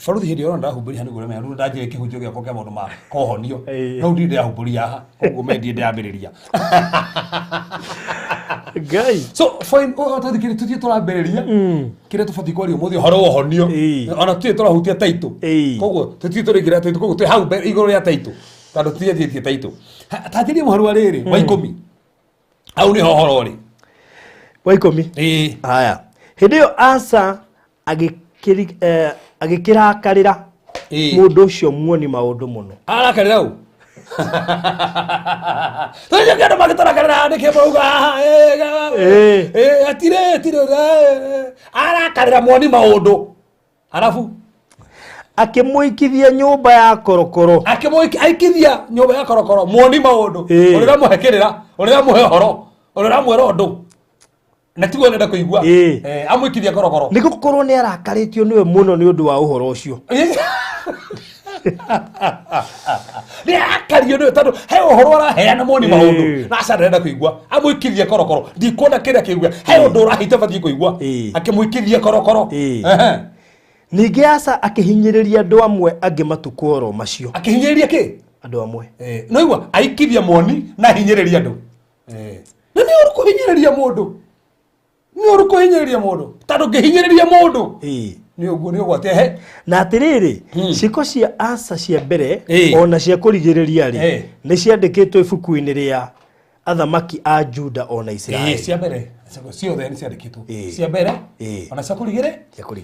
Baruthi hĩndĩ ĩyo ndahumburia nĩguo ũremenya rĩu ndanjĩre kĩhunjio gĩakwa kĩa maũndũ ma kohonio. No ndirĩ ndĩrahumbũria haha, koguo me ndirĩ ndĩrambĩrĩria. Ngai. So fine, tũthikĩrĩ tũthiĩ tũrambĩrĩria kĩrĩa tũbatiĩ kwaria ũmũthĩ, ũhoro wa ũhonio. Ona tũtirĩ tũrahutia taitũ. Koguo tũtirĩ tũraingĩra taitũ, koguo twĩ hau mbere igũrũ rĩa taitũ tondũ tũtianjĩtie taitũ. Tanjĩria mũhari wa rĩrĩ wa 10, hau nĩho ũhoro ũrĩ. Wa 10. Ĩĩ. Haya, hĩndĩ ĩyo Asa agĩkĩrakarĩra mũndũ ũcio muoni maũndũ mũno. Arakarĩra ũ? Tũcio kĩndũ magĩtũrakarĩra nĩkĩ mauga? Atirĩ atirĩ arakarĩra muoni maũndũ arabu akĩmũikithia nyũmba ya korokoro. Aikithia nyũmba ya korokoro muoni maũndũ. Ũrĩa ũramũhe kĩrĩra, ũrĩa ũramũhe ũhoro, ũrĩa ũramwĩra ũndũ na tiguo arenda kũigua. Amũikithia korokoro. Nĩ gũkorwo nĩ arakarĩtio nĩwe mũno nĩ ũndũ wa ũhoro ũcio. Nĩ arakario nĩwe tondũ he ũhoro araheana muoni maũndũ na aca ndarenda kũigua, amũikithia korokoro. Ndikuona kĩrĩa kĩigua, he ũndũ ũrahita batiĩ kũigua. Akĩmũikithia korokoro. Ningĩ Asa akĩhinyĩrĩria andũ amwe angĩ matukũ oro macio. Akĩhinyĩrĩria kĩ? Andũ amwe. No igua aikithia muoni na ahinyĩrĩria andũ. Na nĩ ũru kũhinyĩrĩria mũndũ, nĩ ũru kũhinyĩrĩria mũndũ tondũ ngĩhinyĩrĩria mũndũ nĩ ũguo nĩ ũgwati he. Na atĩrĩrĩ, ciĩko cia Asa cia mbere ona cia kũrigĩrĩria rĩ, nĩ ciandĩkĩtwo ibuku-inĩ rĩa athamaki a Juda ona Isiraeli. Cia mbere ciothe nĩ ciandĩkĩtwo, cia mbere ona cia kũrigĩrĩ,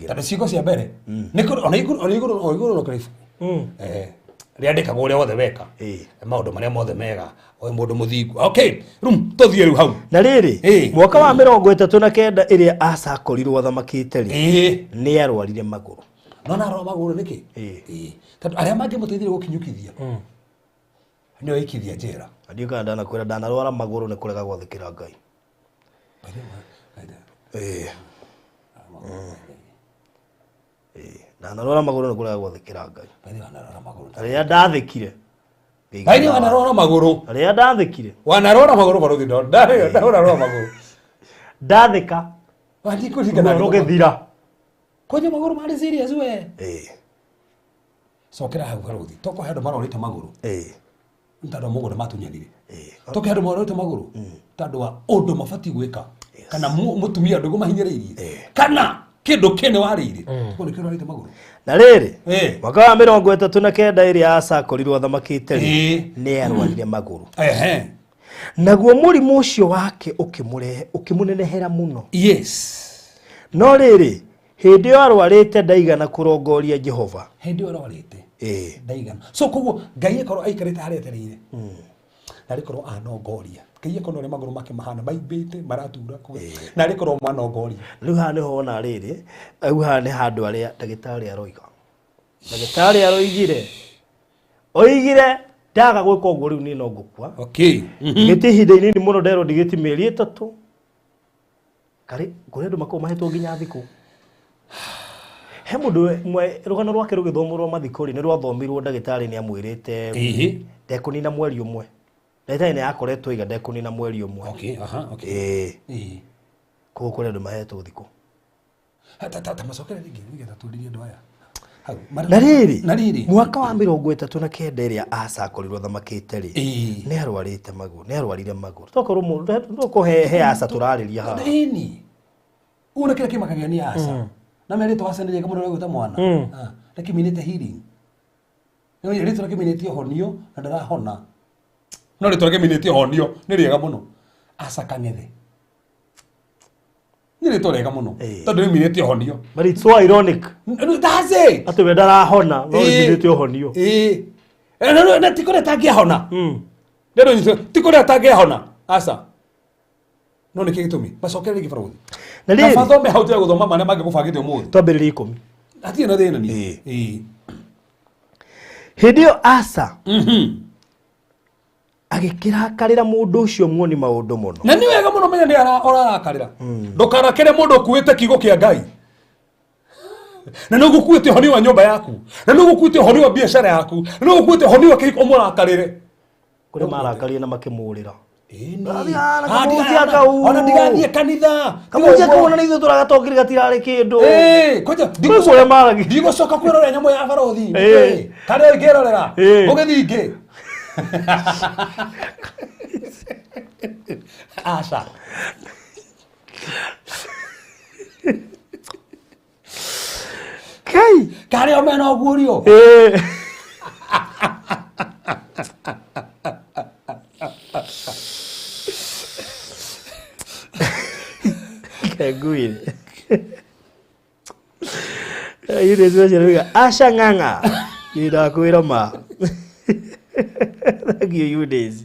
tondũ ciĩko cia mbere nĩ kũrĩ ona igũrũ, ona igũrũ, ona igũrũ no kũrĩ ibuku rĩandĩkagwo ũrĩa wothe weka, maũndũ marĩa mothe mega, ũyũ mũndũ mũthingu. Okay, rĩu tũthiĩ rĩu hau. Na rĩrĩ, mwaka wa 39 ĩrĩa Asa akorirwo athamakĩte rĩ, nĩ arwarire magũrũ. No na arwara magũrũ nĩkĩ? Tondũ arĩa mangĩmũteithirie gũkinyũkithia nĩo aikithia njera. Ndiũ kana ndanakwĩra ndanarwara magũrũ nĩ kũrega gwathĩkĩra Ngai. Ndanarwara magũrũ nĩ kũrega gwathĩkĩra Ngai. Na rĩrĩa ndathĩkire, Baini wanarwara magũrũ. Rĩrĩa ndathĩkire. Wanarwara magũrũ baruthi ndo. Ndarwara magũrũ. Ndathĩka. Wathiĩ kũringana Ruo rũgĩthira. Kwenye magũrũ marĩ serious we. Cokera hau baruthi. Toko he andũ marorĩte magũrũ. Nĩ tondũ mũgũnda matunyanire. Toko he andũ marorĩte magũrũ. Tondũ wa ũndũ mabatiĩ gwĩka. Kana mũtumia ndũgũ mahinyĩrĩirie. Kana kĩndũ kĩne warĩire. Toko nĩkĩo ũrarĩte magũrũ. Na rĩrĩ, mwaka wa 39 ĩrĩa Asa akorirwo athamakĩte rĩ, nĩ arwarire magũrũ. Naguo mũrimũ ũcio wake ũkĩmũnenehera mũno. No rĩrĩ, hĩndĩ ĩyo arwarĩte ndaigana kũrongoria Jehova. Hĩndĩ ĩyo arwarĩte ndaigana. So koguo Ngai akorwo aikarĩte harĩa etereire. Na arĩkorwo anongoria. Ngai akorwo ũrĩa magũrũ make mahana maimbĩte maratura. Na arĩkorwo mwanongoria. Rĩu haha nĩho wona rĩrĩ, rĩu haha nĩ handũ harĩa ndagĩtarĩ aroiga. Ndagĩtarĩ aroigire. Oigire ndaga gwĩka ũguo rĩu niĩ no ngũkua. Gĩti ihinda inini mũno nderwo ndigĩti mĩeri 3. Karĩ kũrĩ andũ makoragwo mahetwo nginya thikũ. He mũndũ ũmwe rũgano rwake rũgĩthomwo rwa mathiko rĩ, nĩ rwathomirwo ndagĩtarĩ nĩ amwĩrĩte ndekũnina mweri ũmwe. Ndagĩtarĩ nĩ akoretwo aiga ndekũnina mweri ũmwe. Koguo kũrĩ andũ mahetwo thikũ. Ta macokere rĩngĩ nĩgetha tũrĩrie andũ aya. Hau. Na rĩrĩ, Na rĩrĩ. mwaka wa 39 ĩrĩa Asa akorirwo athamakĩte rĩ, nĩ arwarĩte magũrũ, nĩ arwarire magũrũ. Tokorwo mũndũ, tokorwo he Asa tũrarĩria haha. Ĩni. Ũguo nĩ kĩrĩa kĩmakagia nĩ Asa. Na merĩtwo Asa nĩ rĩega mũno rĩa gwĩta mwana. Rĩkĩminĩte healing. Nĩ rĩtwa rĩkĩminĩte ũhonio na ndarahona. No rĩtwa rĩkĩminĩte ũhonio nĩ rĩega mũno. Asa Kang'ethe. Nĩ rĩtwa rĩega mũno. Tondũ rĩminĩte ũhonio. But it's so ironic. That's it. Atĩ we ndarahona, no rĩminĩte ũhonio. Na ti kũrĩa atangĩahona. Ti kũrĩa atangĩahona. Asa. No nĩkĩ gĩtũmi? Macokere rĩngĩ barothi. Na rĩrĩ Kaba thome hau tiga gũthoma marĩa mangĩgũbangĩte ũmũthĩ. Twambĩrĩrie 10. Hatirĩ na thĩna niĩ. Ĩĩ. Hĩndĩ ĩyo Asa agĩkĩrakarĩra mũndũ ũcio muoni maũndũ mũno. Na nĩ wega mũno menya nĩ ũrarakarĩra. Ndũkarakĩre mũndũ ũkuĩte kiugo kĩa Ngai. Na nĩ ũgũkuĩte ũhonio wa nyũmba yaku. Na nĩ ũgũkuĩte ũhonio wa biacara yaku. Na nĩ ũgũkuĩte ũhonio wa kĩhiko ũmũrakarĩre. Kũrĩa marakarire na makĩmũrĩra. Ona ndigathiĩ kanitha. Kamũhunjia kau ona ithuĩ tũragatongire gatirarĩ kĩndũ. Kwanja ndigũcoka kwĩrorera nyamũ ya barothi. Karĩa ingĩrorera. Ũgĩthiĩ ingĩ. Aca. Kai. Karĩa mena ũguũrio. Kengwire. Yule cio Asha ng'ang'a. Ni ndakwĩra ma. Thank you, Eunice.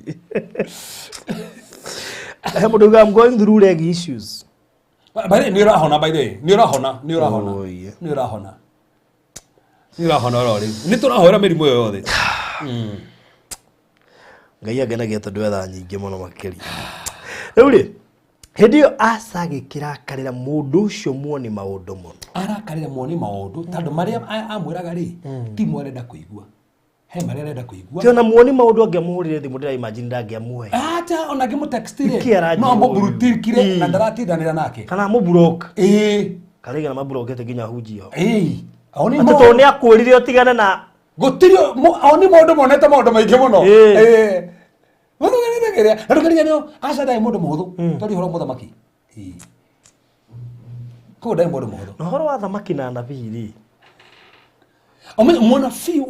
He mũndũ uga I'm going through leg issues. By the way, nĩ ũrahona by the way. Nĩ ũrahona, nĩ ũrahona. Nĩ ũrahona. Nĩ ũrahona oro rĩu. Nĩ tũrahoera mĩrimũ ĩyo yothe. Ngai angenagia tondũ etha nyingĩ mũno makĩria. Rĩu rĩ, hĩndĩ ĩyo Asa agĩkĩrakarĩra mũndũ ũcio muoni maũndũ mũno. Arakarĩra muoni maũndũ tondũ marĩa amwĩraga rĩ, ti mo arenda kũigua. He marĩa arenda kũigua. Ti ona muoni maũndũ angĩamũhũrĩre thimũ ndĩra imagine ndangĩamũhe. Ata ona angĩmũtextire. No amũburutikire na ndaratindanĩra nake. Kana amũblock. Ĩĩ. Karĩga na mablokete nginya hunjia. Ĩĩ. Atĩ tondũ nĩ akwĩrire ũtigane na gũtirĩ oni maũndũ monete maũndũ maingĩ mũno. Ĩĩ. Na ndũkariganĩrwo Asa ndarĩ mũndũ mũhũthũ. Twarĩ ũhoro mũthamaki. Ĩĩ. Koguo ndarĩ mũndũ mũhũthũ. Na ũhoro wa thamaki na anabii rĩ. Mũnabii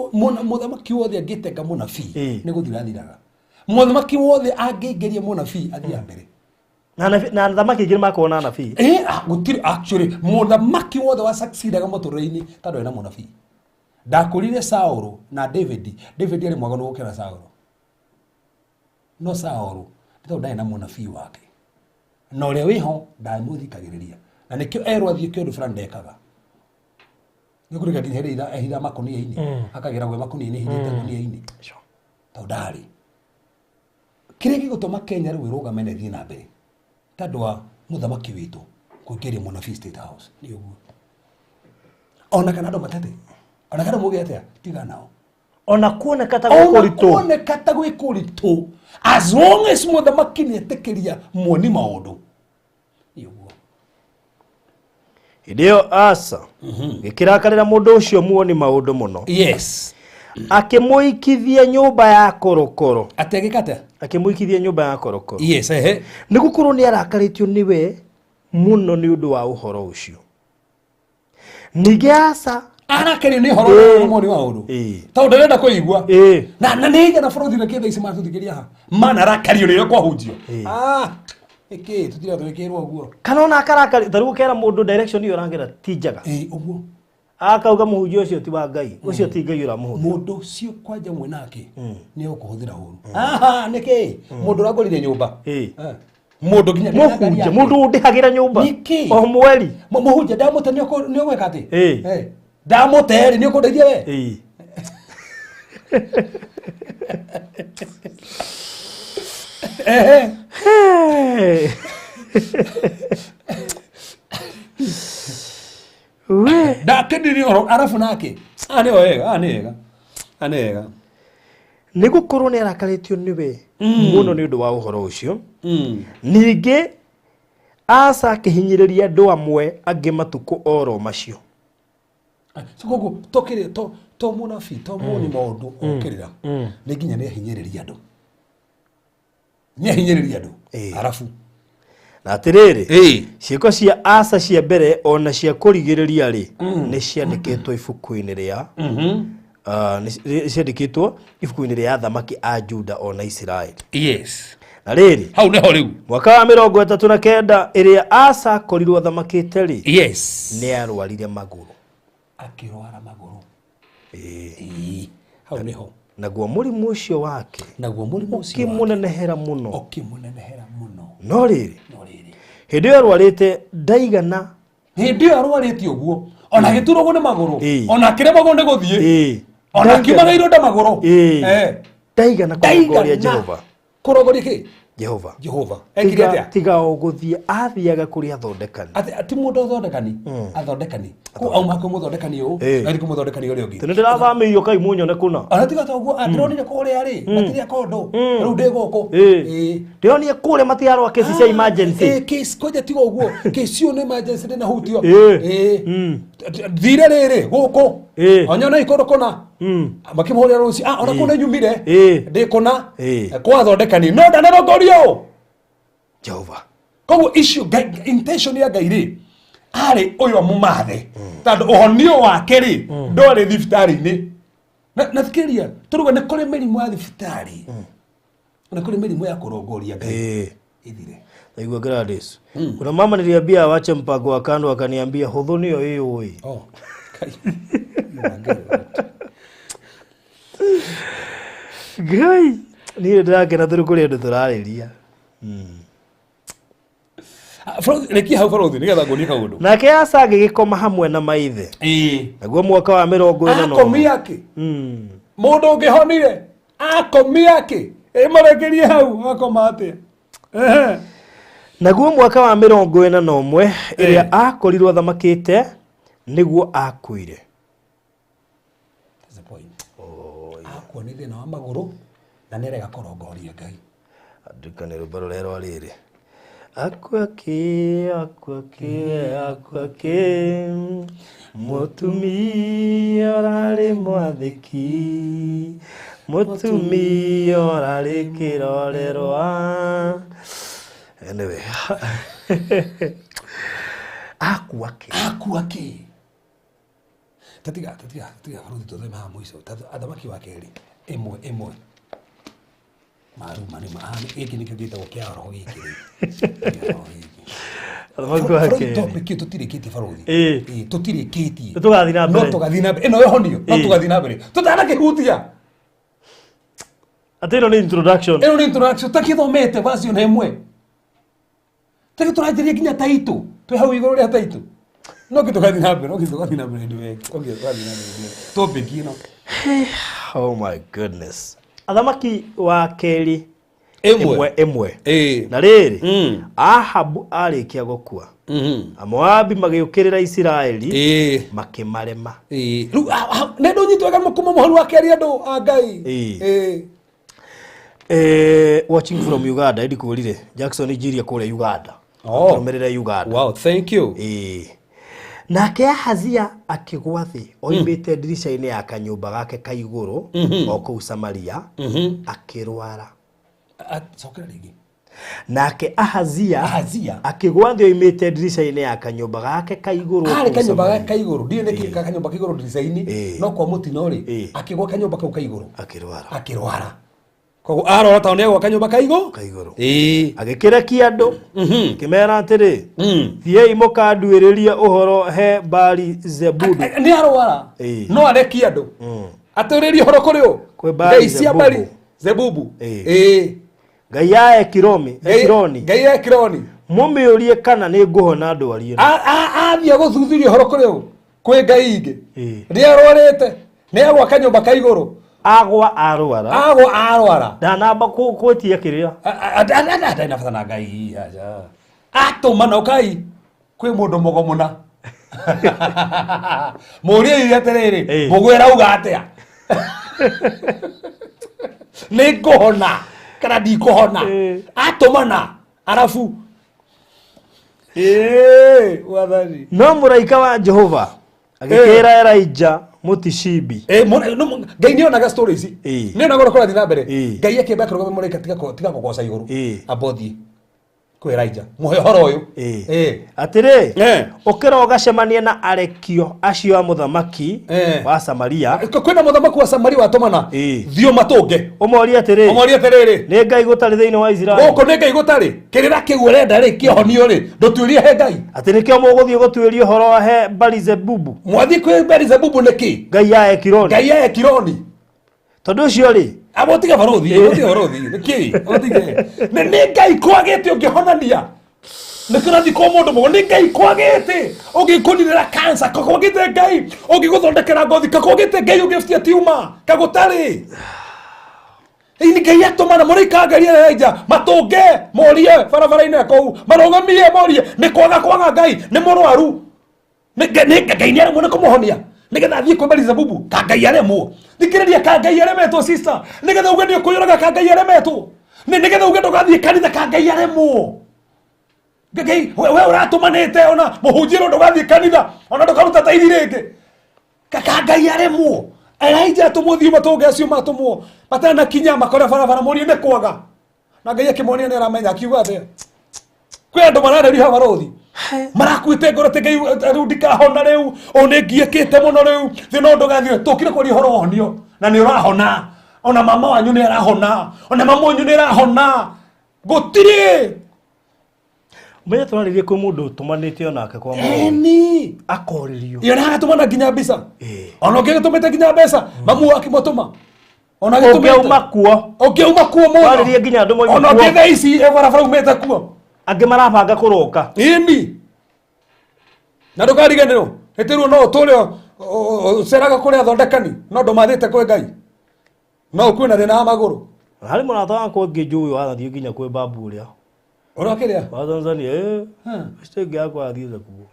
mũthamaki wothe angĩtenga mũnabii nĩ gũthira athiraga. Mũthamaki wothe angĩingĩria mũnabii athiĩ mbere. Na thamaki ingĩ makorwo na anabii. Gũtirĩ actually mũthamaki wothe wa succeedaga mũtũrĩre-inĩ tondũ ena mũnabii. Ndakũrire Saũlũ na David. David arĩ mwaganu gũkĩra Saũlũ. No Saũlũ tondũ ndarĩ na mũnabii wake. Na ũrĩa wĩho ndamũthikagĩrĩria. Na nĩkĩo erwo athiĩ kĩũndũ fulani ndekaga. Nĩkũrĩka nginya hĩndĩ ehitha makũnia-inĩ. Akagera gwe makũnia-inĩ hithĩte ngũnia-inĩ. Tondũ ndarĩ. Kĩrĩa gĩgũtũma Kenya rĩu ĩrũgame na ĩthiĩ na mbere. Tondũ wa mũthamaki witũ kũingĩria mũnabii State House. Nĩ ũguo. Ona kana andũ matete. Ona kana muge atĩa tiga nao. Ona kuoneka ta gwĩ kũritũ. Ona kuoneka ta gwĩ kũritũ. As long as mũthamaki nĩ etĩkĩria muoni maũndũ. Nĩ ũguo. Hĩndĩ ĩyo Asa gĩkĩrakarĩra mũndũ ũcio muoni maũndũ mũno. Yes. Akĩmũikithia nyũmba ya korokoro. Atĩ agĩka atĩa? Akĩmũikithia nyũmba ya korokoro. Yes, ehe. Nĩ gũkorwo nĩ arakarĩtio nĩwe mũno nĩ ũndũ wa ũhoro ũcio. Ningĩ Asa arakario nĩ ũhoro wa muoni maũndũ. Tondũ ndarenda kũigua. Na nĩ igana bũrũri na kĩtha ici matũthikĩria haha. Mana arakario nĩ ũrĩa kwahunjio. Ĩkĩ tũtira twĩkĩrwo ũguo. Kana ona akarakari ta rĩu ũkera mũndũ direction ĩyo ũragera ti njega. Ĩĩ ũguo. Akauga mũhunjia ũcio ti wa Ngai. Ũcio ti Ngai ũramũhũthĩra. Mũndũ ũcio kwanja mwe nake nĩ ũkũhũthĩra ũru. Aha nĩkĩ? Mũndũ ũragũrire nyũmba. Mũndũ nginya mũhunjia mũndũ ũndĩhagĩra nyũmba. Nĩkĩ? O mweri. Mũhunjia ndamũte nĩ ũgwĩka atĩ? Ndamũte rĩ nĩ ũkũndeithia we? Ndakenirio ũhoro arabu nake. Nĩ wega, nĩ wega. Nĩ wega. Nĩ gũkorwo nĩ arakarĩtio nĩwe mũno nĩ ũndũ wa ũhoro ũcio. Ningĩ Asa akĩhinyĩrĩria andũ amwe angĩ matukũ oro macio. So koguo tokĩrĩ to mũnabii to muoni maũndũ okĩrĩra nĩ nginya nĩ ahinyĩrĩria andũ. Nĩ ahinyĩrĩria andũ. Arabu. Na atĩrĩrĩ, ciĩko cia Asa cia mbere ona cia kũrigĩrĩria rĩ nĩ ciandĩkĩtwo ibuku-inĩ rĩa ciandĩkĩtwo ibuku-inĩ rĩa athamaki a Juda ona Isiraeli. Yes. Na rĩrĩ, hau nĩho rĩu mwaka wa 39 ĩrĩa Asa akorirwo athamakĩte rĩ, yes, nĩ arwarire magũrũ. Akĩrwara magũrũ. Ĩĩ. Hau nĩho. Naguo mũrimũ ũcio wake naguo mũrimũ ũcio ũkĩmũnenehera mũno. Ũkĩmũnenehera mũno. No rĩrĩ, No rĩrĩ, Hĩndĩ ĩyo arwarĩte ndaigana. Hĩndĩ ĩyo arwarĩte ũguo, ona agĩturagwo nĩ magũrũ, Ĩĩ. ona akĩremagwo nĩ gũthiĩ, Ĩĩ. ona akiumaga ironda magũrũ. Ĩĩ. Ndaigana kũrongoria Ndaigana Jehova. Kũrongoria kĩ? Jehova. Jehova. Ekire Tiga, atĩa? tiga o gũthiĩ athiaga kũrĩ athondekani. Atĩ ti mũndũ ũthondekani, athondekani. Kũ auma kwĩ mũthondekani ũũ, Ĩĩ. athi kwĩ mũthondekani ũrĩa ũngĩ. Tondũ ndĩrathamĩirio kai munyone kũna. Ona tiga ta ũguo, ndĩronire kũrĩa rĩ, matirĩ akondo, rĩu ndĩ gũkũ. Ĩĩ. Ĩĩ. Ndĩronire kũrĩa matiarwa kesi cia emergency. Eh, case kwanja tiga ũguo, case ĩyo nĩ emergency ndĩ na hutio. Ĩĩ. Ĩĩ. Thire rĩrĩ gũkũ. Ĩĩ. Onyona ikũndũ kũna. Makĩmũhũrĩra rũciũ, ah, ona kũu nĩ nyumire. Ĩĩ. Ndĩ kũna. Ĩĩ. Kwa athondekani. No ndanarongoria ũũ. Jehova. Koguo icio intention ya Ngai rĩ, arĩ ũyũ amũmathe. Tondũ ũhonio wake rĩ, ndwarĩ thibitarĩ-inĩ. Na thikĩrĩria, tũrauga nĩ kũrĩ mĩrimũ ya thibitarĩ. Na kũrĩ mĩrimũ ya kũrongoria Ngai. Ĩĩ. Ithire. Naigua Gladys. Kuna mama niliambia awache mpango wa kando akaniambia hũthũ nĩyo ĩyũĩ. Oh. Kai. Ngai. Niĩ ndĩrakena tondũ kũrĩ andũ tũrarĩria. Barothi, rekia hau barothi nĩgetha nguonie kaũndũ. Nake Asa agĩgĩkoma hamwe na maithe. Ĩĩ. Naguo mwaka wa 41. Akomia kĩ? Mũndũ ũngĩhonire akomia kĩ? Ĩmũrekerie hau akoma atĩa? Ehe. Naguo mwaka wa 41 ĩrĩa akorirwo athamakĩte nĩguo akuire. That's the point. Akua nĩ thĩna wa magũrũ na nĩarega kũrongoria Ngai. Andĩka nĩ rwĩmbo rũrĩa rwa rĩrĩ. Akua kĩ, akua kĩ, akua kĩ, mũtumia ũrarĩ mwathĩki, mũtumia ũrarĩ kĩrorerwa. Anyway. Akua kĩ. Akua kĩ. Tatiga, tatiga, tatiga barothi tũthome haha mũico. Athamaki wa kerĩ ĩmwe ĩmwe. Maruma nĩ ma gĩkĩ nĩkĩo gĩtagwo kĩa roho gĩkĩ rĩ. Kĩa roho gĩkĩ. Athamaki wa Barothi kerĩ. topic ĩyo tũtirĩkĩtie barothi. Ĩĩ. Ĩĩ, tũtirĩkĩtie. Tũgathiĩ na mbere. No tũgathiĩ na mbere. Ĩno yohonio. No Ĩĩ. tũgathiĩ na mbere. Tũtanakĩhutia. Atĩ ĩno nĩ introduction. Ĩno nĩ introduction takĩthomete version ĩmwe. Tagĩ tũranjĩria nginya taitũ. Twĩ hau igũrũ rĩa taitũ. No kĩ tũgathiĩ na mbere, no kĩ tũgathiĩ na mbere anyway. No kĩ tũgathiĩ na mbere anyway. Topic ĩno. Oh my goodness. Athamaki wa kerĩ Ĩmwe. ĩmwe ĩmwe. Ĩĩ. Na rĩrĩ, Ahabu arĩkia gũkua, Amoabi magĩũkĩrĩra Isiraeli Ĩĩ. makĩmarema. Ĩĩ. Rĩu nĩ ndũ nyitwo wega kuma mũharu wa kerĩ andũ a Ngai. Ĩĩ. Ĩĩ. Watching from Uganda, ndikwĩrire Jackson Njiria kũrĩa Uganda. Oh. Tũrũmĩrĩre Uganda. Wow, thank you. Ĩĩ. Nake Ahazia akĩgwa thĩ oimĩte ndirica-inĩ ya kanyũmba gake ka igũrũ o kũu Samaria akĩrwara. Cokera rĩngĩ. Nake Ahazia Ahazia. akĩgwa thĩ oimĩte ndirica-inĩ ya kanyũmba gake ka igũrũ o Karĩ kũu kanyũmba Samaria. ka igũrũ ndiũĩ nĩkĩ ka kanyũmba ka igũrũ ndirica-inĩ Ĩĩ. no kwa mũtino rĩ Ĩĩ. akĩgwa kanyũmba kau ka igũrũ Akĩrwara. akĩrwara. Koguo arora tondũ nĩagwa kanyũmba ka igũrũ Ka igũrũ. Ĩĩ. Agĩkĩrekia andũ akĩmera atĩrĩ, thiĩi mũkanduĩrĩrie ũhoro he Baali Zebubu. Nĩ arwara Ĩĩ. no arekie andũ atũrĩrie ũhoro kũrĩ ũ Kwĩ Baali Ngai cia Zebubu. Baali Zebubu. Ĩĩ. Ĩĩ. Ngai ya Ekironi, Ekironi. Ngai ya Ekironi. Mũmĩũrie kana nĩ ngũhona ndwari ĩno. Athiĩ gũthuthuria ũhoro kũrĩ ũ kwĩ ngai ingĩ Ĩĩ. nĩ arwarĩte nĩ agwa kanyũmba ka igũrũ Agwa arwara. Agwa arwara. Ndanamba gwĩtia kĩrĩa. Ndarĩ na bata na ngai aca. Atũma na ũkai kwĩ mũndũ mũgo mũna. Mũũrie atĩrĩrĩ, Ĩĩ. mũgũ ĩrauga atĩa? Nĩ ngũhona kana ndikũhona? Ĩĩ. Atũmana arabu. Ĩĩ, wathani. No mũraika wa Jehova agĩkĩra Elijah mũtishibi. Ngai nĩ onaga story ici. Ĩĩ. Nĩ onaga ũrĩa kũrathiĩ na mbere. Ĩĩ. Ngai akĩamba akĩrũgama mũraika tiga kũgoca igũrũ. Ĩĩ. Amba ũthiĩ kwĩ Elijah mũhe ũhoro ũyũ. Ĩĩ. Ĩĩ. Atĩrĩ, Ĩĩ. ũkĩra ũgacemanie na arekio acio a mũthamaki Ĩĩ. wa Samaria. Kwĩna mũthamaki wa Samaria watũmana. Ĩĩ. Thiĩ ũmatũnge. Ũmorie atĩrĩ, Ũmorie atĩrĩrĩ, nĩ Ngai gũtarĩ thĩinĩ wa Isiraeli? Gũkũ nĩ Ngai gũtarĩ. Kĩrĩra kĩu ũrenda rĩ, kĩhonio rĩ, ndũtuĩrie he Ngai. Atĩ nĩkĩo mũgũthiĩ gũtuĩria ũhoro wa he Baali-zebubu? Mwathiĩ kwĩ Baali-zebubu nĩkĩ? Ngai ya Ekironi. Ngai ya Ekironi. Tondũ ũcio rĩ, Abo tiga barothi, abo tiga barothi. Nĩkĩ? Abo tiga. Nĩ nĩ Ngai kwagĩte ũngĩhonania. Nĩkĩo ũrathiĩ kwa mũndũ mũgo nĩ Ngai kwagĩte ũngĩkũninĩra cancer kakwagĩte Ngai ũngĩgũthondekera ngothi kakwagĩte Ngai ũngĩbutia tiuma kagũtarĩ. Ini Ngai atũmana mũraika Ngai Elijah matũnge morie barabara-inĩ kũu marũgamie morie nĩ kwaga kwaga Ngai nĩ mũrwaru nĩ Ngai nĩ aremwo nĩ kũmũhonia nĩgetha athiĩ kwĩ Belizebubu ka Ngai aremwo. Thikĩrĩria, ka Ngai aremetwo sister, nĩgetha uge nĩ ũkwĩyũraga ka Ngai aremetwo, nĩgetha uge ndũgathiĩ kanitha ka Ngai aremwo. Ngai we ũratũmanĩte ona mũhunjĩrwo ndũgathiĩ kanitha ona ndũkaruta taithi rĩngĩ kaka Ngai aremwo. Elijah atũmwo thiĩ matũnge acio matũmwo matanakinya makore barabara morie nĩ kwaga, na Ngai akĩmonia nĩ aramenya akiuga atĩa. Kwĩ andũ marareria haha barothi marakuĩte ngoro atĩ Ngai rĩu ndikahona rĩu ũũ nĩ ngiĩkĩte mũno rĩu thĩ no ndũgathiĩ. Tũkire kwaria ũhoro wa ũhonio na nĩ ũrahona, ona mama wanyu nĩ arahona, ona mama wanyu nĩ arahona, gũtirĩ. Menye twarĩrie kwĩ mũndũ ũtũmanĩte onake kwa mũrũ Eni akorĩrio. Iyo nĩ nginya mbica. Ona ũngĩ gĩtũmĩte nginya mbeca mamu akĩmũtũma ona ũngĩauma kuo. Ũngĩauma kuo mũno. Warĩrie nginya andũ moima ona kuo. Ũngĩ thaa ici e barabara umĩte kuo. Angĩ marabanga kũroka. Ĩni na ndũkariganĩrwo ĩtĩrwo no ũtũre ũceraga kũrĩa athondekani no ndũmathĩte kwĩ Ngai no ũkue na thĩna wa magũrũ. Harĩ mũrata wakwa ũngĩ njũĩ wanathiĩ nginya kwĩ babu ũrĩa ũrĩa kĩrĩa wa Tanzania, eh, ũcio ũngĩ yakwa athiĩte kuo.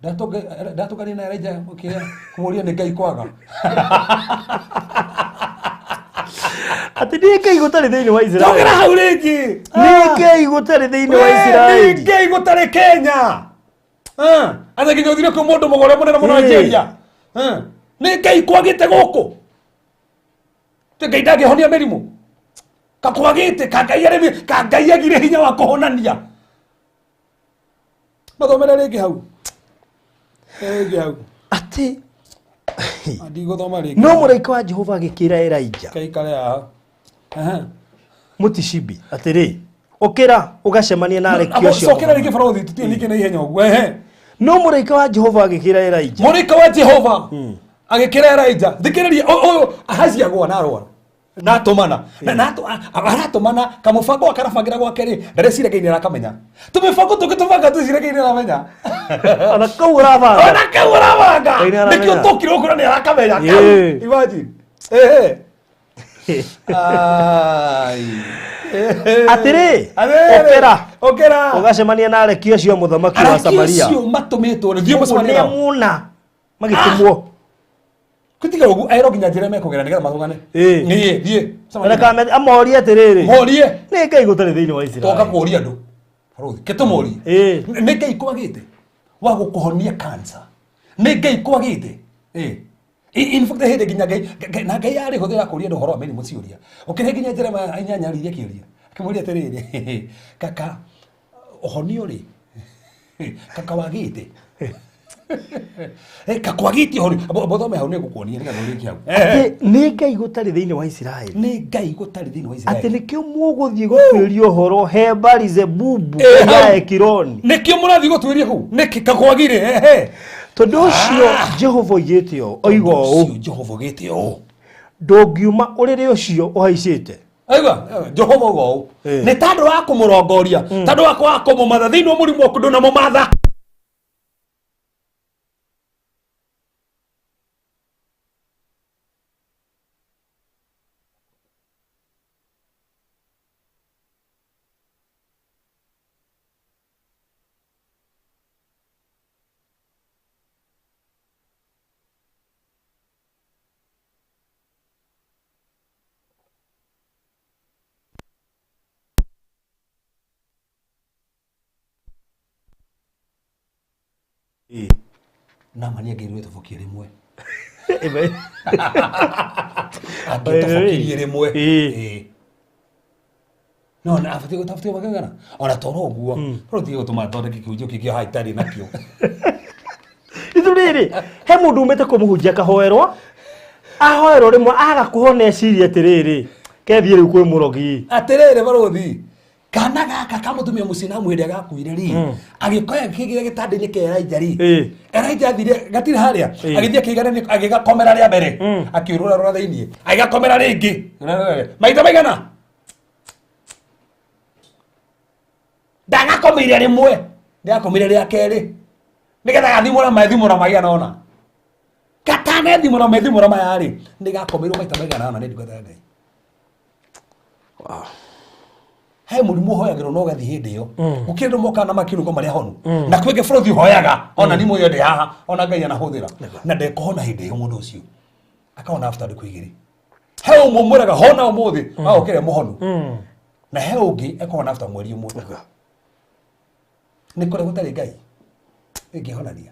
Ndatũngania na Elijah kĩrĩa kũmũria nĩ Ngai kwaga. Atĩ nĩ Ngai gũtarĩ thĩinĩ wa Tũgĩra Isiraeli? Hau rĩngĩ. Nĩ Ngai gũtarĩ thĩinĩ wa Nĩ Isiraeli? Ngai gũtarĩ Kenya. Atĩ nginya ũthire kwĩ mũndũ mũgũre mũnene mũno. Nigeria. Nĩ Ngai kwagĩte gũkũ? Tĩ Ngai ndangĩhonia mĩrimũ kakwagĩte? Ka Ngai arĩmi ka Ngai agire hinya wa kũhonania? Mathomere rĩngĩ hau, rĩngĩ hau. Atĩ Ndigũthoma rĩngĩ. No mũraika wa Jehova agĩkĩra Elijah Kaikare haha. Aha. Mũtishibi atĩrĩ, ũkĩra ũgacemanie na arekio acio. Cokera rĩngĩ barothi, tutie ningĩ na ihenya ũguo, ehe. No mũraika wa Jehova agĩkĩra Elijah. Mũraika wa Jehova agĩkĩra Elijah. Thikĩrĩria, ũyũ Ahazia agũa na arwara na atũmana aratũmana kamũbango akarabangĩra gwake rĩ, ndareciria Ngai nĩ arakamenya. Tũmĩbango tũngĩ tũbanga twĩciria Ngai nĩ aramenya. Ona kau ũrabanga. Ona kau ũrabanga. Ngai nĩ aramenya. Nĩkĩo tũkire gũkũra nĩ arakamenya kau. Imagine, ehe. Ai. Atĩrĩ, Atĩrĩ, ũkĩra. Ũkĩra. Ũgacemania na arekio acio a mũthamaki wa Arekio Samaria. acio matũmĩtwo nĩ thiĩ Ũguo mũcemanie nĩ nao. mũna magĩtũmwo. Kutiga ũguo aerwo nginya njĩra mekũgera nĩgetha matũngane. Niĩ thiĩ mũcemanie Reka nao. Amorie atĩrĩrĩ, Morie. nĩ Ngai gũtarĩ thĩinĩ wa Toka Isiraeli? kũria andũ barothi kĩtũmũrie. Nĩ Ngai kwagĩte wa gũkũhonia cancer? Nĩ Ngai kwagĩte? In fact hĩndĩ nginya Ngai na Ngai arĩ hũthĩra kũria andũ ũhoro wa mĩrimũ ciũria ũkĩrĩ nginya Jeremiah inyanya aririe kĩũria akĩmũria atĩrĩrĩ, kaka ũhonio rĩ kaka wagĩte? Kakwagĩte ũhonio? Bothome hau nĩ ngũkuonia nĩgetha ũrĩkie hau. Atĩ nĩ Ngai gũtarĩ thĩinĩ wa Isiraeli? Nĩ Ngai gũtarĩ thĩinĩ wa Atĩ Isiraeli? nĩkĩo mũgũthiĩ gũtuĩria ũhoro he Balizebubu ya Hau. Ekironi? Nĩkĩo mũrathiĩ gũtuĩria kũu nĩkĩ kakwagire? Ehe. Tondũ ũcio Jehova oigĩte ũũ, oiga ũũ. Ũcio Jehova oigĩte ũũ. Ndũngiuma ũrĩrĩ ũcio ũhaicĩte. Aigua Jehova uga ũũ. Nĩ tandũ wa kũmũrongoria, tandũ wa kwaga kũmũmatha thĩinĩ wa mũrimũ waku ndũnamũmatha. Namani angĩirwo ĩtobokie rĩmwe, angĩtobokirie rĩmwe. No na abatiĩ gũtabatie makĩgana ona toro ũguo no tige gũtũma thondeke kĩhunjio kĩngĩ haha itarĩ nakĩo. Ithu rĩrĩ, he mũndũ umĩte kũmũhunjia akahoerwo, ahoerwo rĩmwe aga kũhona, eciria atĩrĩrĩ, kethiĩ rĩu kwĩ mũrogi. Atĩrĩrĩ barũthi, kana gaka ka mũtumia mũcinamu hĩndĩ ĩrĩa gakuire rĩ, agĩkoya kĩgĩra gĩtanda-inĩ kĩa Elijah rĩ. Elijah athire gatirĩ harĩa. Agĩthiĩ akĩiganania, agĩgakomera rĩa mbere, akĩũrũra rũra thĩiniĩ, agĩgakomera rĩngĩ maita maigana, ndagakomeire rĩmwe. Nĩ akomire rĩa kerĩ. Nĩgetha gathimũra methimũra maigana ũna. Katanethimũra methimũra maya rĩ, nĩ gakomeirwo maita maigana ũna nĩ ndungata ya Ngai. Wow. He mũrimũ ũhoyagĩrwo no ũgathiĩ hĩndĩ ĩyo. Gũkĩrĩ andũ mokaga na makinuko marĩa honu. Na kwĩngĩ bũrũri ũhoyaga ona nimũ ĩyo ndĩ haha ona Ngai anahũthĩra. Na ndekũhona hĩndĩ ĩyo mũndũ ũcio. Akahona after thikũ igĩrĩ. He ũmwe ũmwĩraga hona ũmũthĩ, agokĩra mũhonu. Na he ũngĩ ekũhona after mweri ũmwe. Nĩ kũrĩa gũtarĩ Ngai ĩngĩhonania.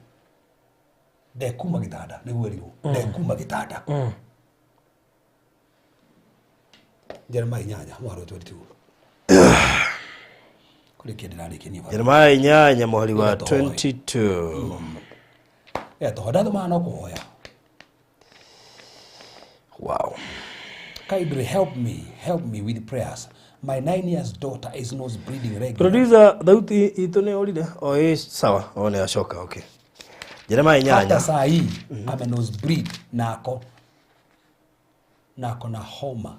Ndekuma gĩtanda nĩguo erirwo. Ndekuma gĩtanda. Jeremiah 8 mũhari wa 22. Kũrĩ kĩndũ ndĩrarĩkia niĩ. Jeremiah 8 mũhari wa Nĩgetha tũhoe. 22. Ya tũhoe ndathomaga no kũhoya. Wow. Kindly help me with prayers. My 9 years daughter is nose bleeding regularly. Producer thauti itũ nĩ orire. O ĩ sawa, o nĩ acoka, okay. Jeremiah 8. Hata saa hii ame nose bleed na ako na homa.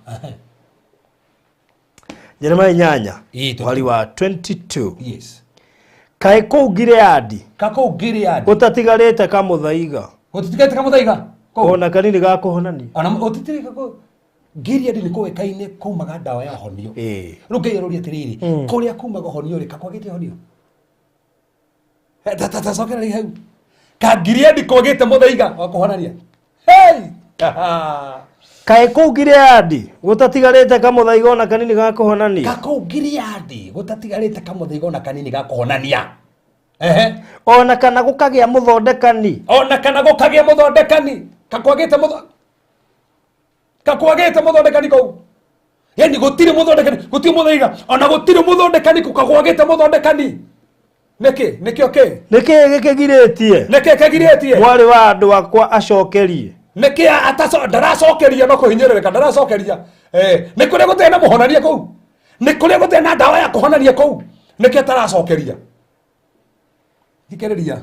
Jeremiah 8 Ĩ, mũhari wa 22. Yes. Kaĩ kũu Gileadi Kakũu Gileadi. gũtatigarĩte kamũthaiga. Gũtitigarĩte kamũthaiga. Kũu. Ona kanini ga kũhonania. Ona gũtitigarĩte kũ Gileadi nĩ kũĩkaine kumaga ndawa ya honio. Ĩ. Rĩu Ngai aroria atĩrĩrĩ, kũrĩa kumaga honio rĩ, kakwagĩte honio? Ta cokera rĩ hau. Ka Gileadi kwagĩte mũthaiga wa kũhonania. Hey! Kaĩ kũu Gileadi gũtatigarĩte kamũthaiga ona kanini ga kũhonania. Kakũu Gileadi gũtatigarĩte kamũthaiga ona kanini ga kũhonania. Ehe. Ona kana gũkagĩa mũthondekani. Ona kana gũkagĩa mũthondekani. Kakwagĩte kakwagĩte mũthondekani kũu. Yani gũtirĩ mũthondekani, gũtirĩ mũthaiga, ona gũtirĩ mũthondekani kũu kakwagĩte mũthondekani. Nĩkĩ? Nĩkĩo kĩ? Nĩkĩ gĩkĩgirĩtie? Nĩkĩ kĩgirĩtie? Mwarĩ wa andũ akwa acokerie. Nĩkĩ ndaracokeria no kũhinyĩrĩrĩka ndaracokeria. Nĩ kũrĩa gũtarĩ na mũhonania kũu. Nĩ kũrĩa gũtarĩ na ndawa ya kũhonania kũu. Nĩkĩ ataracokeria? Thikĩrĩria.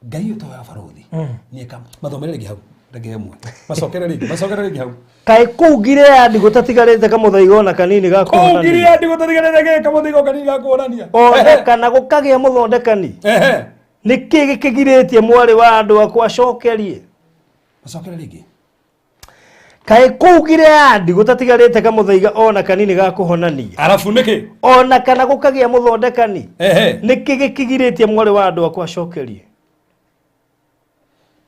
Ngai ũtoya barothi. Nĩeka mathomere rĩngĩ hau. Rĩngĩ ĩmwe. Macokere rĩngĩ, macokere rĩngĩ hau. Kaĩ kũu Gileadi gũtatigarĩte kamũthaiga ona kanini ga Kũu kũhonania. Gileadi gũtatigarĩte kamũthaiga kanini ga kũhonania. Ona kana gũkagĩa mũthondekani. Ehe. Nĩkĩ gĩkĩgirĩtie mwarĩ wa andũ akwa acokerie? Macokere rĩngĩ. Kaĩ kũu Gileadi gũtatigarĩte kamũthaiga ona kanini ga kũhonania. Arabu nĩkĩ? Ona kana gũkagĩa mũthondekani. Ehe. Nĩkĩ gĩkĩgirĩtie mwarĩ wa andũ akwa acokerie?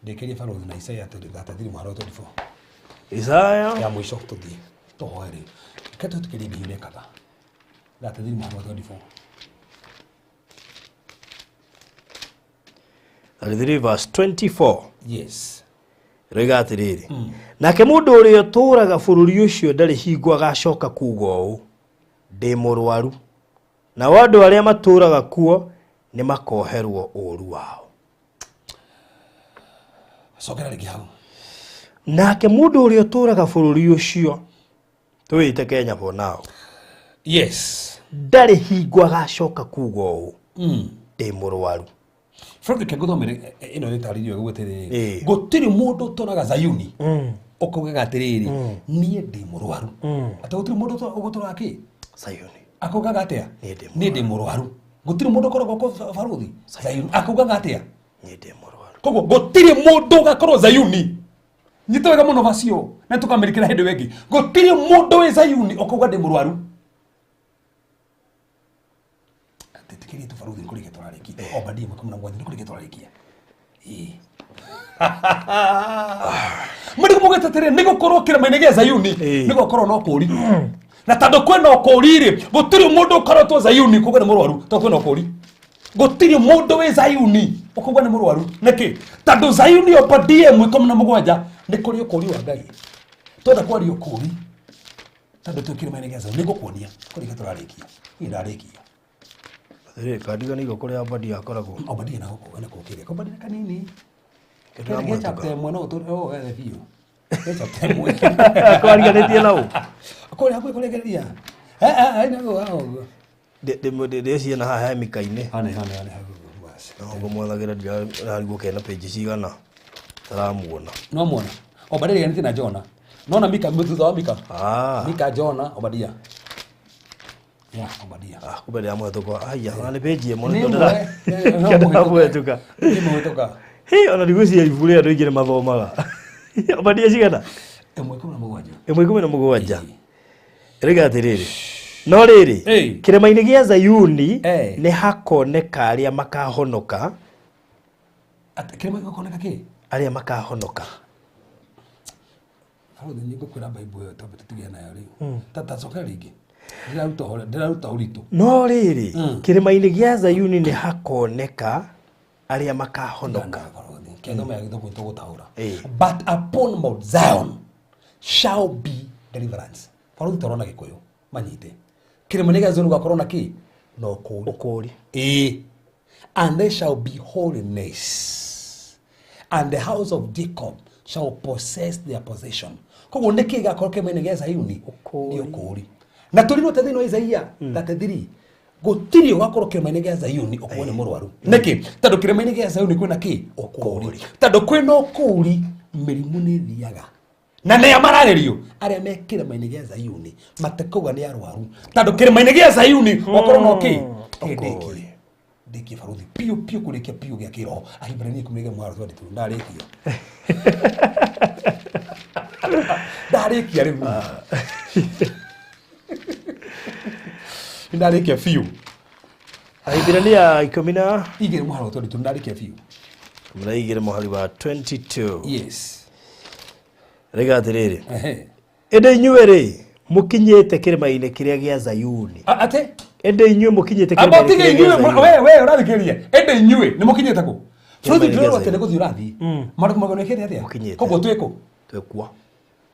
Ndĩkĩrie barothi na Isaiah 33 mũhari wa 24. Isaiah Ya mũico tũthiĩ tũhoe rĩu. Reke twĩtĩkĩrie nginya ũrekaga. 33 mũhari wa 24. 33 verse 24. Yes. Roiga atĩrĩrĩ. Nake mũndũ ũrĩa ũtũũraga bũrũri ũcio ndarĩ hingo agacoka kuuga ũũ, ndĩ mũrwaru. Nao andũ arĩa matũũraga kuo nĩ makoherwo ũũru wao. Cokera rĩngĩ hau. Nake mũndũ ũrĩa ũtũũraga bũrũri ũcio, tũwĩte Kenya for now. Yes. Ndarĩ hingo agacoka kuuga ũũ, ndĩ mũrwaru. Frederick ngũthomere ĩno ĩtarĩirio ũguo atĩrĩrĩ. Ĩ. Gũtirĩ mũndũ ũtũũraga Zayuni ũkaugaga atĩrĩrĩ, niĩ ndĩ mũrwaru. Atĩ gũtirĩ mũndũ ũgũtũũraga kĩ? Zayuni. Akaugaga atĩa? Niĩ Niĩ ndĩ mũrwaru. Gũtirĩ mũndũ ũkoragwo kũ barothi Zayuni. Akaugaga atĩa? Niĩ ndĩ mũrwaru. Koguo gũtirĩ mũndũ ũgakorwo Zayuni. Nyita wega mũno vacio na tũkamĩrĩkĩra hĩndĩ ĩyo ĩngĩ. Gũtirĩ mũndũ wĩ Zayuni ũkauga ndĩ mũrwaru. Tĩtĩkĩrie tu barothi nĩkũrĩkia tũrarĩkia. Obadia 17 nĩkũrĩkia tũrarĩkia. Ĩĩ. Mũndũ mugĩte atĩrĩ, nĩ gũkorwo kĩrĩma-inĩ gĩa Zayuni nĩ gũkorwo na ũkũũri. Na tondũ kwĩna ũkũũri rĩ, gũtirĩ mũndũ ũkoretwo Zayuni kuga nĩ mũrwaru, tondũ kwĩna ũkũũri. Gũtirĩ mũndũ wĩ Zayuni ũkauga nĩ mũrwaru. Nĩkĩ? Tondũ Zayuni Obadia 17 nĩ kũrĩ ũkũũri wa Ngai. Twenda kwaria ũkũũri tondũ twĩ kĩrĩma-inĩ gĩa Zayuni, nĩngũkuonia kũrĩkia tũrarĩkia. Niĩ ndarĩkia. Atĩrĩrĩ, kandiganĩirwo kũrĩa Obadia akoragwo. Obadia na gũkũ na kũkĩrĩa. Obadia nĩ kanini. Kĩndũ Kĩrĩa chapter ĩmwe no ũtũ wethe biũ. Ke chapter ĩmwe. Kwariganĩtie na ũ? Kũrĩa hakuhĩ kũrĩkĩrĩria. Ũguo. Ndĩciĩ na haha he mĩka-inĩ. Hane hane hane hakuhĩ basi. No ngũmwathagĩra ndirarigwo kena page cigana. Taramuona. No muona. Obadia riganĩtie na Jona. Nona Mika thutha wa Mika. Ah. Mika Jona Obadia. Ya Obadia. Ah, kumbe ndĩramũhetũka. Aya, ona nĩ page ĩmwe Nĩ nĩkĩo ĩmwe, no nĩkĩo ndĩramũhetũka. Nĩ mũhĩtũka. Hĩ, ona ndigwĩciria ibuku rĩrĩ andũ aingĩ nĩ mathomaga. Obadia cigana? 1:17. 1:17. Rĩga atĩrĩrĩ. No rĩrĩ, Ĩĩ. kĩrĩma-inĩ gĩa Zayuni Ĩĩ. nĩ hakoneka arĩa makahonoka, Atĩ kĩrĩma gĩkoneka kĩ? arĩa makahonoka. Barũthi nĩ ngũkwĩra Bible ĩyo twambe tũtige nayo rĩu. Ta coka rĩngĩ. Ndĩraruta ũhoro, ndĩraruta ũritũ. No rĩrĩ, kĩrĩma-inĩ gĩa Zayuni nĩ hakoneka arĩa makahonoka. Barũthi, kĩathoma ya gĩthũngũ tũgũtaũra. Ĩĩ. But upon Mount Zion shall be deliverance. Barũthi toro na Gĩkũyũ manyite. Kĩrĩma-inĩ gĩa Zayuni gũgakorwo na kĩ? Na ũkũũri. Ũkũũri. Ĩĩ. And there shall be holiness, and the house of Jacob shall possess their possession. Koguo nĩ kĩ gĩgakorwo kĩrĩma-inĩ gĩa Zayuni? Ũkũũri. Nĩ ũkũũri. Na tũrirwo ta thĩinĩ wa Isaia 33 gũtirĩ ũgakorwo kĩrĩma-inĩ gĩa Zayuni ũkorwo nĩ mũrwaru. Nĩkĩ? Tondũ kĩrĩma-inĩ gĩa Zayuni kwĩna kĩ? Ũkũũri. Tondũ kwĩna ũkũũri mĩrimũ nĩ ĩthiaga na nĩa mararĩrio arĩa me kĩrĩma-inĩ gĩa Zayuni matekauga nĩ arwaru tondũ kĩrĩma-inĩ gĩa Zayuni gwakorwo no kĩ kĩndĩkie ndĩkie baruthi piũ piũ kũrĩkia piũ gĩa kĩroho Ahibirania 11 22 ndarĩkia ndarĩkia rĩu ndarĩkia biũ Ahibirania ikũmi na 2:22 ndarĩkia biũ. 12 mũhari wa 22. Yes. Rĩga atĩrĩrĩ. Ehe. Ĩndĩ inyuĩ rĩ, mũkinyĩte kĩrĩma-inĩ kĩrĩa gĩa Zayuni. Atĩ Ĩndĩ inyuĩ mũkinyĩte amba kĩrĩma-inĩ tige kĩrĩa gĩa inyuĩ Zayuni. we ũrathikĩrĩria ĩndĩ inyuĩ nĩ mũkinyĩte kũ bũrũri Kĩrĩma-inĩ ndĩrerwo gĩa atĩ nĩ gũthiĩ ũrathiĩ maũndũ magonekete atĩa Mũkinyĩte. koguo twĩ kũ? Twĩkuo.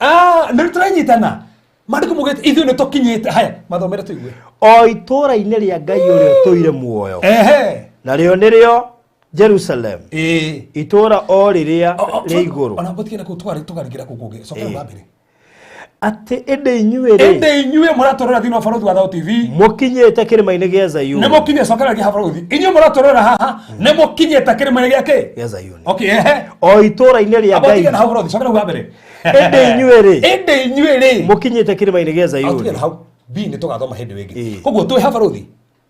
Ah, nĩ tũranyitana maandĩko maugĩte ithuĩ nĩ tũkinyĩte haya mathomere tũigue. O itũũra-inĩ rĩa Ngai ũrĩa ũtũire muoyo. Ehe. Narĩo nĩrĩo Jerusalem. Ĩĩ. Itũũra o rĩrĩa rĩa igũrũ. Ona mbũtigĩra kũu tũkarĩngĩra kũu kũngĩ cokera Ĩĩ. wa mbere. Atĩ ĩndĩ inyuĩ rĩ, Ĩndĩ inyuĩ mũratũrora thĩinĩ wa Barũthi wa Thao TV mũkinyĩte kĩrĩma-inĩ gĩa Zayuni. nĩ mũkinyĩte cokera rĩngĩ ha Barũthi inyuĩ mũratũrora haha nĩ mũkinyĩte kĩrĩma-inĩ gĩa kĩ? Gĩa Zayuni. Okay, ehe. O itũũra-inĩ rĩa Amba Ngai. ũtige na hau Barũthi cokera hau wa mbere. Ĩndĩ inyuĩ rĩ, Ĩndĩ inyuĩ rĩ mũkinyĩte kĩrĩma-inĩ gĩa Atige Zayuni. na hau B nĩ tũgathoma hĩndĩ ĩngĩ. Ĩĩ. Koguo twĩ ha Barũthi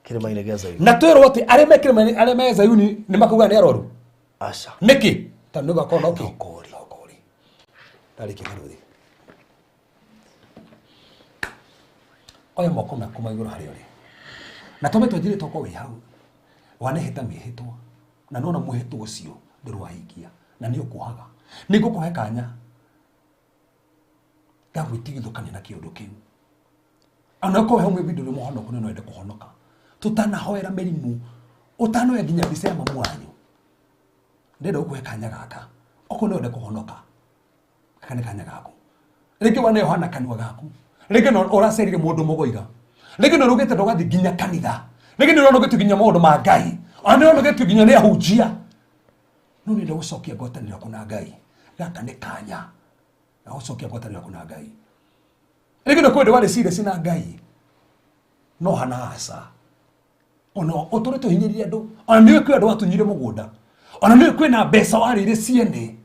Kĩrĩma-inĩ gĩa Zayuni. na twĩrwo atĩ arĩa me kĩrĩma-inĩ arĩa me Zayuni nĩ makauga nĩ arwaru. Aca. Nĩkĩ? Tondũ nĩ gũgakorwo na ũkĩ? Ũkũũri. Na ũkũũri. Ndarĩkia Barũthi. Oya moko maku ma igũrũ harĩa ũrĩ. Na tome twanjire toko wĩ hau. Wanehĩta mĩhĩtwa. Na nona mwĩhĩtwa ũcio ndũrĩ wahingia. Na nĩ ũkuohaga. Nĩ ngũkũhe kanya ga gwĩtigithũkania na kĩũndũ kĩu. Ona okorwo he ũmwe ndũrĩ mũhonoku na no wende kũhonoka. Tũtanahoera mĩrimũ, ũtanoya nginya mbica ya mamu wanyu. Ndĩrenda gũkũhe kanya gaka. Okorwo no wende kũhonoka, gaka nĩ kanya gaku. Rĩngĩ waneoha na kanua gaku. Rĩngĩ no ũracerire mũndũ mũgũiga. Rĩngĩ no ũrugĩte ndũgathiĩ nginya kanitha. Rĩngĩ nĩ ũronogetio nginya maũndũ ma Ngai. Ona nĩ ũronogetio nginya nĩ ahunjia. No nĩenda gũcokia ngwatanĩro yaku na Ngai. Gaka nĩ kanya ga gũcokia ngwatanĩro yaku na Ngai. Rĩngĩ no kwenda warĩ serious na Ngai. No hana aca. Ona ũtũrĩte ũhinyĩrĩrie andũ. Ona nĩũĩ kwĩ andũ watunyire mũgũnda. Ona nĩũĩ kwĩna mbeca warĩire ciene.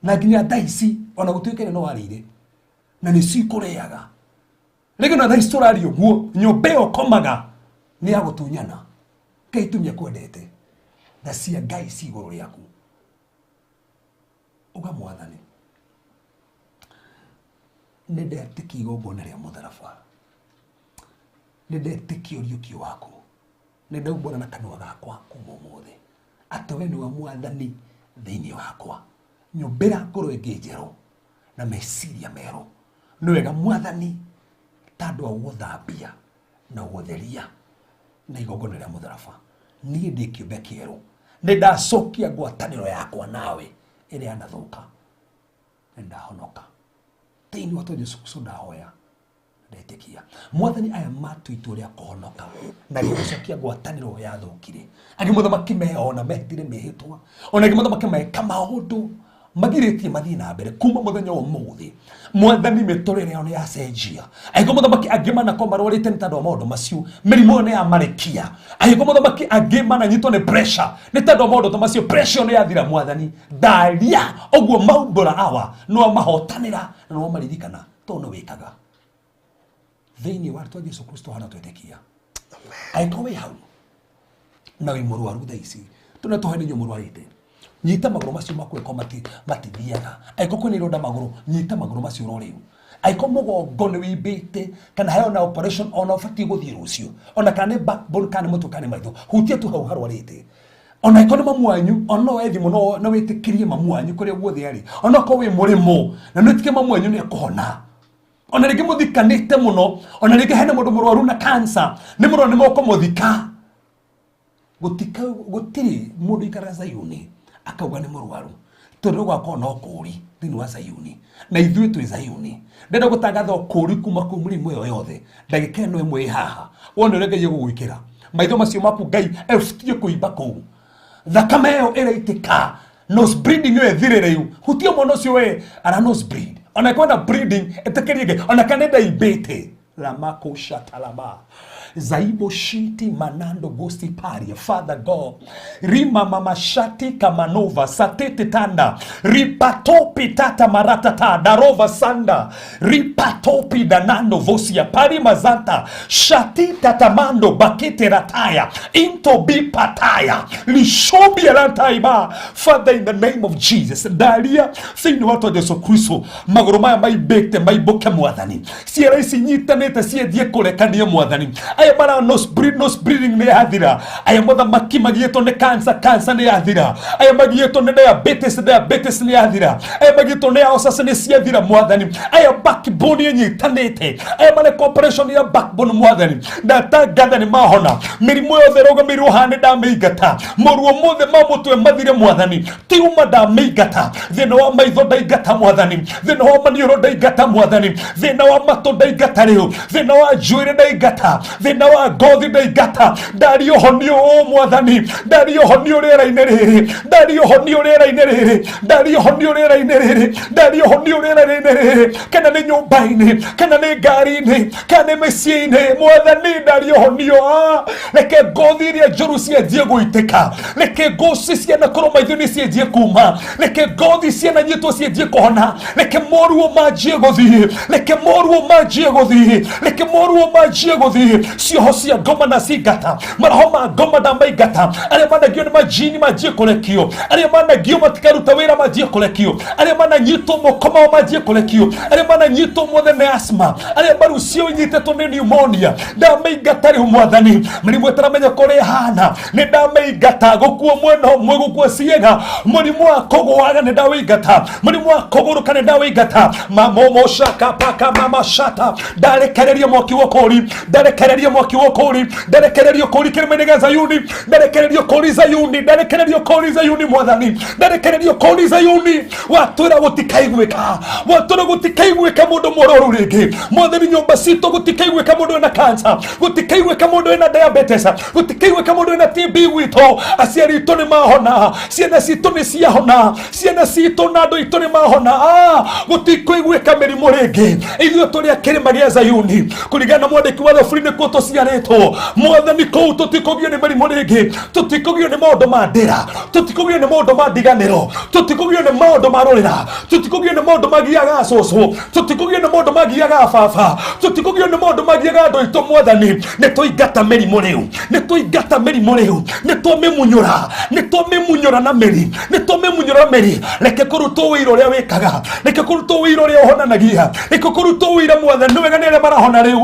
Na nginya thaa ici ona gũtuĩka no warĩire. Na nĩ cikũrĩaga. Rĩngĩ no thaa ici tũraria ũguo nyũmba ĩyo ũkomaga nĩ ya gũtunyana. Ngai tumia kwendete. Tha cia Ngai ci igũrũ rĩaku. Uga mwathani. Nĩ ndetĩkia igongona rĩa mũtharaba. Nĩ ndetĩkia ũriũkio waku. Nĩ ndaumbũra na kanua gakwa kuma ũmũthĩ atĩ we nĩwe mwathani thĩinĩ wakwa. Nyũmbĩra ngoro ĩngĩ njerũ na meciria merũ. Nĩ wega mwathani tandũ wa gũthambia na gũtheria na igongona rĩa mũtharaba. Niĩ ndĩ kĩũmbe kĩerũ. Nĩ ndacokia ngwatanĩro yakwa nawe ĩrĩa yanathũka. Nĩ ndahonoka. Thĩinĩ wa Jesu Kristo ndahoya ndetĩkia mwathani aya matua itua rĩa kũhonoka na gĩgũcokia ngwatanĩro yathũkire. Angĩ mũthamaki meona mehĩtire mĩhĩtwa, ona angĩ mũthamaki meka maũndũ magirĩtie mathiĩ na mbere kuma mũthenya wa ũmũthĩ. Mwathani mĩtũrĩre yao nĩ yacenjia. Angĩkorwo mũthamaki angĩ manakorwo marwarĩte nĩ tondũ wa maũndũ macio, mĩrimũ ĩyo nĩ yamarĩkia. Angĩkorwo mũthamaki angĩ mananyitwo nĩ pressure nĩ tondũ wa maũndũ ta macio, pressure ĩyo nĩ yathira. Mwathani ndaria ũguo maumbũra awa nĩ wamahotanĩra na nĩ wamaririkana tondũ nĩ wĩkaga. Thĩinĩ wa rĩtwa Jesu Kristo hana twĩtĩkia. Angĩkorwo wĩ hau na wĩ mũrwaru thaa ici, tũna tũhe nĩ inyuĩ mũrwarĩte, nyita magũrũ macio maku ĩko matithiaga. Angĩkorwo kwĩna ironda magũrũ, nyita magũrũ macio ro rĩu. Angĩkorwo mũgongo nĩ wĩimbĩte kana he ona operation ona ũbatiĩ gũthiĩ rũciũ, ona kana nĩ backbone kana nĩ mũtwe kana nĩ maitho, hutia tu hau harwarĩte. Ona angĩkorwo nĩ mamu wanyu, ona no woe thimũ no wĩtĩkĩrie mamu wanyu kũrĩa guothe arĩ, ona okorwo wĩ mũrĩmũ na nĩ wĩtĩkie mamu wanyu nĩ ekũhona. Ona rĩngĩ mũthikanĩte mũno, ona rĩngĩ hena mũndũ mũrwaru na cancer, nĩ mũrona nĩ mũkũmũthika. Gũtika, gũtirĩ mũndũ ikaraga Zayuni akauga nĩ mũrwaru, tondũ gwakorwo na ũkũũri thĩinĩ wa Zayuni, na ithuĩ twĩ Zayuni. Ndĩrenda gũtangatha ũkũũri kuma kũu mĩrimũ ĩyo yothe. Ndagĩka ĩno ĩmwe ĩ haha, wone ũrĩa Ngai egũgwĩkĩra. Maitho macio maku Ngai ebutie kũimba kũu, thakame ĩyo ĩraitĩka, nose bleeding ĩyo ĩthire rĩu. Hutia mwana ũcio we ara nose bleed, ona kwenda bleeding ĩtĩkĩrie Ngai, ona kana ndaibĩte lamakoshatalama zaibo shiti manando gosti paria. Father God, rima mama shati kamanova satete tanda ripatopi tata maratata darova sanda ripatopi danando vosia parimazanta shati tatamando bakete rataya into bipataya lishobia rataiba. Father, in the name of Jesus, ndaria thĩinĩ wa twa Jesu Kristo, magũrũ maya maimbĩte maimbũke mwathani, ciara ici nyitanĩte cienjie kũrekania mwathani, aya mara nose bleed, nose bleeding nĩ yathira, aya mothamaki magiĩtwo nĩ cancer, cancer nĩ yathira, aya magiĩtwo nĩ diabetes, diabetes nĩ yathira, aya magiĩtwo nĩ ulcers nĩ ciathira mwathani, aya backbone ĩnyitanĩte, aya mareka operation ya backbone mwathani, ndatangatha nĩ mahona. Mĩrimũ yothe ĩrũgamĩirwo haha nĩ ndamĩingata, moruo mothe ma mũtwe mathire mwathani, tiuma ndamĩingata, thĩna wa maitho ndaingata mwathani, thĩna wa maniũrũ ndaingata mwathani, thĩna wa matũ ndaingata rĩu, thĩna wa njuĩrĩ ndaingata, thĩna wa ngothi ndaingata, ndaria ũhonio ũũ mwathani, ndaria ũhonio rĩera-inĩ rĩrĩ, ndaria ũhonio rĩera-inĩ rĩrĩ, ndaria ũhonio rĩera-inĩ rĩrĩ, ndaria ũhonio rĩera-inĩ rĩrĩ, kana nĩ nyũmba-inĩ, kana nĩ ngari-inĩ, kana nĩ mĩciĩ-inĩ mwathani, ndaria ũhonio. Reke ngothi iria njũru cianjie gũitĩka, reke ngoci cianakorwo maitho-inĩ cianjie kuma, reke ngothi ciananyitwo cianjie kũhona, reke moruo manjie gũthiĩ, reke moruo manjie gũthiĩ, reke moruo manjie gũthiĩ. Cioho cia ngoma na cingata, maroho ma ngoma ndamaingata, arĩa managio nĩ majini manjie kũrekio, arĩa managio matikaruta wĩra manjie kũrekio, arĩa mananyitwo moko mao manjie kũrekio, arĩa mananyitwo mothe nĩ asthma, arĩa mbaru ciao inyitĩtwo nĩ pneumonia ndamaingata rĩu mwathani, mĩrimũ ĩtaramenya kũrĩa ĩhana nĩ ndamaingata, gũkua mwena ũmwe, gũkua ciĩga, mũrimũ wa kũgũaga nĩ ndawĩingata, mũrimũ wa kũgũrũka nĩ ndawĩingata, mamomoshakapaka mamashata, ndarekereria mwaki wa ũkũũri, ndarekereria mwaki wa ũkũũri, ndarekereria ũkũũri kĩrĩma-inĩ gĩa Zayuni, ndarekereria ũkũũri Zayuni, ndarekereria ũkũũri Zayuni mwathani, ndarekereria ũkũũri Zayuni. Watwĩra gũtikaiguĩka, watwĩra gũtikaiguĩka mũndũ mũrwaru rĩngĩ mwathani, nyũmba citũ gũtikaiguĩka mũndũ wĩna cancer, gũtikaiguĩka mũndũ wĩna diabetes, gũtikaiguĩka mũndũ wĩna TB gwitũ. Aciari itũ nĩ mahona, ciana citũ nĩ ciahona, ciana citũ na andũ aitũ nĩ mahona. Gũtikũiguĩka mĩrimũ rĩngĩ. Ithuĩ tũrĩ a kĩrĩma gĩa Zayuni, kũringana na mwandĩki wa thaburi nĩkuo tũciarĩtwo mwathani, kũu tũtikũgio nĩ mĩrimũ rĩngĩ, tũtikũgio nĩ maũndũ ma ndĩra, tũtikũgio nĩ maũndũ ma ndiganĩro, tũtikũgio nĩ maũndũ ma rũrĩra, tũtikũgio nĩ maũndũ magiaga cũcũ, tũtikũgio nĩ maũndũ magiaga baba, tũtikũgio nĩ maũndũ magiaga andũ aitũ mwathani. Nĩ tũingata mĩrimũ rĩu, nĩ tũingata mĩrimũ rĩu, nĩ twamĩmunyũra, nĩ twamĩmunyũra na mĩri, nĩ twamĩmunyũra mĩri. Reke kũrutwo wĩira ũrĩa wĩkaga, reke kũrutwo wĩira ũrĩa ũhonanagia, reke kũrutwo wĩira mwathani. Nĩ wega nĩ arĩa marahona rĩu.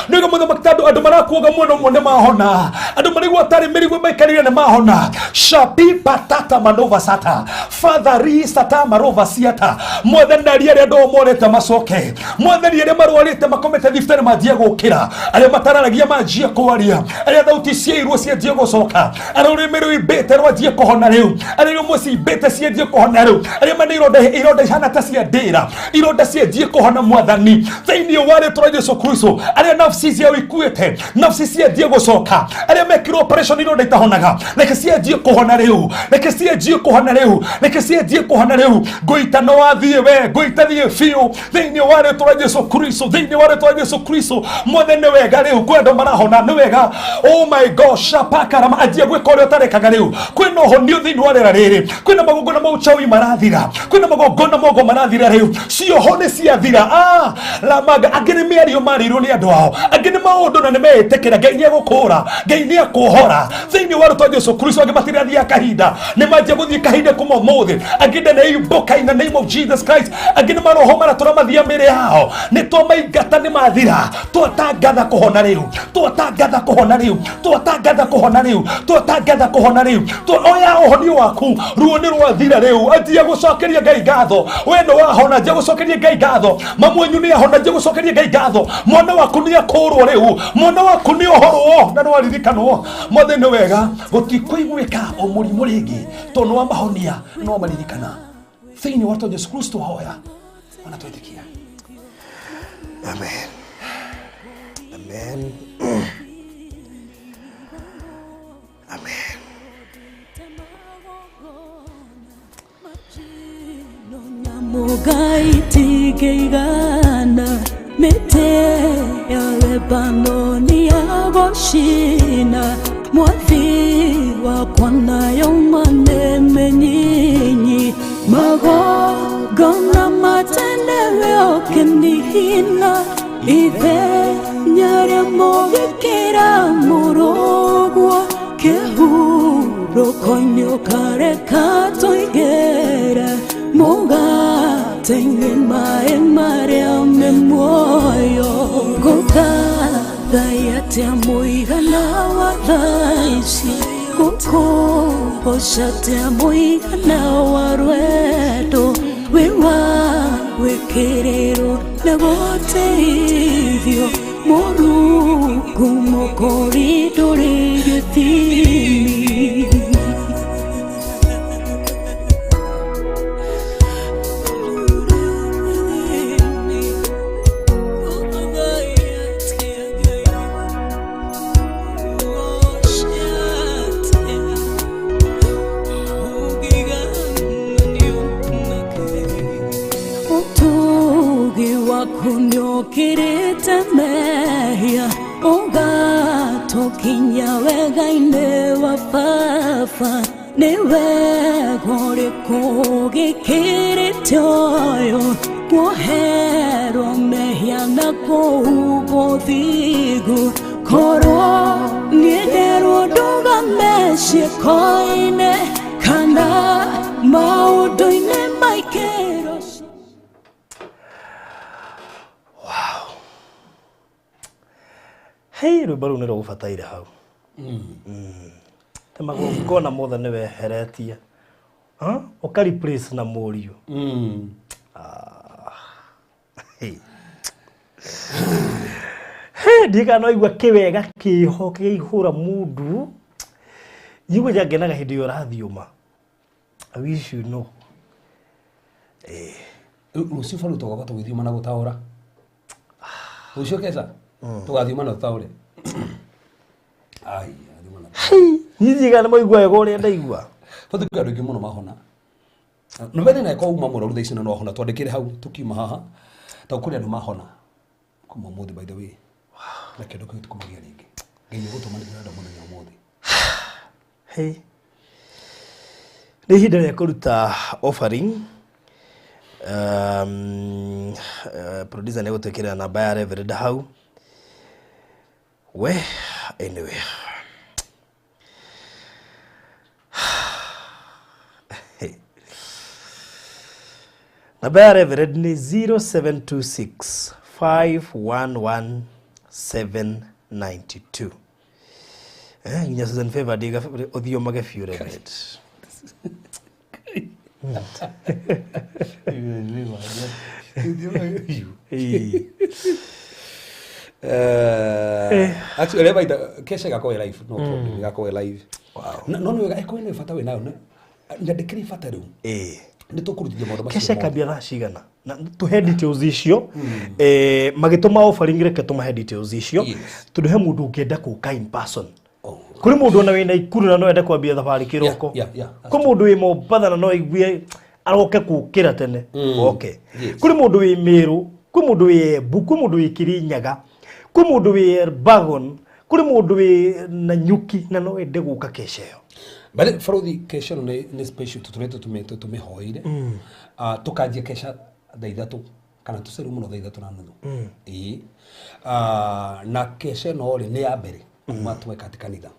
Nĩ wega mũthamaki, tondũ andũ marakuaga mwena ũmwe nĩ mahona, andũ marigwo atarĩ mĩrigo maikarire nĩ mahona. Shapi patata manova sata father ri sata marova siata mwathani, ndaria arĩa andũ morete macoke mwathani, arĩa marwarĩte makomete thibitarĩ manjie gũkĩra, arĩa matararagia manjie kwaria, arĩa thauti ciairwo cianjie gũcoka, arĩa rũrĩmĩ rũimbĩte rwanjie kũhona rĩu, arĩa iromo ciimbĩte cianjie kũhona rĩu, arĩa mena ironda, ironda ihana ta cia ndĩra, ironda cianjie kũhona mwathani, thĩinĩ wa rĩtwa rĩa Jesu Kristo, arĩa nafsi ciao ikuĩte. makuĩte nafsi cianjie gũcoka, arĩa mekirwo operation ironda itahonaga reke cianjie kũhona rĩu, reke cianjie kũhona rĩu, reke cianjie kũhona rĩu. Ngũita no wathiĩ we, ngũita thiĩ biũ thĩinĩ wa rĩtwa rĩa Jesu Kristo, thĩinĩ wa rĩtwa rĩa Jesu Kristo. Mothe nĩ wega rĩu, kwĩ andũ marahona nĩ wega. Oh my God, shapakarama anjia gwĩka ũrĩa ũtarekaga rĩu. Kwĩna ũhonio thĩinĩ wa rĩera rĩrĩ, kwĩna magongona ma uchawi marathira, kwĩna magongona mogo marathira rĩu, cioho nĩ ciathira. Lamaga angĩ nĩ mĩario marĩirwo nĩ andũ ao, angĩ nĩ maũndũ na nĩ meĩtĩkĩra. Ngai nĩ egũkũũra, Ngai nĩ ekũhora thĩinĩ wa rĩtwa Jesu Kristo. Angĩ matirathiaga kahinda, nĩ manjia gũthiĩ kahinda kuma ũmũthĩ. Angĩ nda nĩ imboka in the name of Jesus Christ. Angĩ nĩ maroho maratũra mathia mĩĩrĩ yao, nĩ twamaingata nĩ mathira. Twatangatha kũhona rĩu, twatangatha kũhona rĩu, twatangatha kũhona rĩu, twatangatha kũhona rĩu. Oya ũhonio waku, ruo nĩ rwathira rĩu. Anjia gũcokeria Ngai ngatho, we nĩ wahona, anjia gũcokeria Ngai ngatho. Mamu wanyu nĩ ahona, anjia gũcokeria Ngai ngatho. Mwana waku nĩ akũrwo rĩu, mwana waku nĩ ohorwo na nĩwaririkanwo. Mothe nĩ wega, gũtikũiguĩka o mũrimũ rĩngĩ, tondũ nĩ wamahonia, nĩ wamaririkana. Thĩinĩ wa Jesu Kristo hoya ona twĩtĩkia. Amen. Amen. Amen. Mugaitigigana mĩtĩ ya Lebanoni yagũcina, mwathi wakwa nayo manene nyinyi, magongona matene rĩokenihina, ithenya rĩa mũgĩkĩra mũrũguo, kĩhurũko-inĩ ũkareka tũingĩre, mũgate-inĩ maĩ marĩa me muoyo. Ngũthathaiya atĩa mũigana wa thaa ici, ngũkũgoca atĩa mũigana wa rwendo, wĩ wa gwĩkĩrĩrwo na gũteithio, Mũrungu mũkũri ndũrĩ gĩthimi. Ũtugi waku nĩũkĩrĩte mehia, ũgatũkinyia wega-inĩ wa Baba. Nĩ wega ũrĩkũ ũgĩkĩrĩte ũyũ, kuoherwo mehia na kũhumbwo ũthingu. Korwo niĩ nderwo ndũgame ciĩko-inĩ kana maũndũ-inĩ maikĩro. Hei, rwĩmbo rũu nĩ rũgũbataire hau. Te magongona mothe nĩ weheretie. Ũka replace na mũriũ. Hey. Hey, ndiĩ kana no igua kĩwega kĩho kĩihũra mundu. Igua njangenaga hĩndĩ ĩyo ũrathiũma. I wish you know. Rũciũ baru tũgoka tũgĩthiũma na gũtaũra. Rũciũ keca tũgathiũma na tũtaũre. Ai, athiũma na Niĩ ndiĩ kana nĩ maigua wega ũrĩa ndaigua. Tondũ kwĩ andũ aingĩ mũno mahona. Na wethe na ĩkorwo uma mũrwaru thaa ici na no ahona, twandĩkĩre hau tũkiuma haha. Tondũ kũrĩ andũ mahona kuma ũmũthĩ, by the way. Na kĩndũ kĩu tũkũmagia rĩngĩ. Ngai nĩegũtũma nĩ ndĩrenda mũthenya ũmũthĩ. Hey. Nĩ ihinda rĩa kũruta offering. Producer nĩ egũtwĩkĩrĩra namba ya Reverend hau. We, anyway. Namba ya Reverend nĩ 0726 511 792. Nginya Susan Favor ndiga ũthiomage biũ Reverend. Ĩĩ. Actually, reba ita kesha igakorwo ĩ live, no problem, igakorwo ĩ live. Wow. No nĩ wega ĩkorwo nĩ bata wĩ nayo na ndĩkĩrĩ bata rĩu. Ĩĩ. Nĩ tũkũrutithia maũndũ macio Kesha mothe. Ĩkambia thaa cigana? Na tũhe details icio. Magĩtũma offering, reke tũmahe details icio, tondũ he mũndũ ũngĩenda kũka in person. Kũrĩ mũndũ ona wĩna Ikuru na no ende kwambia thabarĩ kĩroko. Yeah, that's Kwĩ mũndũ wĩ Mombatha na no aigue aroke kũkĩra tene oke. Kũrĩ mũndũ wĩ Mĩrũ, kwĩ mũndũ wĩ Embu, kwĩ mũndũ wĩ Kĩrĩnyaga, kwĩ mũndũ wĩ Elbagon, kũrĩ mũndũ wĩ Nanyuki na no ende gũka kesha ĩyo. But barothi, kesha ĩno nĩ special tũtũrĩte tũmĩhoeire. Ah, tũkanjia kesha thaa 3 kana tũceru mũno thaa 3:30. Ĩĩ. Ah, na kesha ĩno rĩ, nĩ ya mbere kuma tweka atĩ kanitha.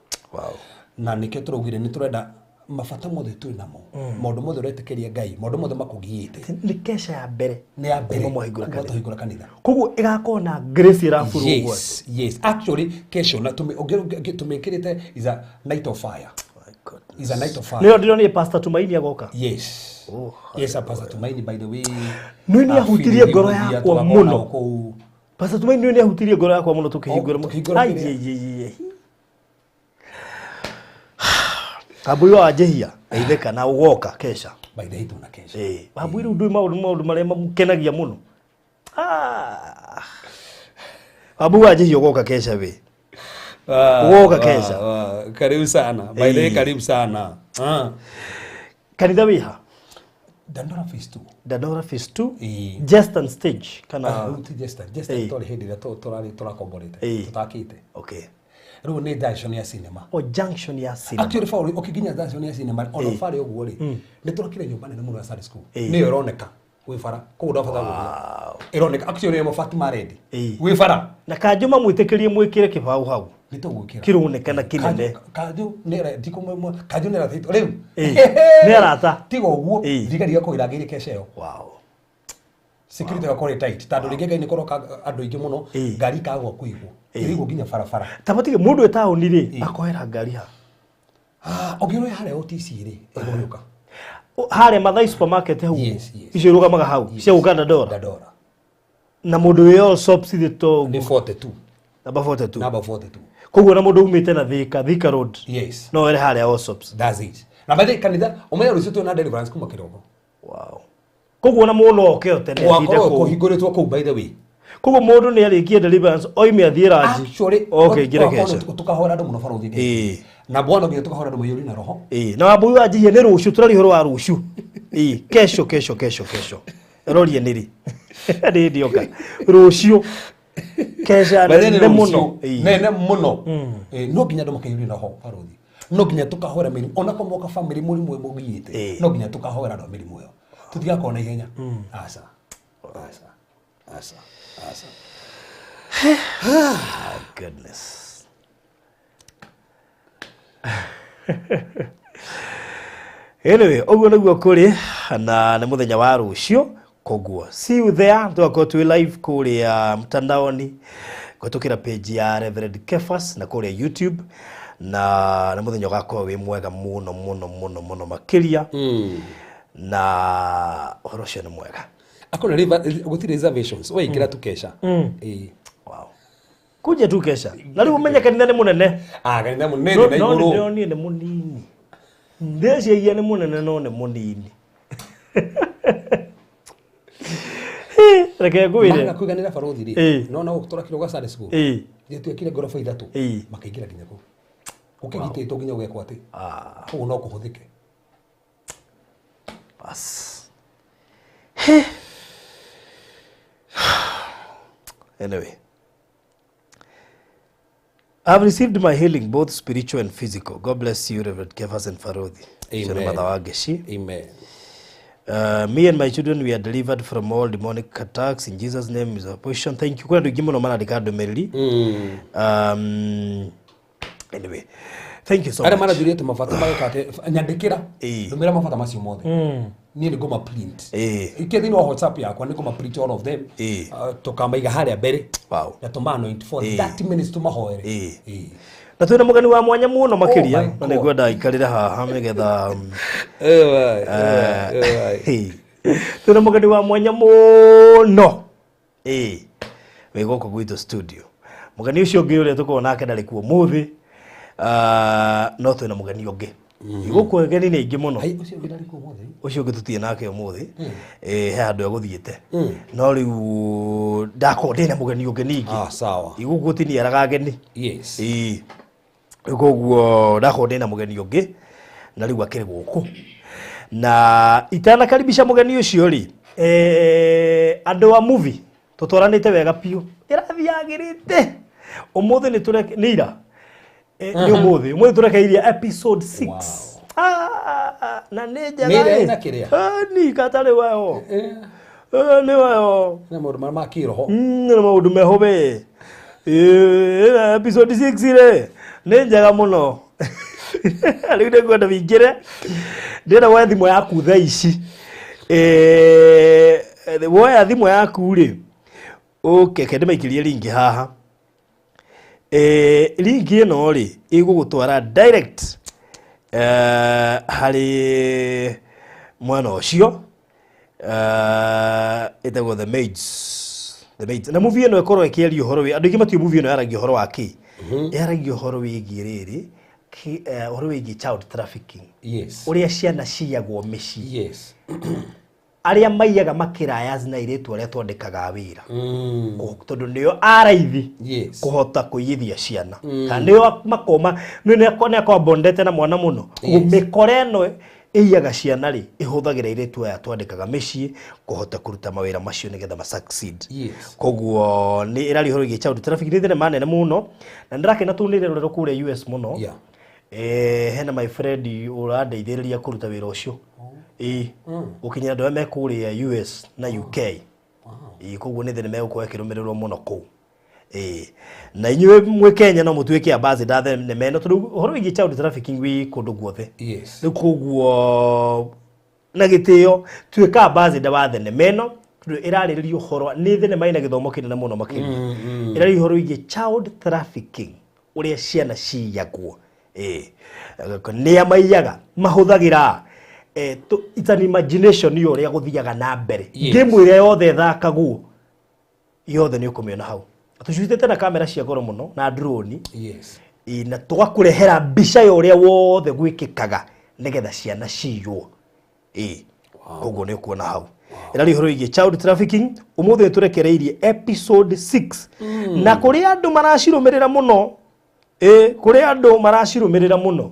Na nĩkĩo tũraugire nĩ tũrenda mabata mothe twĩ namo, maũndũ mothe ũretĩkĩria Ngai, maũndũ mothe makũgiĩte. Nĩ kesha ya mbere? Nĩ ya mbere kuma mwahingũra kuma kanitha. Twahingũra kanitha. Koguo ĩgakorwo na grace ĩraburu ũguo? Yes, actually kesho na tũmĩkĩrĩte is a night of fire, is a night of fire. Nĩyo ndĩronire Pastor Tumaini agoka. Yes. Yes, Pastor Tumaini, by the way. Nĩ nĩ ahutirie ngoro Philip yakwa tũgakorwo mũno. nao kũu. Pastor Tumaini nĩ ahutirie ngoro yakwa mũno tũkĩhingũra. Oh, tũkĩhingũra Ai, kĩrĩa? ye, ye, ye. Kambui wa njĩhia geithĩka na ũgoka kesha. By the way, tuna kesha. Ĩĩ, Wambui rĩu ndũĩ maũndũ marĩa mamũkenagia mũno. Ah. Wambui wa njĩhia, ũgoka kesha wĩ? Ũgoka kesha? Karibu sana, by the way. Karibu sana. Kanitha wĩ ha? Dandora Phase 2. Dandora Phase 2? Ĩĩ. Justin stage kana? Rĩu ti Justin, Justin twarĩ hĩndĩ ĩrĩa tũrarĩ tũrakomborete. Tũtakĩte. Rĩu nĩ junction ya cinema. O junction ya cinema. Actually, Faulu, ũkĩnginya junction ya cinema ona barĩ ũguo rĩ, nĩ tũrakire nyũmba nene mũno ya Sunday school. Nĩyo ĩroneka gwĩ bara, koguo ndwabatara gũthiĩ, ĩroneka actually ĩ mabati ma rendi gwĩ bara. Na kanjũ mamwĩtĩkĩrie mwĩkĩre kĩbaũ hau? Nĩ tũgwĩkĩra. Kĩronekana kĩnene. Kanjũ nĩ ndikũmwe, kanjũ nĩ arata rĩu. Nĩ arata. Tiga ũguo, thigari igakorwo irangĩire kesha ĩyo. Security ĩgakorwo ĩ tight, tondũ rĩngĩ Ngai nĩ kũroka andũ aingĩ mũno, ngari ikagwo kũigwo, ĩrĩigwo nginya barabara. Ta matige mũndũ wĩ taũni rĩ, akoera ngari ha? Ah, ũngĩrora harĩa OTC rĩ, ĩgũgĩũka. Harĩa Mathai Supermarket hau? Yes. Icio irũgamaga hau cia gũka Dandora? Dandora. Na mũndũ wĩ Allsops ithe to? Nĩ 42. Namba 42. Namba 42. Koguo na mũndũ umĩte na Thika, Thika Road, no ere harĩa Allsops. That's it. Na by the way, kanitha ũmenye rũciũ twĩna deliverance kuma kĩroko. Wow, koguo na mũndũ no oke o tene atinde Gwakorwo kũu. kũhingũrĩtwo kũu, by the way. Koguo mũndũ nĩ arĩkie deliverance, oime athiĩ ranji. Actually, oke ingĩre tũgakorwo kesha. Tũkahora andũ mũno barothi. Na bwana nginya tũkahora andũ maiyũri na roho. Ĩĩ, na Wambui wa njihia, nĩ rũciũ tũraria ũhoro wa rũciũ. Ĩĩ, kesho, kesho, kesho, kesho rorie nĩrĩ nĩ ndioka rũciũ kesha By the way, nĩ nene rũciũ. mũno. Ĩĩ. Nene mũno. Ĩĩ, no nginya andũ makaiyũrio na roho barothi, no nginya tũkahoera mĩrimũ ona kwa moka family mũrimũ ĩmũgiĩte. No nginya tũkahoera andũ a mĩrimũ ĩyo, tũtigakorwo na ihenya, aca, aca, aca, aca. Goodness. Anyway, ũguo nĩguo kũrĩ na nĩ mũthenya wa rũciũ, koguo see you there. Tũgakorwo twĩ live kũrĩa mtandaoni kũhetũkĩra page ya Reverend Kefas na kũrĩa YouTube, na nĩ mũthenya ũgakorwo wĩ mwega mũno mũno mũno mũno makĩria, na ũhoro ũcio nĩ mwega. Akona gũtirĩ reservations, waingĩra tu kesha. Ĩĩ. Wow. Kunje tu kesha, na rĩu ũmenye kanitha nĩ mũnene. Ah, kanitha mũnene No na no igũrũ. Ndĩronire nĩ mũnini, ndĩciagia nĩ mũnene no nĩ mũnini. Reke ngwĩre. Maga kũiganĩra barothi rĩ, no na tũrakire gwa Sunday school. Gĩtuĩkire ngoroba ithatũ. Makaingĩra nginya kũu gũkĩgitĩtwo nginya ũgekwo atĩ koguo no kũhũthĩke. Bas. Anyway, I've received my healing, both spiritual and physical. God bless you, Reverend Kefas and Farodhi. Amen. Ũcio nĩ Matha wa Ngeci. Amen. Me and my children, we are delivered from all demonic attacks. In Jesus' name is our portion. Thank you. Kwĩna andũ aingĩ mũno marandĩka ndũmĩrĩri. Anyway, thank you so Arĩa much. marathurie mabata mageka atĩ nyandĩkĩra ndũmĩra mabata macio mothe, niĩ nĩ ngũma print. Ike thĩinĩ wa WhatsApp yakwa, nĩ ngũma print all of them. Tũkamaiga harĩa mbere na tũma anoint for 30 minutes, tũmahoere. Ĩĩ. Na twĩna mũgeni wa mwanya mũno makĩria, Oh my na nĩ God. ngwenda aikarĩre haha nĩgetha twĩna mũgeni wa mwanya mũno, ĩĩ, wĩ gũkũ gwitũ studio. Mũgeni ũcio ũngĩ ũrĩa tũkoragwo nake ndarĩ kuo ũmũthĩ. Ah, no twĩna mũgeni ũngĩ. Gũkũ ageni nĩ aingĩ mũno. Ai, ũcio ũngĩ ndarĩ kuo ũmũthĩ. Ũcio ũngĩ tũtirĩ nake ũmũthĩ. He handũ egũthiĩte, no rĩu ndakorwo ndĩna mũgeni ũngĩ ningĩ. Ah, sawa. Gũkũ gũtiniaraga ageni. Ĩĩ. Rĩu koguo ndakorwo ndĩna mũgeni ũngĩ na rĩu akĩrĩ gũkũ, na itanakaribisha mũgeni ũcio rĩ, andũ a movie tũtwaranĩte wega biũ, ĩrathiĩ yagĩrĩte. Ũmũthĩ nĩ tũreke nĩ ira. Nĩ ũmũthĩ tũrekeirie episode 6. Ah, na nĩ njega. Nĩ ĩrĩa ĩ. ĩna kĩrĩa? Ni katarĩ weho. Nĩ weho. Nĩ maũndũ marĩa ma kĩroho. Nĩ maũndũ meho we. Episode 6 rĩ nĩ njega mũno. Rĩu nĩ ngwenda wĩingĩre, ndĩrenda woe thimũ yaku thaa ici. Woya thimũ yaku rĩ, ũke ke ndĩmaikĩrie link haha. Link ĩno rĩ ĩgũgũtwara direct harĩ mwena ũcio, ĩtagwo The Maids. The Maids. Na movie ĩno ĩkorwo ĩkĩaria ũhoro wĩ andũ aingĩ matiũĩ movie ĩno yaragia ũhoro wa kĩ. Yaragia ũhoro wĩgiĩ rĩrĩ ũhoro wĩgiĩ child trafficking, ũrĩa ciana ciyagwo mĩciĩ, arĩa maiyaga makĩraya na airĩtu arĩa twandĩkaga wĩra, tondũ nĩo araithi kũhota kũiyithia ciana, kana nĩo makoma nĩ akorwo bondete na mwana mũno. Mĩkora ĩno ĩiyaga ciana rĩ ĩhũthagĩra airĩtu aya twandĩkaga mĩciĩ kũhota kũruta mawĩra macio nĩgetha ma succeed. Koguo nĩ ĩraria ũhoro wĩgiĩ child trafficking. Nĩ thenema nene mũno na ndĩrakena tondũ nĩ ĩrerorerwo kũrĩa US mũno. Hena my friend ũrandeithĩrĩria kũruta wĩra ũcio, ĩĩ, gũkinyĩra andũ arĩa me kũrĩa US na UK. Ĩĩ, koguo nĩ thenema ĩgũkorwo ĩkĩrũmĩrĩrwo mũno kũu. Ĩĩ, na inyuĩ mwĩ Kenya no mũtuĩke ambassador thenema ĩno, tondũ ũhoro wĩgiĩ child trafficking wĩ kũndũ guothe. Rĩu koguo na gĩtĩo tuĩka ambassador wa thenema ĩno, tondũ ĩrarĩrĩria ũhoro, nĩ thenema ĩna gĩthomo kĩnene mũno makĩria. Ĩrarĩrĩria ũhoro wĩgiĩ child trafficking, ũrĩa ciana ciyagwo. Ĩĩ, nĩa maiyaga, mahũthagĩra it's an imagination ya ũrĩa gũthiaga na mbere. Ngĩmwĩra yothe ĩthakagwo yothe nĩ ũkũmĩona hau. Tũcuitĩte na kamera cia goro mũno na drone. Ĩĩ, na tũgakũrehera mbica ya ũrĩa wothe gwĩkĩkaga nĩgetha ciana ciywo. Ĩĩ, koguo nĩ ũkuona hau ĩrarĩ ũhoro wĩgiĩ child trafficking. Ũmũthĩ nĩ tũrekereirie episode 6 na kũrĩ andũ maracirũmĩrĩra mũno. Ĩĩ, kũrĩ andũ maracirũmĩrĩra mũno,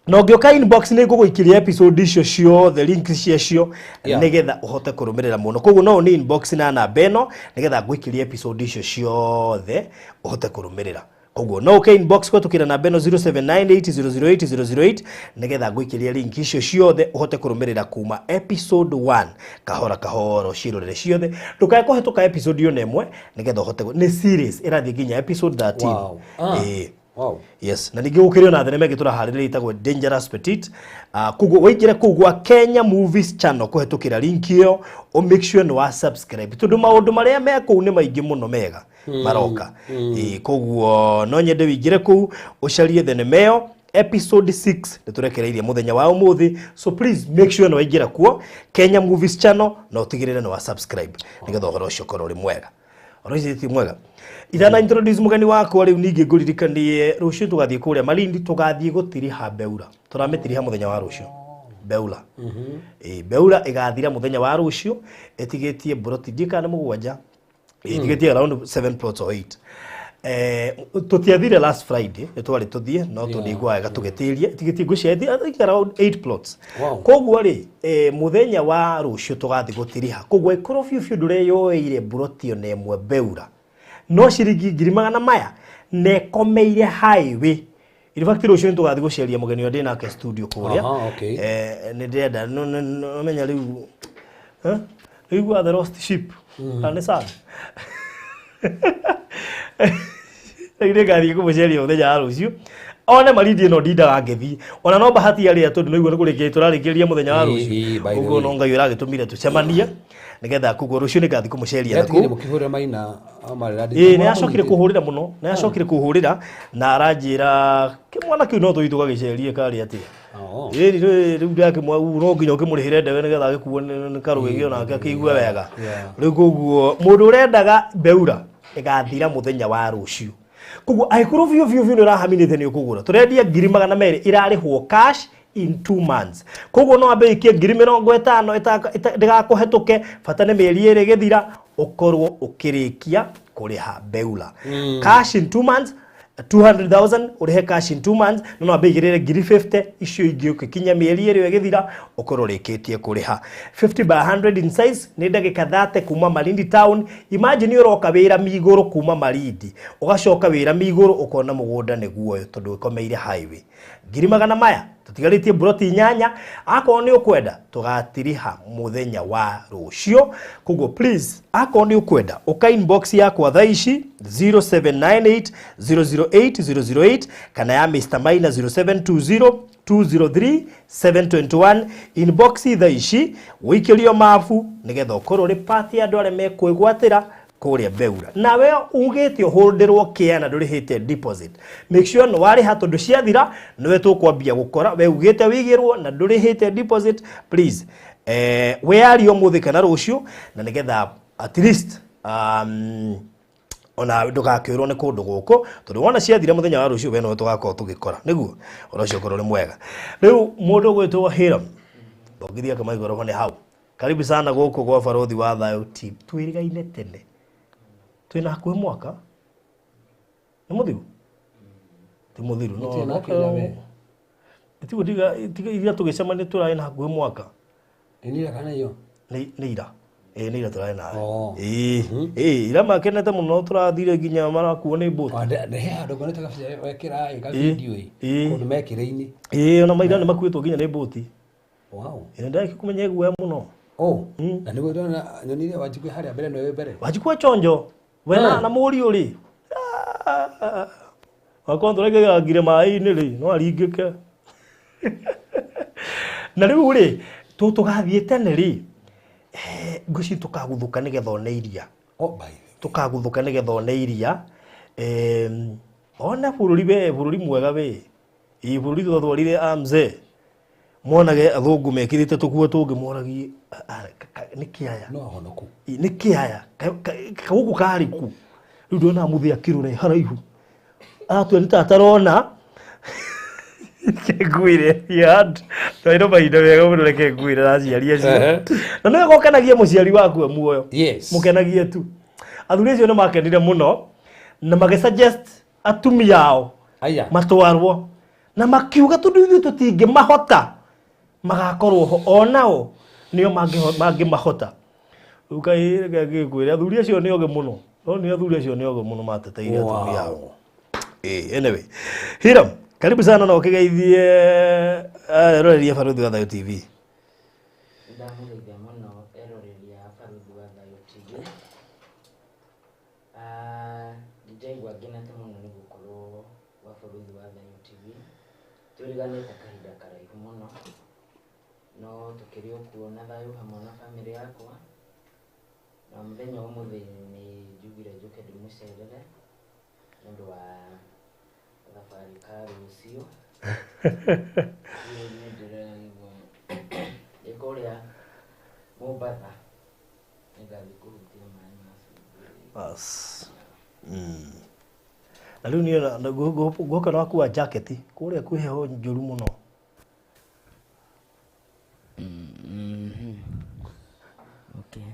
na ũngĩũka inbox nĩ ngũgũikĩria episode icio ciothe, link ciacio, nĩgetha ũhote kũrũmĩrĩra mũno. Koguo no ũni inbox na namba ĩno nĩgetha ngũikĩrie episode icio ciothe ũhote kũrũmĩrĩra. Koguo no ũke inbox kũhetũkĩra namba ĩno 0798008008 nĩgetha ngũikĩrie link icio ciothe ũhote kũrũmĩrĩra kuma episode 1 kahora kahora, ũciĩrorere ciothe, ndũkae kũhetũka episode ona ĩmwe nĩgetha ũhote nĩ series ĩrathiĩ nginya episode 13. Ĩĩ. Yes, na ningĩ gũkĩrĩ ona thenema ĩngĩ tũraharĩrĩria ĩtagwo Dangerous Petit. Koguo waingĩra kũu gwa Kenya Movies Channel kũhetũkĩra link ĩyo, ũ make sure nĩ wa subscribe, tondũ maũndũ marĩa me kũu nĩ maingĩ mũno mega maroka. Ĩĩ, koguo no nyende wĩingĩre kũu ũcarie thenema ĩyo, episode 6 nĩ tũrekereirie mũthenya wa ũmũthĩ. So please make sure nĩ waingĩra kuo Kenya Movies Channel na ũtigĩrĩre nĩ wa subscribe nĩgetha ũhoro ũcio ũkorwo ũrĩ mwega. Ũhoro ũcio ti mwega. Ithana introduce mũgeni wakwa rĩu, ningĩ ngũririkanie rũciũ tũgathiĩ kũrĩa Malindi, tũgathiĩ gũtiriha Beura. Tũramĩtiriha mũthenya wa rũciũ Beura. Ĩĩ, Beura ĩgathira mũthenya wa rũciũ ĩtigĩtie mburoti ndiĩ kana nĩ mũgwanja. Ĩĩ, ĩtigĩtie around 7 plots or 8. Tũtiathire last Friday, nĩ twarĩ tũthiĩ no tũndĩigua wega tũgĩtĩria, ĩtigĩtie ngwĩciria I think around 8 plots. Koguo rĩ, mũthenya wa rũciũ tũgathiĩ gũtiriha. Koguo ĩkorwo biũ biũ ndũreyoeire mburoti ona ĩmwe Beura, no ciringi ngiri magana maya na ĩkomeire highway. In fact, rũciũ nĩ tũgathiĩ gũceria mũgeni ũrĩa ndĩ nake studio kũrĩa. Nĩ ndĩrenda menya rĩu, eh? Rĩu the lost sheep kana nĩ sad, rĩu nĩ ngathiĩ kũmũceria mũthenya wa rũciũ one Malindi ĩno ndindaga ngĩthiĩ, ona no bahati arĩa tondũ nĩguo nĩ kũrĩkĩria tũrarĩkĩrĩria mũthenya wa rũciũ. Ĩĩ, by the Ũguo way. no Ngai ũragĩtũmire tũcemanie nĩgetha koguo rũciũ nĩ ngathiĩ kũmũceria na Nĩatigire kũu. mũkĩhũrĩra maina amarĩra. Ĩĩ, nĩ acokire kũhũrĩra mũno, nĩ acokire kũhũrĩra na aranjĩra kĩmwana kĩu no tũthiĩ tũgagĩcerie karĩ atĩa. Ĩĩ, rĩu ndakĩmwa no nginya ũkĩmũrĩhĩre ndege nĩgetha agĩkuo nĩ karũgĩ onake akĩigue wega. Rĩu koguo mũndũ ũrendaga Beura ĩgathira mũthenya wa rũciũ. Koguo angĩkorwo biũ biũ biũ nĩ ũrahaminĩte nĩ ũkũgũra, tũrendia 200,000, irarĩhwo cash in 2 months. Koguo no wambe ũikie 50,000 ndĩgakũhetũke, bata nĩ mĩeri 2 ĩgĩthira ũkorwo ũkĩrĩkia kũrĩha Beula. Cash in 2 months, 200,000 ũrĩhe cash in 2 months, no wambe igĩrĩre 50,000, icio ingĩ ũgĩkinya mĩeri 2 ĩgĩthira ũkorwo ũrĩkĩtie kũrĩha. 50 by 100 in size, nĩ ndagĩka 30 kuma Malindi town. Imagine ũroka wĩra migũrũ kuma Malindi, ũgacoka wĩra migũrũ, ũkona mũgũnda nĩguo ũyũ tondũ ũkomeire highway. Ngiri magana maya tũtigarĩtie mburoti inyanya, akorwo nĩ ũkwenda tũgatiriha mũthenya wa rũciũ. Koguo please, akorwo nĩ ũkwenda, ũka inbox yakwa thaa ici 0798 008 008 kana ya Mr Maina 0720 203 721. Inbox thaa ici ũikĩrio mabu nĩgetha ũkorwo ũrĩ part ya andũ arĩa mekwĩgwatĩra kũrĩa Beura. Nawe ugĩte ũhũndĩrwo kĩa na ndũrĩhĩte deposit, make sure nĩ warĩha tondũ ciathira nĩwe tũkwambia gũkora. We ugĩte wĩigĩrwo na ndũrĩhĩte deposit, please wearie ũmũthĩ kana rũciũ na nĩgetha at least ona ndũgakĩũrwo nĩ kũndũ gũkũ, tondũ wona ciathira mũthenya wa rũciũ we nowe tũgakorwo tũgĩkora nĩguo ũndũ ũcio ũkorwo ũrĩ mwega. Rĩu mũndũ ũgwĩtwo Hiram thongithia kamaigoroho nĩ hau. Karibu sana gũkũ gwa Barothi wa Thayũ TV. Twĩrĩgaine tene, twĩna hakuhĩ mwaka. Nĩ mũthiru? Ti mũthiru no. Gũtirĩ nake ira we. Tiguo tiga tiga iria tũgĩcemania tũrarĩ na hakuhĩ mwaka. Nĩ kana iyo? Nĩ ira, ĩĩ, nĩ ira tũrarĩ nawe. Oh. Ĩĩ, ira makenete mũno, tũrathire nginya marakuo nĩ mbũti. He handũ ngonete gabica wekĩra ĩ ka video ĩ kũndũ mekĩrĩ-inĩ. Ĩĩ, ona maira nĩ makuĩtwo nginya nĩ mbũti. Ĩĩ, ndagĩkĩ kũmenya guoya mũno. Oh, na nĩguo ndona nyonire Wanjikũ harĩa mbere, nĩwe wĩ mbere. Wanjikũ chonjo we na mũriũ rĩ wakwa tũraigagire maĩ-inĩ rĩ no aringĩke. Na rĩu rĩ tũgathiĩ tene rĩ, ngwĩciria tũkaguthũka nĩgetha one iria. Oh, by the way. Tũkaguthũka nĩgetha one iria. One bũrũri we, bũrũri mwega we. Ĩ bũrũri twatwarire a mzee monage athũngũ mekĩrĩte tũkuo tũngĩ moragie, "Ah, ah, nĩ kĩaya?" No ahonoku. Ĩ, nĩ kĩaya gũkũ karĩ ku? Rĩu ndona mũthĩ akĩrora haraihu aratua nĩ ta atarona. Reke ngwĩre yad twarĩ na mahinda mega mũno. Reke ngwĩre na aciari acio na nĩwe gokenagie mũciari waku e muoyo. Mũkenagie tu. Athuri acio nĩ makenire mũno na magĩsuggest atumia ao Aya. matwarwo na makiuga tondũ ithuĩ tũtingĩmahota, magakorwo ho onao nĩo mangĩmahota. Rĩu kaĩ reke ngĩkwĩre athuri acio nĩ ogĩ mũno, no nĩ athuri acio nĩ ogĩ mũno mateteire atumia ao. Anyway, Hiram, karibu sana na ũkĩgeithie eroreria Baruthi wa Thayũ TV. Ndamũgeithia mũno eroreria Baruthi wa Thayũ TV. Ah, ndĩraigua ngenete mũno nĩ gũkorwo gwa Baruthi wa Thayũ TV. Twĩrĩganĩte kahinda karaihu mũno, no tũkĩrĩ o kuo na thayũ hamwe na bamĩrĩ yakwa. Na mũthenya wa ũmũthĩ nĩ njugire njũke ndĩmũcerere nĩ ũndũ wa thabarĩ ka rũciũ. Rĩu nĩ ndĩraigua ndĩ kũrĩa Mombatha, nĩngathiĩ kũhutia maĩ ma cumbĩ. Bas. Na rĩu niĩ ngũka no wakua jaketi kũrĩa kwĩ heho njũru mũno. Okay.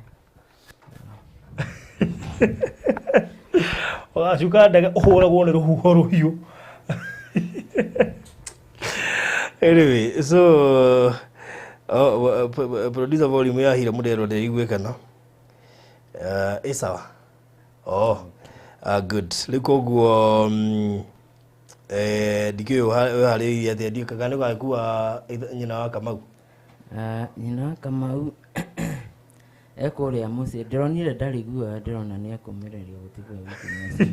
Ũgacuka ndege ũhũragwo nĩ rũhuho rũhiũ. Anyway, so oh, producer, volume ya Hira mũndero ndĩiguĩkana. Ĩ sawa. Oh, good. Rĩu koguo ndikĩũĩ ũharĩrĩirie atĩa, ndiũĩ kana nĩ ũgagĩkua nyina wa Kamau. Ah, nyina wa Kamau e kũrĩa mũciĩ, ndĩronire ndarĩ guoya, ndĩrona nĩ ekũmĩrĩria gũtigwo wiki mũciĩ.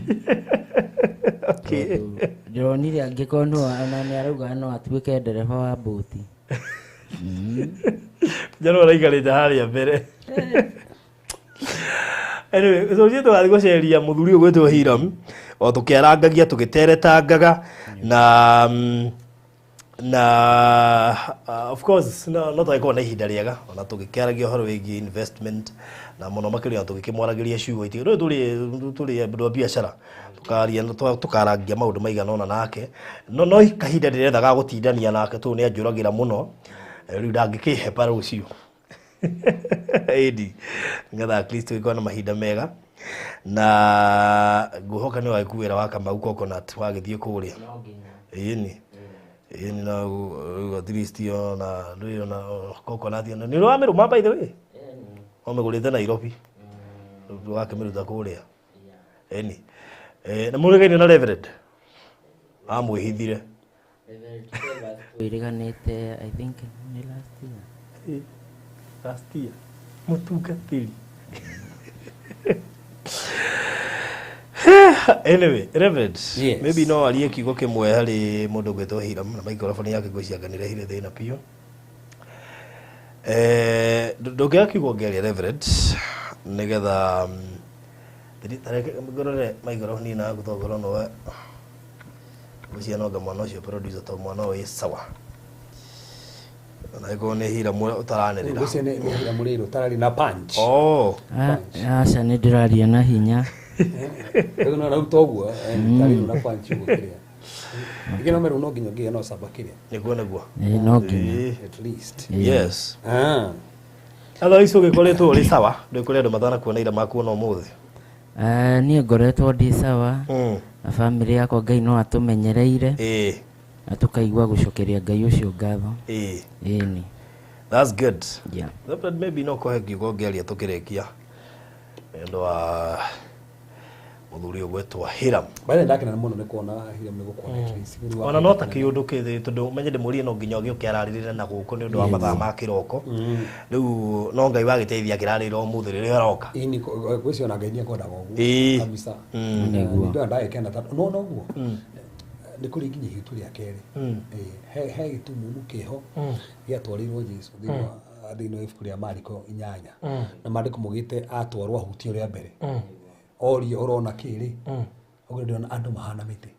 Tondũ ndĩronire angĩkorwo no ona nĩ arauga no atuĩke ndereba wa mbũti. Jana ũraikarĩte harĩa mbere. Anyway, rũciũ tũgathiĩ gũceria mũthuri ũyũ gwĩtwo Hiram o tũkĩarangagia tũgĩteretangaga na Na of course no tũgĩkorwo na ihinda rĩega ona tũgĩkĩaragia ũhoro wĩgiĩ investment na mũno makĩria ona tũgĩkĩmwaragĩria ciugo iti rĩu tũrĩ andũ a biacara tũkaria tũkarangia maũndũ maigana ũna nake no kahinda ndĩretha ga gũtindania nake tondũ nĩ anjũragĩra mũno. Rĩu ndangĩkĩhepa rũciũ ĩndi nĩgetha at least tũgĩkorwo na mahinda mega na ngwĩhoka nĩ wagĩkuĩra wĩra wa Kamau Coconut wagĩthiĩ kũrĩa. No nginya. Ĩni ĩni na rĩu at least ona ndũrĩ ona coconut ona nĩ ũramĩrũma by the way, wamĩgũrĩte Nairobi wakĩmĩruta kũrĩa ĩni. Na mũrĩgaine na Reverend amwĩhithire. Reverend Trevor twĩrĩganĩte, I think nĩ last year. Last year mũtungatĩri. Anyway, Reverend, Yes. maybe no arie kiugo kĩmwe harĩ mũndũ ũgwĩtwo Hiram na microphone yake ngwĩciria nĩrehire thĩna biũ. Ndũngĩaga kiugo ũngĩaria Reverend nĩgetha tareke ngorore microphone ĩno yaku tongorwo nowe ngwĩciria no anga mwana ũcio producer to mwana ũyũ wĩ sawa ona ĩkorwo nĩ Hiram ũtaranĩrĩra. Ngwĩciria nĩ Hiram rĩrĩ ũtararĩ na punch. Oh. Aca nĩ ndĩraria na hinya. Rĩu no rau toguo tarĩ na punch ũguo kĩrĩa. Ingĩ no merũ no nginya ũngĩgĩa no camba kĩrĩa. Nĩguo nĩguo. No nginya. At least. Yes. Hello, icio ũgĩkoretwo ũrĩ sawa ndĩ kũrĩ andũ matanakuona ira makuona ũmũthĩ. Niĩ ngoretwo ndĩ sawa na bamĩrĩ yakwa Ngai no atũmenyereire na tũkaigua gũcokeria Ngai ũcio ngatho. Ĩni. That's good. Yeah. Reverend, maybe no kũhe kiugo ũngĩaria tũkĩrĩkia nĩ ũndũ wa mũthuri ũgwĩtwo Hiram. By the way, ndakena mũno nĩ kuona Hiram nĩ gũkuona at least. Rĩu Ona no ta kĩũndũ kĩthĩ tondũ menye ndĩmũrie no nginya ũgĩũke ararĩrĩre na gũkũ nĩ ũndũ wa mathaa ma kĩroko. Rĩu no Ngai wagĩteithia akĩrarĩrĩra ũmũthĩ rĩrĩa aroka. Ĩni ngwĩciria ona Ngai nĩekwendaga ũguo. Kabisa. Nĩguo. Ndagĩkena tondũ no noguo. Nĩ kũrĩ nginya ihitu rĩa kerĩ. He gĩtumumu kĩho gĩatwarĩirwo Jesũ thĩinĩ wa ibuku rĩa Mariko 8. Na maandĩko maugĩte atwarwo ahutio rĩa mbere. Orio ũrona kĩ rĩ? Ũguo ndĩrona andũ mahana mĩtĩ.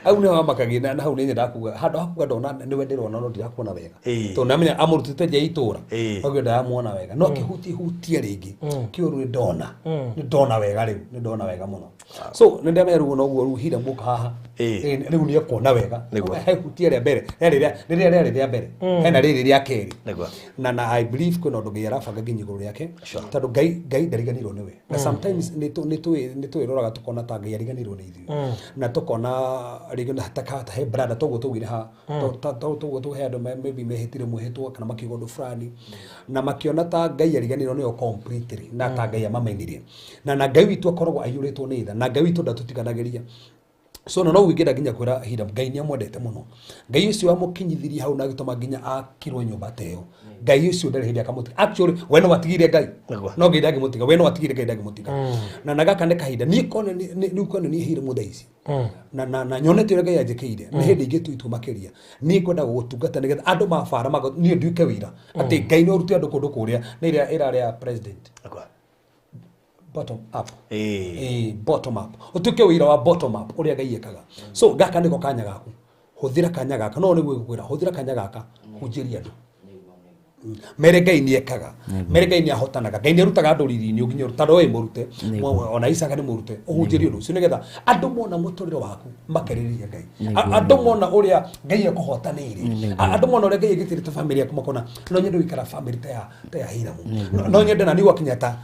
Hau nĩho hamakagia na hau nĩ nyendaga kuga handũ ha kuga ndona nĩwe ndĩrona no ndirakuona wega. Tondũ namenya amũrutĩte nja ya itũra. Ũguo ndaramuona wega. No akĩhutihutia rĩngĩ kĩũru nĩ ndona. Nĩ ndona wega rĩu, nĩ ndona wega mũno. So nĩ ndamenya rĩu noguo rĩu Hiram gũka haha. Rĩu nĩ ekuona wega. He hutia rĩa mbere, rĩrĩa rĩarĩ rĩa mbere. Hena rĩrĩ rĩa kerĩ. Na I believe kwĩna ũndũ Ngai arabanga nginya igũrũ rĩake. Tondũ Ngai ndariganĩirwo nĩwe. Na sometimes nĩ twĩroraga tũkona ta Ngai ariganĩirwo nĩ ithuĩ. Na tũkona rĩngĩ na ta he brother toguo twaugire haha. Toguo tũhe andũ maybe mehĩtire mwĩhĩtwa kana makiuga ũndũ fulani. Na makĩona ta Ngai ariganĩirwo nĩo completely na ta Ngai amamenirie. Na Ngai witũ akoragwo aiyũrĩtwo nĩ tha na Ngai witũ ndatũtiganagĩria. So no ũngĩenda nginya kwĩra Hiram Ngai nĩ amwendete mũno. Ngai ũcio wamũkinyithirie hau na agĩtũma nginya akirwo nyũmba ta ĩyo. Ngai ũcio ndarĩ hĩndĩ akamũtiga. Actually we no watigire Ngai. No Ngai ndangĩmũtiga. We no watigire Ngai ndangĩmũtiga. Na gaka nĩ kahinda. Niĩ kone nĩ kone niĩ Hiram thaa ici. Na nyonete ũrĩa Ngai anjĩkĩire. Nĩ hĩndĩ ingĩtua itua makĩria. Niĩ ngwenda gũgũtungata nĩgetha andũ mabara niĩ nduĩke wĩira. Atĩ Ngai no ũrute andũ kũndũ kũrĩa. Nĩ ĩrĩa ĩrarĩa president. Bottom up. Bottom up. Ũtuĩke wĩira wa bottom up ũrĩa Ngai ekaga. So gaka nĩko kanya gaku. Hũthĩra kanya gaka. No nĩguo ngũkwĩra, hũthĩra kanya gaka hunjĩria andũ. Mere Ngai nĩ ekaga. Mere Ngai nĩ ahotanaga. Ngai nĩ arutaga andũ riri-inĩ ũnginya tondũ we mũrute. Ona Isaka nĩ mũrute. Ũhunjĩrie ũndũ ũcio nĩgetha andũ mona mũtũrĩre waku makereria Ngai. Andũ mona ũrĩa Ngai ekũhotanĩire. Andũ mona ũrĩa Ngai egĩtĩrĩte famĩlĩ yaku makona no nyende gũikara famĩlĩ ta ya Hiramu. No nyende na niĩ gwakinya ta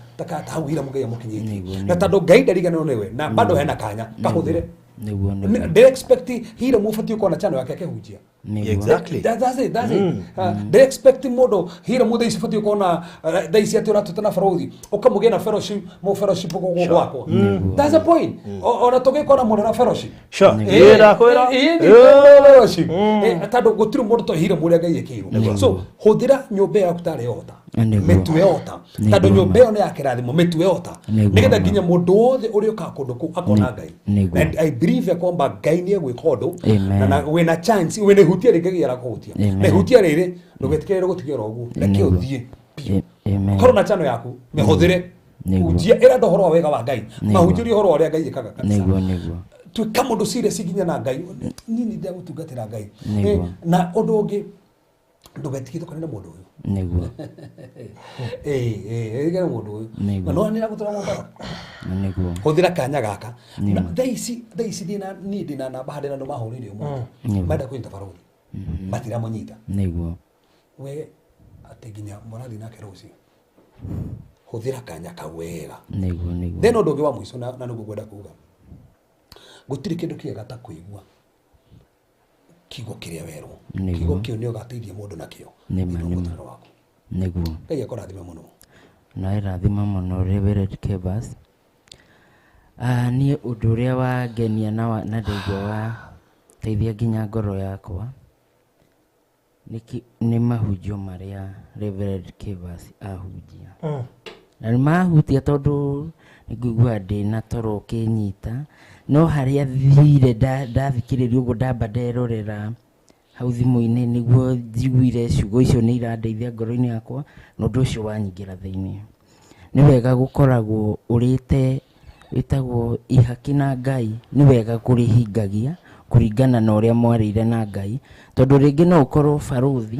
hau Hiramu Ngai amũkinyĩtie. Na tondũ Ngai ndariganĩrwo nĩwe na bado hena kanya kahũthĩre. Ndĩ expect Hiramu ũbatiĩ gũkorwo na channel yake akĩhunjia. Exactly. That's it, that's it. Ndĩ expect mũndũ Hiramu thaa ici ũbatiĩ gũkorwo na thaa ici atĩ ũratũta na barothi ũkamũgĩa na fellowship mũ fellowship gũkũ gwakwa. That's the point. Ona tũgĩkorwo na mũndũ na fellowship. Ndakwĩra. Fellowship. Tondũ gũtirĩ mũndũ to Hiramu ũrĩa Ngai ekĩirwo. So hũthĩra nyũmba yaku tarĩ ota. Mĩtue ota. Tondũ nyũmba ĩyo nĩ ya kĩrathimo, mĩtue ota. Nĩgetha nginya mũndũ wothe ũrĩa ũkaga kũndũ kũu akona Ngai. And I believe ya kwamba Ngai nĩ egwĩka ũndũ na wĩna chance wĩna ihutia rĩngĩ Ngai arakũhutia. Na ihutia rĩrĩ ndũgetĩkĩre gũtigĩra ũguo. Reke ũthiĩ biũ. Korwo na channel yaku mĩhũthĩre. Nĩguo. Hunjia, ĩra andũ ũhoro wa wega wa Ngai. Nĩguo. Mahunjĩrie ũhoro wa ũrĩa Ngai ĩkaga kanitha. Nĩguo, nĩguo. Tuĩka mũndũ serious nginya na Ngai. Niĩ nĩ ndagũtungatĩra Ngai. Nĩguo. Na ũndũ ũngĩ, ndũgetigithũkane na mũndũ ũyũ. Nĩguo. Ĩĩ, ĩĩ, mũndũ ũyũ. Nĩguo. Na no nĩ aragũtwara Mombatha. Nĩguo. Hũthĩra kanya gaka. Na thaa ici ndĩna, niĩ ndĩna namba harĩa andũ mahũrĩire ũmũthĩ. Nĩguo. Marenda kũnyita barũthi. Matiramũnyita. Nĩguo. We atĩ nginya mũrathiĩ nake rũciũ. Hũthĩra kanya kau wega. Nĩguo, nĩguo. Then ũndũ ũngĩ wa mũico na nĩguo ngwenda kuga. Gũtirĩ kĩndũ kĩega ta kũigua kiugo kĩrĩa werwo. Nĩguo. Kiugo kĩu nĩ ũgateithia mũndũ nakĩo. Nĩma, Thĩinĩ wa nĩma. mũtũrĩre waku. Nĩguo. Ngai akũrathime mũno. Na ĩrathima mũno Reverend Kebas. Niĩ ũndũ ũrĩa wangenia na ndaigua wa teithia nginya ngoro yakwa nĩ mahunjio marĩa Reverend Kebas ahunjia. Na nĩ mahutia tondũ nĩngũigua ndĩna toro ũkĩnyita, no harĩa thire ndathikĩrĩria ũguo ndamba nderorera hau thimũ-inĩ nĩguo njiguire ciugo icio nĩ irandeithia ngoro-inĩ yakwa, na ũndũ ũcio wanyingĩra thĩiniĩ. Nĩ wega gũkoragwo ũrĩte wĩtagwo ihaki na Ngai, nĩ wega kũrĩhingagia kũringana na ũrĩa mwarĩire na Ngai, tondũ rĩngĩ no ũkorwo barũthi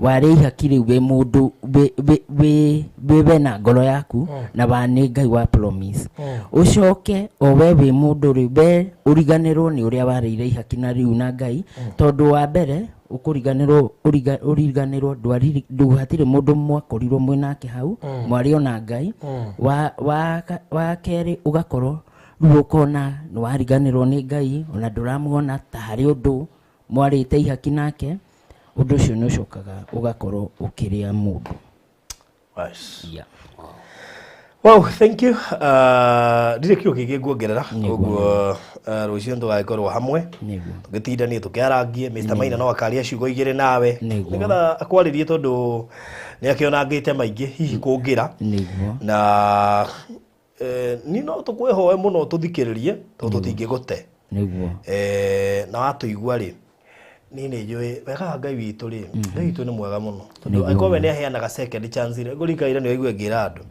warĩ ihaki rĩu wĩ mũndũ wĩ we na ngoro yaku na wa nĩ Ngai wa promise. Ũcoke o we wĩ mũndũ rĩu we ũriganĩrwo nĩ ũrĩa warĩire ihaki na rĩu na Ngai, tondũ wa mbere ũkũriganĩrwo, ũriganĩrwo hatirĩ mũndũ mwakorirwo mwĩ nake hau, mwarĩ ona Ngai. Wa kerĩ ũgakorwo rĩu ũkona nĩ wariganĩrwo nĩ Ngai, ona ndũramuona ta harĩ ũndũ mwarĩte ihaki nake, ũndũ ũcio nĩ ũcokaga ũgakorwo ũkĩrĩa mũndũ. Nice. Yeah. Wow, thank you. Ndirĩ kiugo kĩngĩ nguongerera. Nĩguo. Koguo, rũciũ nĩtũgagĩkorwo hamwe. Nĩguo. Tũgĩtindanie tũkĩarangie. Mr. Maina no akaria ciugo igĩrĩ nawe. Nĩguo. Nĩgetha akwarĩrie tondũ nĩakĩonangĩte maingĩ hihi kũngĩra. Nĩguo. Na ni no tũkwĩhoe mũno tũthikĩrĩrie tondũ tũtingĩgũte. Nĩguo. Na watũigua rĩ, niĩ nĩ njũĩ wega wa Ngai witũ rĩ, Ngai witũ nĩ mwega mũno. Tondũ angĩkorwo we nĩaheanaga second chance rĩ, ngũrikaire nĩ waigua ngĩra andũ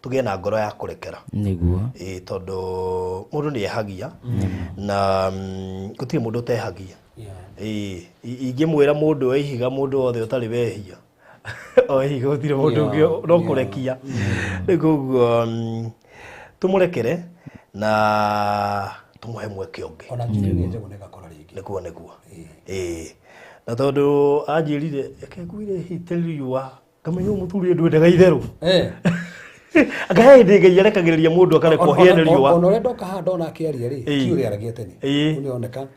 tũgĩe na ngoro ya kũrekera. Nĩguo. Ĩĩ, tondũ mũndũ nĩ ehagia na gũtirĩ mũndũ ũtehagia. Ĩĩ, ingĩmwĩra mũndũ e ihiga mũndũ wothe ũtarĩ wehia. O ihiga gũtirĩ mũndũ ũngĩ no kũrekia. Rĩu koguo, tũmũrekere na tũmũhe mweke ũngĩ. Ona njuĩrĩ nĩ njagũ na ĩgakũra rĩngĩ. Nĩguo, nĩguo. Ĩĩ. Na tondũ anjĩrire, reke ngwĩre hĩte riũa, ngamenya ũyũ mũthuri ũyũ ndwendaga itherũ. Anga he hĩndĩ Ngai arekagĩrĩria mũndũ akarekwo hĩe nĩ riũa. Ona ũrĩa ndoka haha ndona akĩaria rĩ, ti ũrĩa aragia tene. Rĩu nĩoneka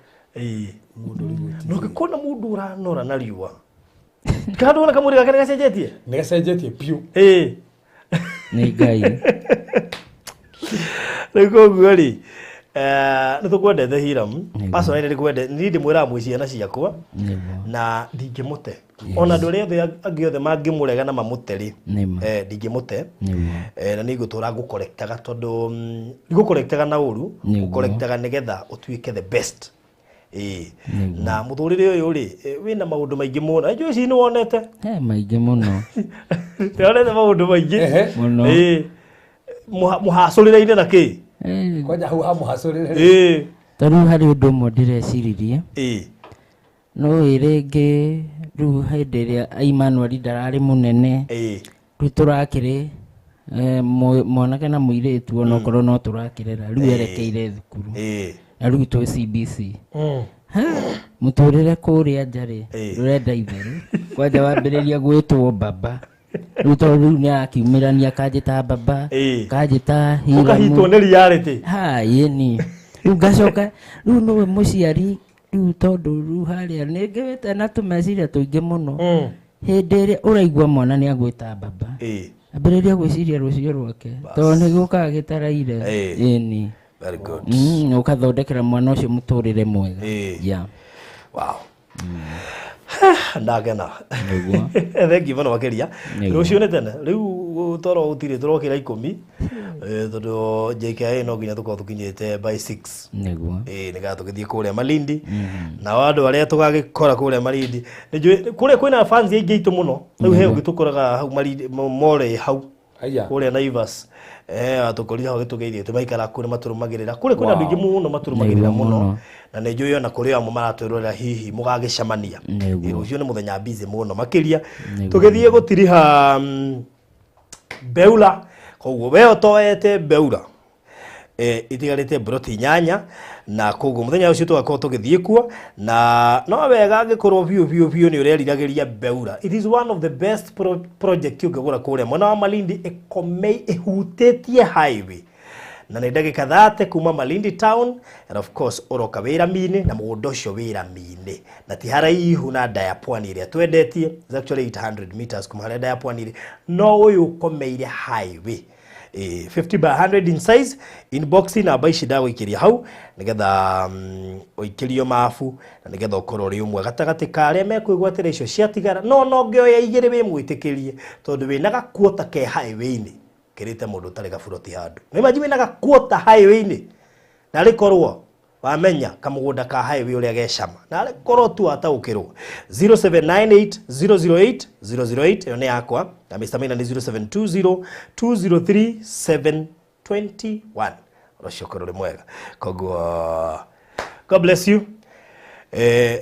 mũndũ ũrĩ gwĩtiria. Na ũngĩkona mũndũ ũranora na riũa, kana ndũrona kamwĩrĩ gake nĩ gacenjetie? Nĩ gacenjetie biũ. Nĩ Ngai. Rĩu koguo rĩ, nĩ tũkwendete Hiram. Nĩguo. Personally nĩ ndĩkwendete, niĩ ndĩmwĩraga mwĩ ciana ciakwa. Nĩguo. Na ndingĩmũte. Ona andũ arĩa othe angĩ othe mangĩmũrega na mamũte rĩ, Nĩma. ndingĩmũte. Nĩguo. Na nĩ ngũtũra ngũkorektaga tondũ, ndigũkorektaga na ũru, Nĩguo. ngũkorektaga nĩgetha ũtuĩke the best. Ĩĩ. Nĩguo. Na mũtũrĩre ũyũ rĩ, wĩna maũndũ maingĩ mũno. Njũĩ ici nĩ wonete? He, maingĩ mũno. Nĩ wonete maũndũ maingĩ? Mũno. Ĩĩ. Mũhacũrĩre-inĩ na kĩ? Kwanja hau ha mũhacũrĩre. Ĩĩ. Ta rĩu harĩ ũndũ ũmwe ndĩreciririe. Ĩĩ. No ĩ rĩngĩ rĩu hĩndĩ ĩrĩa Emmanuel ndararĩ mũnene. Ĩĩ. Rĩu tũrakĩrĩ, mwanake na mũirĩtu onokorwo no tũrakĩrera, rĩu erekeire thukuru. Na rĩu twĩ CBC. Ha, mũtũrĩre kũrĩa nja rĩ, ndũrenda itherũ. Kwanja wambĩrĩria gwĩtwo baba. Rĩu tondũ rĩu nĩ akiumĩrania kanjĩta baba, kanjĩta Hiramu. Ũkahitwo nĩ reality. Ha, ĩni. Rĩu ngacoka, rĩu nĩwe mũciari, rĩu tondũ rĩu harĩa nĩ ngĩte na tũmeciria tũingĩ mũno. Hĩndĩ ĩrĩa ũraigua mwana nĩ agwĩta baba, ambĩrĩria gwĩciria rũciũ rwake, tondũ nĩ gĩũkaga gĩtaraire. Ĩni. Very good. Ũgathondekera mwana ũcio mũtũrĩre mwega. Yeah. Wow. Ndakena. Nĩguo. Thank you mũno makĩria. Nĩguo. Rũciũ nĩ tene. Rĩu toro gũtirĩ tũrokĩra 10. Tondũ JKIA no nginya tũkorwo tũkinyĩte by 6. Nĩguo. Nĩgetha tũgĩthiĩ kũrĩa Malindi. Nao andũ arĩa tũgagĩkora kũrĩa Malindi. Nĩ njũĩ kũrĩa kwĩna fans aingĩ aitũ mũno. Rĩu he ũngĩ tũkoraga hau Malindi, More hau. Aya. Kũrĩa Naivas, atũkorire hau gĩtũgeithie tũmaikara kũu nĩ matũrũmagĩrĩra kũrĩ kwĩna andũ Wow. aingĩ mũno matũrũmagĩrĩra Nĩguo mũno mũno. Na nĩ njũĩ ona kũrĩ amwe maratwĩrorera hihi mũgagĩcemania. Nĩguo. Rũciũ nĩ mũthenya busy mũno makĩria Nĩguo. tũgĩthiĩ gũtiriha Beula. Koguo we ũtoete Beula, itigarĩte mburoti 8, na koguo mũthenya ũcio tũgakorwo tũgĩthiĩ kuo. Na no wega angĩkorwo biũ biũ biũ nĩ ũreriragĩria Beula, it is one of the best project ũngĩgũra kũrĩa mwena wa Malindi, ĩkomei ĩhutĩtie highway na nĩ ndagĩka 30 kuma Malindi town. And of course ũroka wĩ rami-inĩ na mũgũnda ũcio wĩ rami-inĩ na ti haraihu na nda ya pwani ĩrĩa twendetie. It's actually 800 meters kuma harĩa nda ya pwani ĩrĩ, no ũyũ ũkomeire highway, 50 by 100 in size. Inbox namba ici ndagũikĩria hau nĩgetha ũikĩrio mabu na nĩgetha ũkorwo ũrĩ ũmwe gatagatĩ ka arĩa mekwĩgwatĩra icio ciatigara. No ngĩoya 2 wĩ mwĩtĩkĩrie tondũ wĩna gakuota ke highway-inĩ kĩrĩte mũndũ ũtarĩ gaburoti handũ. Nĩ imagine wĩna gakuota highway-inĩ, narĩ korwo wamenya kamũgũnda ka highway ũrĩa gecama, narĩ korwo tu wataũkĩrwo. 0798 008 008, ĩyo nĩ yakwa, na Mr. Maina nĩ 0720 203 721. Ũcio ũkorwo ũrĩ mwega. Koguo God bless you.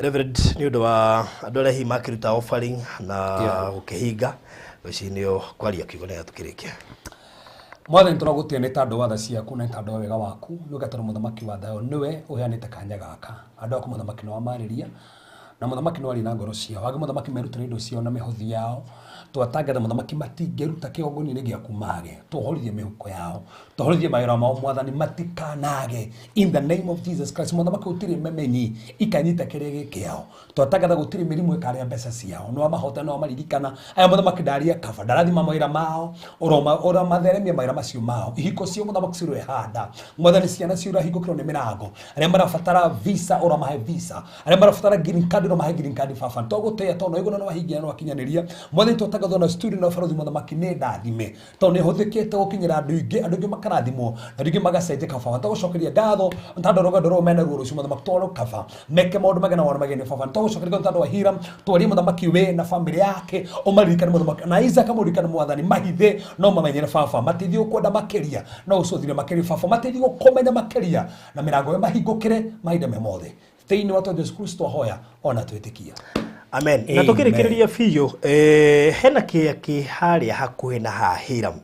Reverend, nĩ ũndũ wa andũ arĩa hihi makĩruta offering na gũkĩhinga rũcinĩ nĩo kwaria kiugo nĩgetha tũkĩrĩkie. Mwathani, tũragũtĩa nĩ tondũ wa tha ciaku na nĩ tondũ wa wega waku. Nĩ ũgatũra mũthamaki wa thayũ, nĩwe ũheanĩte kanya gaka andũ aku. Mũthamaki, nĩ wamarĩria na mũthamaki nĩ waria na ngoro ciao. Angĩ, mũthamaki, merutĩra indo ciao na mĩhothi yao. Twatangatha, mũthamaki, matingĩruta kĩgongona-inĩ gĩaku mage. Tũhorithie mĩhuko yao, tũhorithie mawĩra mao, mwathani, matikanage, in the name of Jesus Christ. Mũthamaki, gũtirĩ memenyi ikanyita kĩrĩa gĩ kĩao. Twatangatha gũtirĩ mĩrimũ ĩkarĩa mbeca ciao. Nĩ wamahota, nĩ wamaririkana aya. Mũthamaki, ndaria kaba, ndarathima mawĩra mao, ũromatheremia mawĩra macio mao. Ihiko cio, mũthamaki, cirehanda. Mwathani, ciana cio irahingũkĩrwo nĩ mĩrango. Arĩa marabatara visa, ũramahe visa. Arĩa marabatara green card, ũramahe green card. Baba, tũgũtĩĩa tondũ no igũrũ nĩ wahingia na wakinyanĩria. Mwathani, twatangathwo na studio na barothi, mũthamaki, nĩ ndathime tondũ nĩ hũthĩkĩte gũkinyĩra andũ aingĩ, andũ aingĩ makarathimwo na andũ aingĩ magacenjeka. Baba, tũgũcokeria ngatho tondũ rũgendo rũrũ mena ruo rũcio, mũthamaki, twarwo kaba meke maũndũ magena wana magene. Baba, tũgũcokeria ngatho tondũ wa Hiram. Twarie, mũthamaki, we na famĩlĩ yake ũmaririkane, mũthamaki, na Isaac mũririkane. Mwathani, mahithe no mamenyere. Baba, mateithie gũkwenda makĩria no ũcũthire makĩria. Baba, mateithie gũkũmenya makĩria na mĩrango ĩyo mahingũkĩre mahinda me mothe. Thĩinĩ wa Jesu Kristo ahoya ona twĩtĩkia. Amen. Na Amen. tũkĩrĩkĩrĩria biũ, hena kĩĩa kĩ harĩa hakuhĩ na haha Hiram,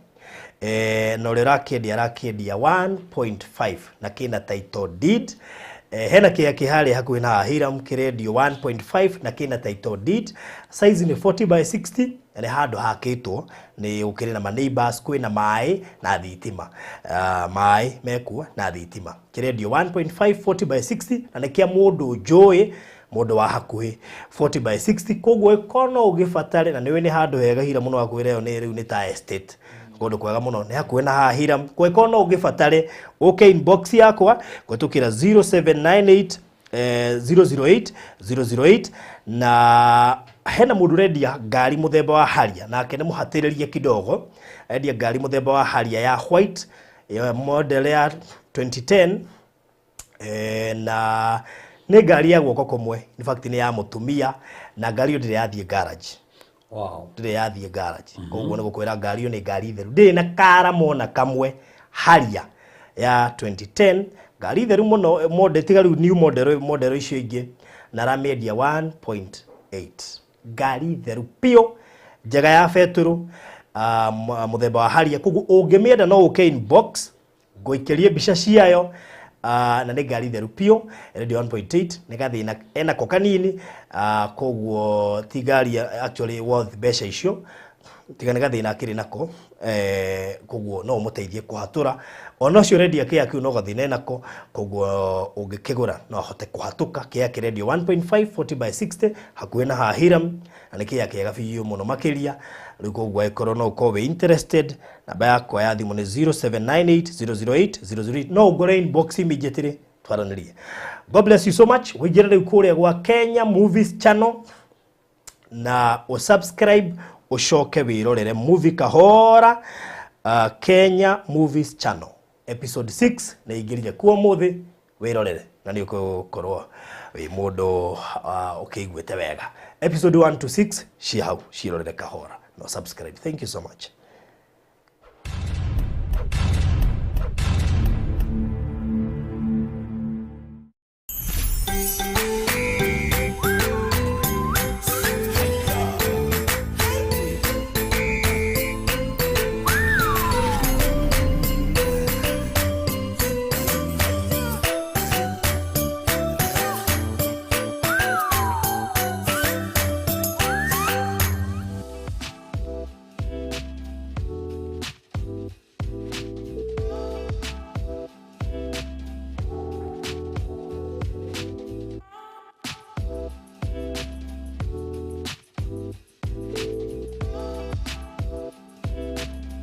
na ũrĩa ũrakĩendia arakĩendia 1.5 na kĩna title deed. Hena kĩĩa kĩ harĩa hakuhĩ na haha Hiram kĩrendio 1.5 na kĩna title deed. Size nĩ 40 by 60 na nĩ handũ hakĩtwo nĩ gũkĩrĩ na ma neighbors, kwĩna maĩ na thitima, maĩ mekuo na thitima. Kĩrendio 1.5, 40 by 60, na nĩ kĩa mũndũ njũĩ, mũndũ wa hakuhĩ, 40 by 60. Koguo ĩkorwo no ũgĩbatare na nĩũĩ nĩ handũ hega Hira mũno hakuhĩ rĩo nĩ rĩu nĩ ta estate, kũndũ kwega mũno, nĩ hakuhĩ na haha Hiram. Kũngĩkorwo no ũgĩbatare, ũke inbox yakwa kũhetũkĩra 0798 008 008. Na hena mũndũ ũrendia ngari mũthemba wa Harrier, nake nĩ mũhatĩrĩrie kidogo. Endia ngari mũthemba wa Harrier ya white ya model ya 2010, na nĩ ngari ya guoko kũmwe, in fact nĩ ya mũtumia, na ngari ĩyo ndĩrĩ yathiĩ garage. Ndĩrĩ yathiĩ garage. Koguo nĩ gũkwĩra ngari ĩyo nĩ ngari theru, ndĩrĩ na karama ona kamwe. Harrier ya 2010, ngari theru mũno, model tiga rĩu new model, model icio ingĩ, na aramĩendia 1.8. Ngari theru biũ, njega, ya betũrũ, mũthemba wa Harrier. Koguo ũngĩmĩenda no ũke inbox ngũikĩrie mbica ciayo, na nĩ ngari theru biũ. Ĩrendio 1.8, nĩ gathĩna enako kanini, koguo ti ngari actually worth mbeca icio, tiga nĩ gathĩna akĩrĩ nako, koguo no ũmũteithie kũhatũra. Ona ũcio ũrendia kĩea kĩu no gathĩna enako, koguo ũngĩkĩgũra no ahote kũhatũka. Kĩea kĩrendio 1.5, 40 by 60, hakuhĩ na haha Hiram, na nĩ kĩea kĩega biũ mũno makĩria. Rĩu koguo angĩkorwo no ũkorwo wĩ interested, namba yakwa ya thimũ nĩ 0798 008 008. No ũngore inbox immediately twaranĩrie. God bless you so much. Ũingĩre rĩu kũrĩa gwa Kenya Movies Channel na ũsubscribe, ũcoke wĩrorere movie kahora. Kenya Movies Channel episode 6 nĩ ingĩrire kuo mũthĩ, wĩrorere na nĩ ũgũkorwo wĩ mũndũ ũkĩiguĩte wega. Episode 1 to 6 ciĩ hau, ciĩrorere kahora no subscribe. Thank you so much.